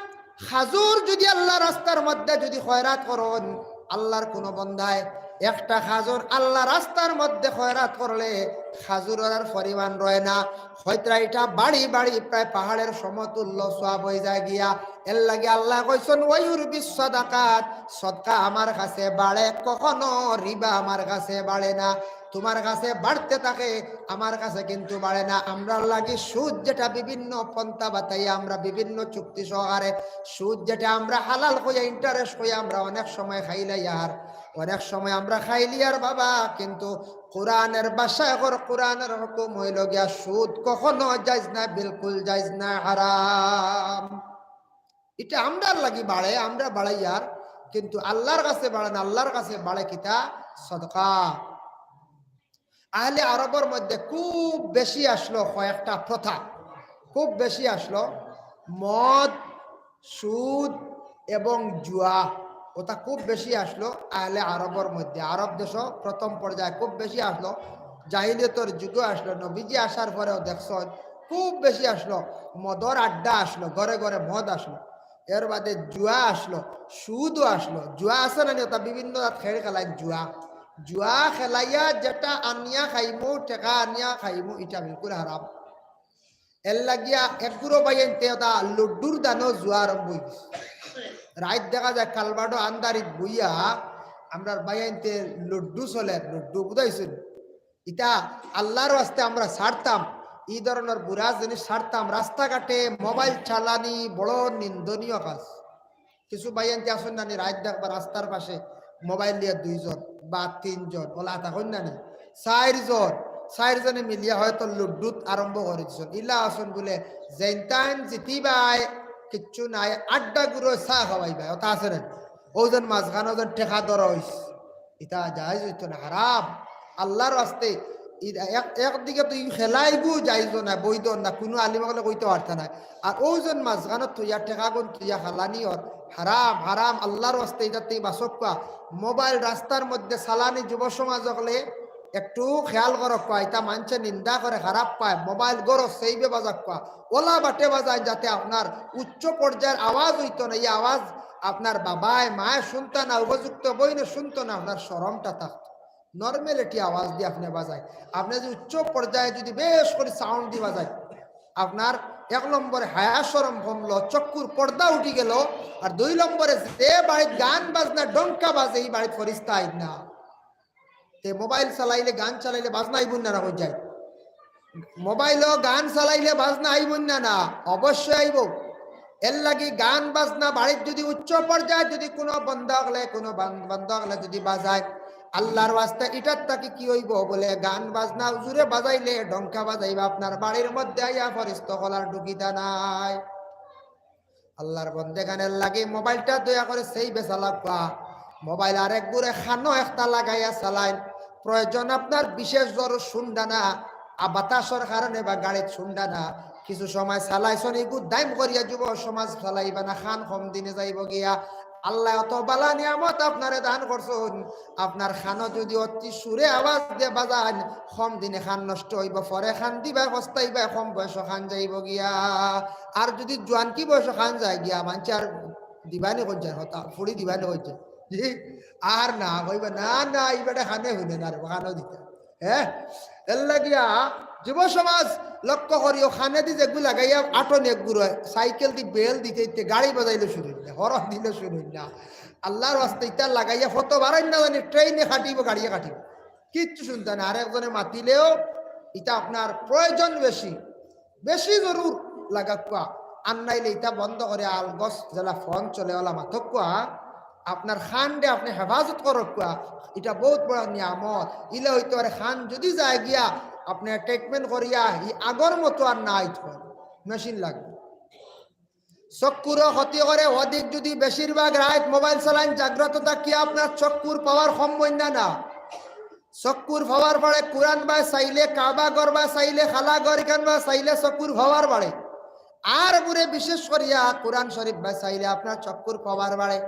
খাজুর যুদি আল্লার রাস্তার মধ্যে যুদি খয়রাত করইন, আল্লাহর কোনো বন্দায় একটা খাজুর আল্লাহ রাস্তার মধ্যে খয়রাত করলে খাজুরর আর পরিমাণ রয় না, হয়তো ইটা বাড়ি বাড়ি প্রায় পাহাড়ের সমতুল্য সওয়াব অইযায় গিয়া। এর লাগি আল্লায় কইছইন, "ওয়ায়ুরবিস সাদাকাত", সদকা আমার কাছে বাড়ে, কখনো রিবা আমার কাছে বাড়ে না। তুমার কাছে বাড়তে থাকে, আমার কাছে কিন্তু বাড়ে না। আমরার লাগি সুদ যেটা বিভিন্ন পন্থা বাতাইয়া, আমরা বিভিন্ন চুক্তি সহকারে সুদ যেটা আমরা হালাল কইয়া, interest কইয়া আমরা অনেক সময় খাইলাই আর অনেক সময় আমরা খাইলি আর বাবা, কিন্তু কোরআনের ভাষায় কর, কোরআনের হুকুম অইলো গিয়া সুদ কখনো জায়েজ না, বিলকুল জায়েজ না, হারাম। ইটা আমরার লাগি বাড়ে, আমরা বাড়াইয়ার, কিন্তু আল্লাহর কাছে বাড়ে না। আল্লাহর কাছে বাড়ে কিতা? সদকা। আহলে আরবর মধ্যে খুব বেশি আসলো কয়েকটা প্রথা, খুব বেশি আসলো মদ, সুদ এবং জুয়া। ওটা খুব বেশি আসলো আহলে আরবর মধ্যে। আরব দেশো প্রথম পর্যায়ে খুব বেশি আসলো, জাহিলিয়তর যুগেও আসলো, নবীজি আসার পরেও দেখছইন খুব বেশি আসলো। মদর আড্ডা আসলো, ঘরে ঘরে মদ আসলো, এর বাদে জুয়া আসলো, সুদও আসলো। জুয়া আছে না নি? ওটা বিভিন্ন জাত খেল খেলাইন জুয়া। জুয়া খেলাইয়া যেটা আনিয়া খাইমু, টেকা আনিয়া খাইমু, ইটা বিলকুল হারাম। এর লাগিয়া এক গুরু ভাইয়াইন্তে ওটা লুড্ডুর দানো জুয়া আরম্ভ অই গেছে। রাইত দেখা যায় কালবাডো আন্দারিত বইয়া আমরার ভাইয়াইন্তে লুড্ডু চলে, লুড্ডু বুঝাইছইন। ইটা আল্লাহর ওয়াস্তে আমরা ছাড়তাম, ই ধরনর বুরা জিনিস ছাড়তাম। রাস্তাঘাটে মোবাইল চালানি বড় নিন্দনীয় কাজ। কিছু ভাইয়াইন্তে আছইন না নি, রাইত দেখবা রাস্তার পাশে মোবাইল লইয়া দুইজন বা তিনজন, ওলা থাকইন না নি, চাইরজন, চাইরজনে মিলিয়া হয়তো লুড্ডুত আরম্ভ করি দিছইন। ইলা আছইন বুলে, যেইনতাইন জিতিবায়, কিচ্ছু নাই, আড্ডা গুরো চা খাওয়াইবায়, ওটা আছে না? অউজন মাঝখানো অউজন টেকা ধরা অইছে। ইটা জায়েজ অইতো না, হারাম। আল্লাহর ওয়াস্তে ই এক, একদিকে তো ই খেলাইগু জায়েজ না, বৈধ না, কুনু আলিম অকলে কইতা পারতা নায়। আর অউজন মাঝখানো থইয়া টেকাগুন থইয়া খেলানি অর, হারাম, হারাম। আল্লাহর ওয়াস্তে ইটার থাকি বাচউক্কা। মোবাইল রাস্তার মধ্যে চালানি যুব সমাজ অকলে একটু খেয়াল করউক্কা, ইটা মানষে নিন্দা করে, খারাপ পায়। মোবাইল ঘরো সেইবে বাজাউক্কা, ওলা বাটে বাজাইন, যাতে আপনার উচ্চ পর্যায়ের আওয়াজ অইতো না, ই আওয়াজ আপনার বাবায় মায় শুনতা না, উপযুক্ত বইনে শুনতো না, আপনার শরমটা থাকতো। Normality আওয়াজ দি আপনে বাজাইন। আপনে যদি উচ্চ পর্যায়ে যদি বেশ করি sound দি বাজাইন, আপনার এক নম্বরে হায়া শরম কমলো, চক্ষুর পর্দা উঠি গেলো, আর দুই নম্বরে যে বাড়িত গান বাজনা ডঙ্কা বাজে, ই বাড়িত ফিরিস্তা আইন না। তে মোবাইল চালাইলে, গান চালাইলে বাজনা আইবো না, না কই যায়? মোবাইলো গান চালাইলে বাজনা আইবো না, না? অবশ্যই আইবো। এর লাগি গান বাজনা বাড়িত যদি উচ্চ পর্যায়ে যদি কুনু বন্দা অকলে, কুনু বান-, বন্দা অকলে যদি বাজায়, আল্লাহর ওয়াস্তে ইটার থাকি কি অইবো? বুলে গান বাজনা জুরে বাজাইলে, ডঙ্কা বাজাইবা, আপনার বাড়ির মধ্যে আইয়া ফিরিস্তা অকল আর ঢুকিতা নায়। আল্লাহর বন্দেগানের লাগি মোবাইলটা দয়া করি সেইবে চালাউক্কা। মোবাইল আরেক গুরে খানো একটা লাগাইয়া চালাইন। প্রয়োজন আপনার বিশেষ জরুর শুনরা না, আ, বাতাসর কারণে বা গাড়িত শুনরা না। কিছু সময় চালাইছইন, ইগু দাইম করিয়া যুব সমাজ চালাইবা না, খান কম দিনে যাইবো গিয়া। আল্লায় অত বালা নিয়ামত আপনারে দান করছইন, আপনার খানো যদি অতি সুরে আওয়াজ দে বাজাইন, কম দিনে খান নষ্ট অইবো, পরে খান দিবা, পস্তাইবা, কম বয়সো খান যাইবো গিয়া। আর যদি জোয়ানকি বয়সো খান যায় গিয়া, মানষে আর দিবানি কইছে, হতা ফুড়ি দিবানি কইছে। জি, আর না কইবা, না, না, ই বেটা খানে হুনে না রে, খানো দিতা। হ্যাঁ, এর লাগিয়া যুব সমাজ লক্ষ্য করিও, খানে দি যেগু লাগাইয়া আটন এগুর অয়, সাইকেল দি বেল দিতে দিতে গাড়ি বাজাইলে শুরু অইল না, হরন দিলে শুরু অইল না। আল্লাহর ওয়াস্তে ইতা লাগাইয়া ফটো বাড়াইন না জানি, ট্রেনে কাটিবো, গাড়িয়ে কাটিবো, কিচ্ছু শুনতা না। আর একজনে মাতিলেও ইতা আপনার প্রয়োজন বেশি, বেশি জরুর লাগাউক্কা। আর নাইলে ইতা বন্ধ করি আলগস যেলা ফোন চলে ওলা মাতউক্কা, আপনার খানরে আপনে হেফাজত করউক্কা, ইটা বউত বড় নিয়ামত। ইলা অইতে পারে খান যদি যায় গিয়া আপনে treatment করিয়া ই আগর মতো আর না আইতো পারে, মেশিন লাগবো। চক্ষুরও ক্ষতি করে, অধিক যদি বেশিরভাগ রাইত মোবাইল চালাইন, জাগ্রত থাকিয়া আপনার চক্ষুর power কম অইন না, না? চক্ষুর power বাড়ে, কোরআন বায় চাইলে, কাবা ঘর বায় চাইলে, খালা ঘর ইখান বায় চাইলে চক্ষুর power বাড়ে। আর বুরে বিশেষ করিয়া কোরআন শরীফ বায় চাইলে আপনার চক্ষুর power বাড়ে।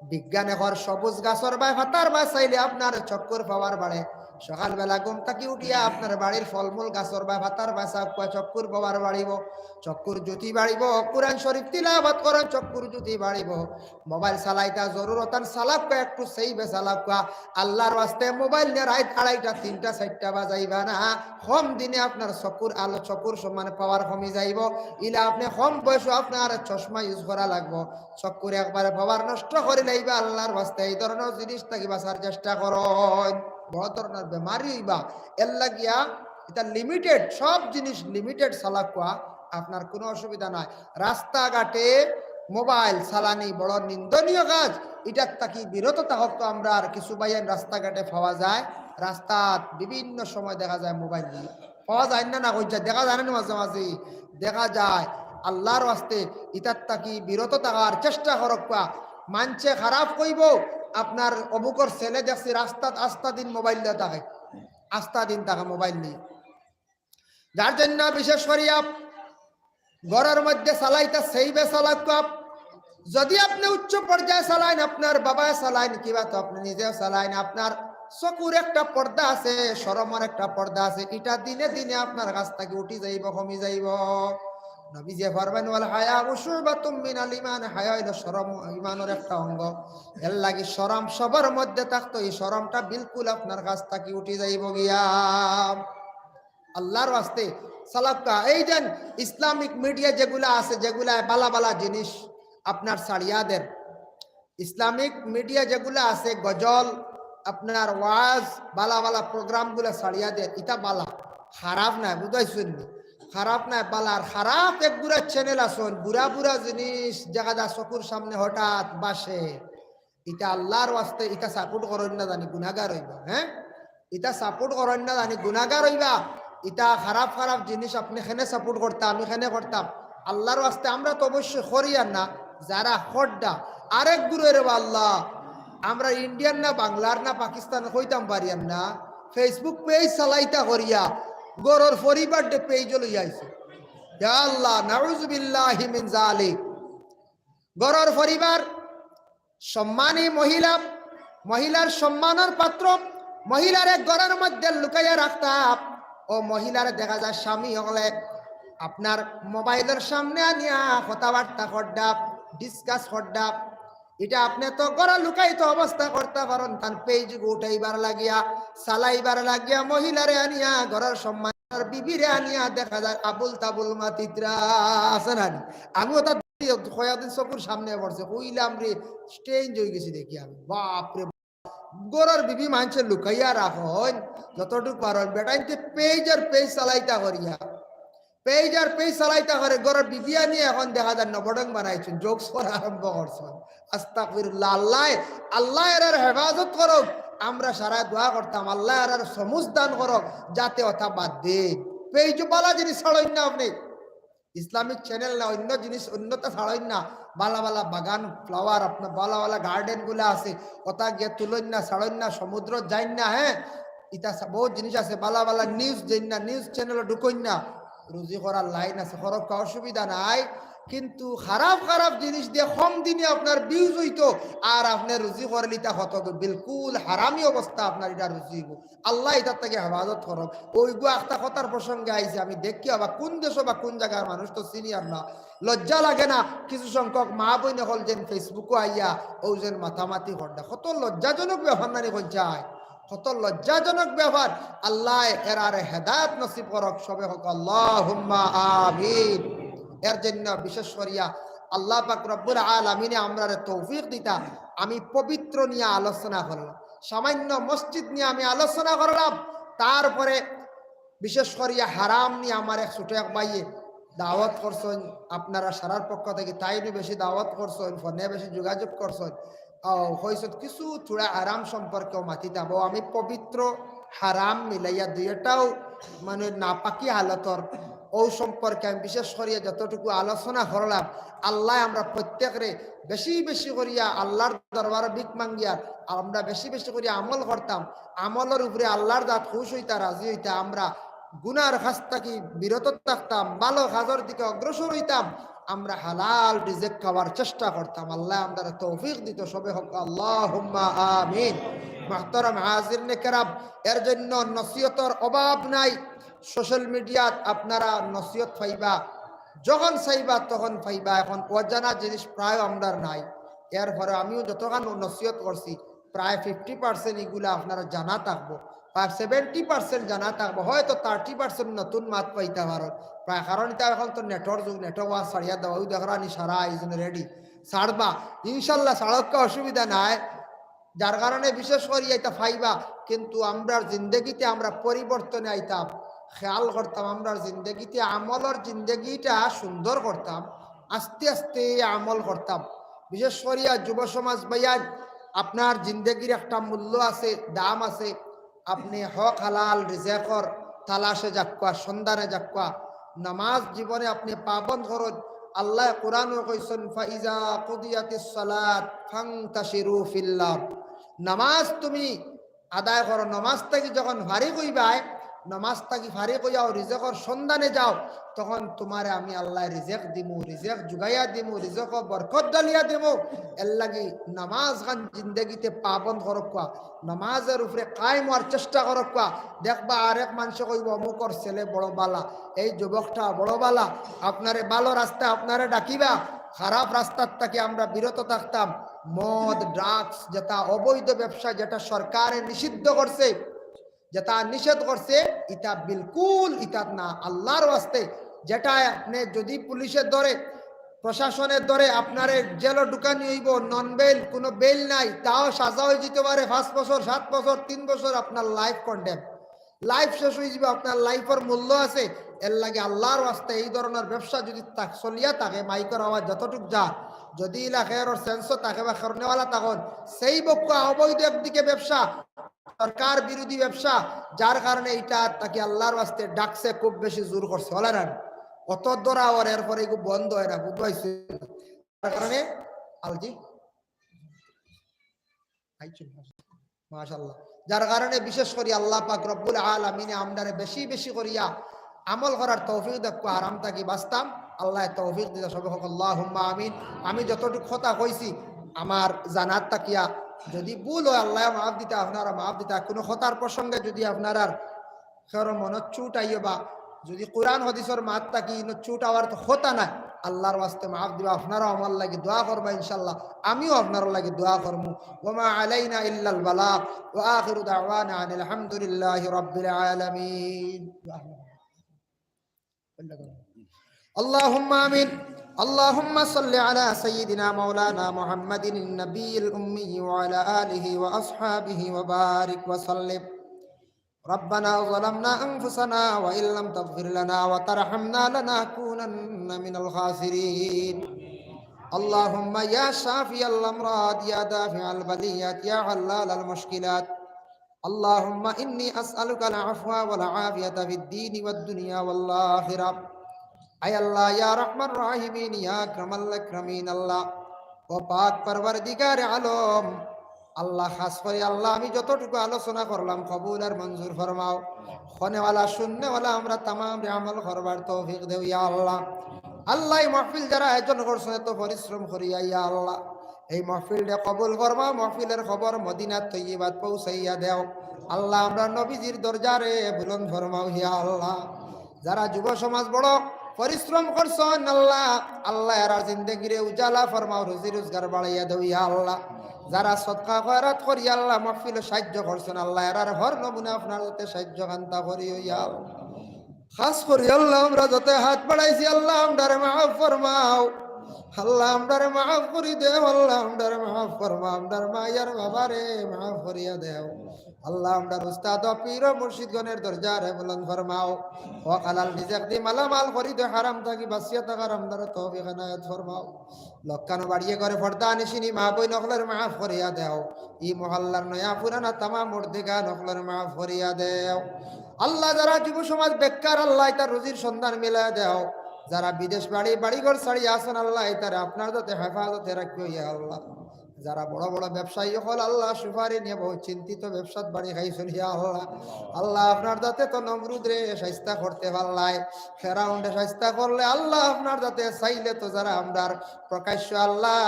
বিজ্ঞানে কর সবুজ গাছর বায়, পাতার বায় চাইলে আপনার চক্ষুর power বাড়ে। সকালবেলা ঘুম থাকি উঠিয়া আপনার বাড়ির ফলমূল গাছর বা পাতার বা চাউক্কা, চক্ষুর পাওয়ার বাড়িবো, চক্ষুর জ্যোতি বাড়িবো। কোরআন শরীফ তিলাওয়াত করইন, চক্ষুর জ্যোতি বাড়িবো। মোবাইল চালাইতা জরুরতান চালাউক্কা, একটু সেইবে চালাউক্কা। আল্লাহর ওয়াস্তে মোবাইল নিয়া রাইত আড়াইটা, তিনটা, চাইরটা বাজাইবা না। কম দিনে আপনার চক্ষুর আলো, চক্ষুর সমান পাওয়ার কমি যাইবো। ইলা আপনে কম বয়সো আপনার চশমা ইউজ করা লাগবো। চক্ষুর একবারে পাওয়ার নষ্ট করি লাইবা আল্লাহর ওয়াস্তে। এই ধরনর জিনিস থাকি বাঁচার চেষ্টা করইন। বড় ধরনর বেমারি অইবা। এর লাগিয়া ইতা লিমিটেড, সব জিনিস লিমিটেড চালাউক্কা, আপনার কুনু অসুবিধা নাই। রাস্তাঘাটে মোবাইল চালানি বড় নিন্দনীয় কাজ। ইটার থাকি বিরত থাকউক্কা। আমরার কিছু ভাইয়াইন রাস্তাঘাটে পাওয়া যায়, রাস্তাত বিভিন্ন সময় দেখা যায় মোবাইল নিয়া। পাওয়া যায় না, না কইছে, দেখা যায় না নি মাঝে মাঝে? দেখা যায়। আল্লাহর ওয়াস্তে ইতার থাকি বিরত থাকার চেষ্টা করউক্কা। মানষে খারাপ কইবো, আপনার অমুকর ছেলে দেখছি রাস্তাত আস্তা দিন মোবাইল লইয়া থাকে, আস্তা দিন থাকে মোবাইল নিয়া। যার জন্য বিশেষ করিয়া ঘরর মধ্যে চালাইতা সেইবে চালাউক্কা। যদি আপনে উচ্চ পর্যায়ে চালাইন, আপনার বাবায় চালাইন, কিবা তো আপনে নিজেও চালাইন, আপনার চক্ষুর একটা পর্দা আছে, শরমর একটা পর্দা আছে, ইটা দিনে দিনে আপনার কাছ থাকি উঠি যাইবো, কমি যাইবো। নবীজিয়ে ফরমাইন, "ওয়াল হায়াউ শুবাতুম মিনাল ঈমান", হায়া অইলো শরম, ঈমানর একটা অঙ্গ। এর লাগি শরম সবর মধ্যে থাকতো, ই শরমটা বিলকুল আপনার কাছ থাকি উঠি যাইবো গিয়া। আল্লাহর ওয়াস্তে চালাউক্কা। এই যেন ইসলামিক মিডিয়া যেগুলা আছে, যেগুলা বালা বালা জিনিস আপনার ছাড়িয়া দের, ইসলামিক মিডিয়া যেগুলা আছে, গজল, আপনার ওয়াজ, বালা বালা প্রোগ্রামগুলা ছাড়িয়া দের, ইতা বালা, খারাপ নায়, বুঝাইছইন নি? খারাপ নায়, বালা। আর খারাপ এক গুড়া চ্যানেল আছইন, বুরা বুরা জিনিস দেখা যায় চক্ষুর সামনে হঠাৎ বাসে, ইতা আল্লাহর ওয়াস্তে ইতা সাপোর্ট করইন না জানি গুনাগার অইবা, হ্যাঁ? ইতা সাপোর্ট করইন না জানি গুনাগার অইবা। ইতা খারাপ খারাপ জিনিস আপনে কেনে সাপোর্ট করতা, আমি কেনে করতাম? আল্লাহর ওয়াস্তে আমরা তো অবশ্যই করিয়ার না, যারা কররা। আরেক গুরু রে বা আল্লাহ, আমরা ইন্ডিয়ার না, বাংলার না, পাকিস্তান কইতাম পারিয়ার না, Facebook পেজ চালাইতা করিয়া ঘরর পরিবার দে পেজ লইয়া আইছে। ইয়া আল্লাহ, নাউজুবিল্লাহি মিন জালিক। ঘরর পরিবার, সম্মানী মহিলা, মহিলার সম্মানর পাত্র, মহিলারে ঘরর মধ্যে লুকাইয়া রাখতা। ও মহিলারে দেখা যায় স্বামী অকলে আপনার মোবাইলর সামনে আনিয়া কথাবার্তা কররা, ডিসকাস কররা। ইটা আপনে তো ঘরো লুকায়িত অবস্থা করতা পারইন, তান পেজ উঠাইবার লাগিয়া, চালাইবার লাগিয়া মহিলারে আনিয়া ঘরর সম্মান আর বিবিরে আনিয়া দেখা যায় আবুল তাবুল মাতিত্রা আছে না নি? আমিও তার কয়েকদিন চকুর সামনে পড়ছে, কইলাম রে, স্ট্রেঞ্জ অই গেছি দেখি আমি, বাপ রে বাপ। ঘরর বিবি মানষে লুকাইয়া রাখইন, যতটুক পারইন, বেটাইন্তে পেজ আর পেজ চালাইতা করিয়া, পেজ আর পেজ চালাইতা করে, ঘরর বিবি আনিয়া এখন দেখা যায় নবডং বানাইছইন, জোকস করা আরম্ভ করছইন। আস্তাগফিরুল্লাহ। আল্লাহ, আল্লাহ এরার হেফাজত করউক। আমরা সারা দোয়া করতাম, আল্লাহ এরার সমুজ দান করউক, যাতে অতা বাদ দেইন। পেজ বালা জিনিস ছাড়ইন না আপনে। ইসলামিক চ্যানেল না, অন্য জিনিস, অন্যতা ছাড়ইন না। বালা বালা বাগান, ফ্লাওয়ার, আপনার বালা বালা গার্ডেন গুলা আছে, অতা গিয়া তুলইন না, ছাড়ইন না, সমুদ্র যাইন না, হ্যাঁ? ইতা সা-, বহুত জিনিস আছে, বালা বালা নিউজ দেইন না, নিউজ চ্যানেলো ঢুকইন না। রুজি করার লাইন আছে, করউক্কা, অসুবিধা নাই। কিন্তু খারাপ খারাপ জিনিস দিয়া কম দিনে আপনার ভিউজ অইতো, আর আপনে রুজি করলে ইতা কত বিলকুল হারামি অবস্থা আপনার ইটা রুজি অইবো। আল্লাহ ইতার থাকি হেফাজত করউক। ওইগু আখতা কথার প্রসঙ্গে আইছে, আমি দেখি আবার কোন দেশো বা কোন জাগার মানুষ তো চিনিয়ার না। লজ্জা লাগে না? কিছু সংখ্যক মা বইন অকল যেন Facebook-ও আইয়া অউ যেন মাতামাতি কররা, কত লজ্জাজনক ব্যাপার না নি কইন চাই? কত লজ্জাজনক ব্যাপার। আল্লাহ এরারে হেদায়েত নসিব করউক, সবে কউক আল্লাহুম্মা আমিন। এর জন্য বিশেষ করিয়া আল্লাহ পাক রব্বুল আলামিনে আমরারে তৌফিক দিতা। আমি পবিত্র নিয়া আলোচনা করলাম, সামান্য মসজিদ নিয়া আমি আলোচনা করলাম, তারপরে বিশেষ করিয়া হারাম নিয়া আমার এক ছোট এক ভাইয়ে দাওয়াত করছইন, আপনারা সারার পক্ষ থাকি তাইনও বেশি দাওয়াত করছইন, ফোনে বেশি যোগাযোগ করছইন। আও, কইছইন কিছু থুড়া হারাম সম্পর্কেও মাতিতাম। অউ আমি পবিত্র, হারাম মিলাইয়া দুইটাও মানে নাপাকি হালতর, অউ সম্পর্কে আমি বিশেষ করিয়া যতটুকু আলোচনা করলাম, আল্লায় আমরা প্রত্যেকরে বেশি বেশি করিয়া আল্লার দরবারো ভিক মাঙ্গিয়ার আমরা বেশি বেশি করিয়া আমল করতাম, আমলর উপরে আল্লার জাত খুশ অইতা, রাজি অইতা, আমরা গুনার কাজ থাকি বিরত থাকতাম, ভালা কাজর দিকে অগ্রসর অইতাম, আমরা হালাল রিজিক খাওয়ার চেষ্টা করতাম। আল্লায় আমরারে তৌফিক দিতো, সবে কউক আল্লাহুম্মা আমিন। মুহতারাম হাজিরিনে কেরাম, এর জন্য নসিহতর অভাব নাই। সোশ্যাল মিডিয়াত আপনারা নসিহত পাইবা, যখন চাইবা তখন পাইবা। এখন অজানা জিনিস প্রায় আমরার নাই। এরপরে আমিও যতখান নসিহত করছি, প্রায় ফিফটি পার্সেন্ট ইগুলা আপনারা জানা থাকবো, বা সেভেন্টি পার্সেন্ট জানা থাকবো, হয়তো থার্টি পার্সেন্ট নতুন মাত পাইতা পারো। প্রায় কারণ ইতা এখন তো নেটর যুগ, নেটর ওয়াজ ছাড়িয়া দেওয়া, ওই দেখরা নি সারা আয়োজন রেডি, ছাড়বা, ইনশাল্লাহ ছাড়ক্কা, অসুবিধা নাই। যার কারণে বিশেষ করি ইতা পাইবা, কিন্তু আমরার জিন্দেগিতে আমরা পরিবর্তনে আইতাম, খেয়াল করতাম, আমরার জিন্দেগিতে আমলর জিন্দেগিটা সুন্দর করতাম, আস্তে আস্তে আমল করতাম। বিশেষ করিয়া যুব সমাজ ভাইয়াইন, আপনার জিন্দেগির একটা মূল্য আছে, দাম আছে। আপনে হক হালাল রিজেকর তালাশে যাউক্কা, সন্ধানে যাউক্কা। নামাজ জীবনে আপনে পাবন্দ করইন। আল্লায় কোরআনো কইছইন, "ফাইজা কুদিয়াতিস সালাত ফান্তাশিরু ফিল আরদ।" নামাজ তুমি আদায় করো, নামাজ থাকি যখন ফারিগ অইবায়, নামাজ থাকি ফারিগ অইয়াও রিজেকর সন্ধানে যাও, তখন তুমারে আমি আল্লায় রিজেক দিমু, রিজেক জুগাইয়া দিমু, রিজেকো বরকত ডালিয়া দিমু। এরলাগি নামাজ খান জিন্দেগিতে পাবন্দ করউক্কা, নামাজর উপরে কায়েম অওয়ার চেষ্টা করউক্কা। দেখবা আরেক মানষে কইবো, "অমুকর ছেলে বড় বালা, এই যুবকটা বড় বালা।" আপনারে ভালো রাস্তায় আপনারে ডাকিবা, খারাপ রাস্তার থাকি আমরা বিরত থাকতাম। মদ, ড্রাগস, যেটা অবৈধ ব্যবসা, যেটা সরকারে নিষিদ্ধ করছে, যেটা নিষেধ করছে, ইতা বিলকুল ইতা না। আল্লাহর ওয়াস্তে, যেটা আপনে যদি পুলিশে ধরে, প্রশাসনে ধরে, আপনারে জেলো ঢুকানি অইবো, নন বেইল, কুনু বেইল নাই, তাও সাজা অইযিতো পারে পাঁচ বছর, সাত বছর, তিন বছর, আপনার লাইফ কন্ডেম, লাইফ শেষ অইযিবো, আপনার লাইফর মূল্য আছে। এরলাগি আল্লাহর ওয়াস্তে এই ধরনর ব্যবসা যদি থাক-, চলিয়া থাকে, মাইকর আওয়াজ যতটুক যার, যদি ইলা খেরর সেন্সও থাকে বা খেরনেওয়ালা থাকইন, সেই বক্কা অবৈধ একদিকে ব্যবসা, সরকার বিরোধী ব্যবসা, যার কারণে ইটা থাকি আল্লাহর ওয়াস্তে ডাকছে, খুব বেশি জোর করছে, অলা না? অত ধরা অর, এরপরে এগু বন্ধ অয় না, বুঝবাইছে? যার কারণে আলজি আইছো। মাশাআল্লাহ। যার কারণে বিশেষ করি আল্লাহ পাক রব্বুল আলামিনে আমরারে বেশি বেশি করিয়া আমল করার তৌফিক দেউক্কা, হারাম থাকি বাঁচতাম। আল্লায় তৌফিক দিতা সবে কউক্কা, আল্লাহুম্মা আমিন। আমি যতটুক কথা কইছি, আমার জানার থাকিয়া যদি ভুল অয়, আল্লায় মাফ দিতা, আপনারা মাফ দিতা। কুনু কথার প্রসঙ্গে যদি আপনারার কারো মনো চুট আইয়ো বা যদি কোরআন হাদিসর মাত থাকি ইনো চুট আওয়ার তো কথা নাই, আল্লাহর ওয়াস্তে মাফ দিবা। আপনারাও আমার লাগি দোয়া করবা ইনশাআল্লাহ, আমিও আপনারার লাগি দোয়া করমু। ওয়া মা আলাইনা ইল্লাল বালাগ। ওয়া আখিরু দাওয়ানা আনিল হামদুলিল্লাহি রাব্বিল আলামিন। اللهم آمين. اللهم صل على سيدنا مولانا محمد النبي الأمي وعلى آله وأصحابه وبارك وسلم. ربنا ظلمنا أنفسنا وإن لم تغفر لنا وترحمنا لنكونن من الخاسرين. اللهم يا شافي الأمراض، يا دافع البليات، يا حلال المشكلات، اللهم إني أسألك العفو والعافية في الدين والدنيا والآخرة. আয় আল্লাহ, ইয়া রহমান রাহিমিন, ইয়া আকরামাল আকরামিন, আল্লাহ, ও পাক পরওয়ারদিগারে আলম, আল্লাহ, খাস করি আল্লাহ, আমি যতটুকু আলোচনা করলাম, কবুল আর মঞ্জুর ফরমাও। হুননেওয়ালা, শুননেওয়ালা, আমরা তামামরে আমল করবার তৌফিক দেও, ইয়া আল্লাহ। আল্লাহ, এই মাহফিল যারা আয়োজন করছইন, এত পরিশ্রম করিয়া, ইয়া আল্লাহ, এই মাহফিলরে কবুল ফরমাও, মাহফিলর খবর মদিনা তৈয়বাত পৌঁছাইয়া দেও। আল্লাহ, আমরার নবীজির দরজারে বুলন্দ ফরমাও, ইয়া আল্লাহ। যারা যুব সমাজ বড় পরিশ্রম করছইন আল্লাহ, আল্লাহ এরার জিন্দেগিরে উজালা ফরমাও, রুজি রোজগার বাড়াইয়া দেও ইয়া আল্লাহ। যারা সদকা খয়রাত করি আল্লাহ, মাহফিলো সাহায্য করছইন আল্লাহ, এরার হর নমুনা আপনার যাতে সাহায্য কান্তা করিও ইয়া আল্লাহ। খাস করি আল্লাহ, আমরা যতে হাত বাড়াইছি আল্লাহ, আমরারে মাফ ফরমাও। আল্লাহ, আমরারে মাফ করি দেও, আল্লাহ, আমরারে মাফ ফরমাও, আমরার মা আর বাবারে মাফ করিয়া দেও। আল্লাহ, আমরার উস্তাদ ও পীর ও মুর্শিদগণের দরজারে বুলন্দ ফরমাও। ও হালাল রিজিক দি মালামাল করি দেও, হারাম থাকি বাঁচিয়া থাকার আমরারে তৌফিক এনায়েত ফরমাও। লক্কানো বাড়িয়ে ঘরে পর্দানিশিন মা বইন অকলরে মাফ করিয়া দেও। ই মহল্লার নয়া পুরানা তামাম মুর্দেগান অকলরে মাফ করিয়া দেও। আল্লাহ, যারা যুব সমাজ বেকার, আল্লাহ, ইতার রুজির সন্ধান মিলাইয়া দেও। যারা বিদেশ বাড়ি, বাড়িঘর ছাড়িয়া আছইন, আল্লাহ, ইতারে আপনার যাতে হেফাজতে রাখিও, ইয়া আল্লাহ। যারা বড় বড় ব্যবসায়ী অকল আল্লাহ সুপারি নিয়া বহুত চিন্তিত, ব্যবসাত বাড়ি খাইছইন ইয়া আল্লাহ। আল্লাহ আপনার দাতে তো নমরুদরে শাইস্তা করতে পারলায়, ফেরাউনরে শাইস্তা করলে আল্লাহ আপনার দাতে চাইলে তো যারা আমরার প্রকাশ্য আল্লাহ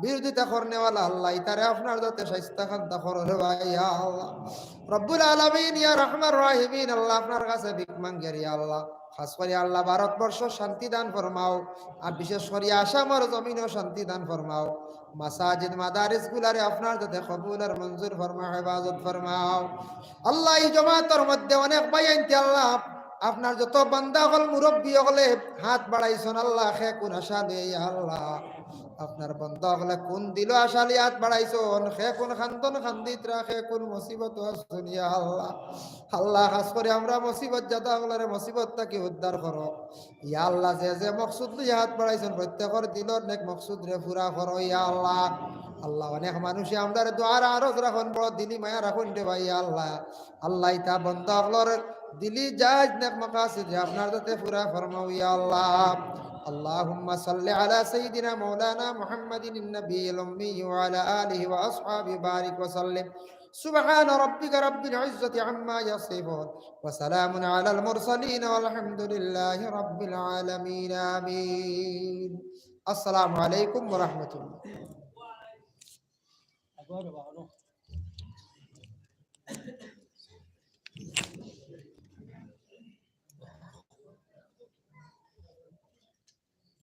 বিরোধিতা করনেওয়ালা আল্লাহ ইতারে আপনার দাতে শাইস্তা খান্তা করো রে ভাই ইয়া আল্লাহ। রব্বুল আলামিন ইয়া রহমান রাহিমিন আল্লাহ আপনার কাছে ভিক মাঙ্গিয়ার ইয়া আল্লাহ। খাস করি আল্লাহ ভারতবর্ষ শান্তি দান ফরমাও, আর বিশেষ করি আসামর জমিনও শান্তি দান ফরমাও। মাসাজিদ মাদারিস গুলারে আপনার দাতে কবুল আর মঞ্জুর ফরমাও, হেফাজত ফরমাও। আল্লাহ এই জমাতর মধ্যে অনেক ভাইয়াইন্তে আল্লাহ আপনার যত বান্দা অকল মুরব্বী অকলে হাত বাড়াইছইন আল্লাহ, কে কুন আশা লইয়া ইয়া আল্লাহ। আপনার বান্দা অকলে কুন দিলো আশা লইয়া হাত বাড়াইছইন, কে কুন খান্দন খান্দিত্রা, কে কুন মুসিবত আছইন ইয়া আল্লাহ। আল্লাহ খাস করি আমরা মুসিবত জাদা অকলরে মুসিবত থাকি উদ্ধার করো। ইয়া আল্লাহ, যে যে মকসুদ লইয়া হাত বাড়াইছইন, প্রত্যেকর দিলর নেক মকসুদরে পুরা করো, ইয়া আল্লাহ। আল্লাহ, অনেক মানুষে আমরার দোয়ার আরজ রাখইন, বড় দিলি মায়া রাখইন রে ভাই, ইয়া আল্লাহ। আল্লাহ, ইতা বান্দা অকলর দিলি জায়েজ নেক মাকাসিদরে আপনার দাতে পুরা ফরমাও, ইয়া আল্লাহ। اللهم صل على سيدنا مولانا محمد النبي الأمي وعلى آله وأصحابه بارك وسلم. سبحان ربك رب العزة عما يصفون. وسلام على المرسلين والحمد لله رب العالمين. آمين. السلام عليكم ورحمة الله.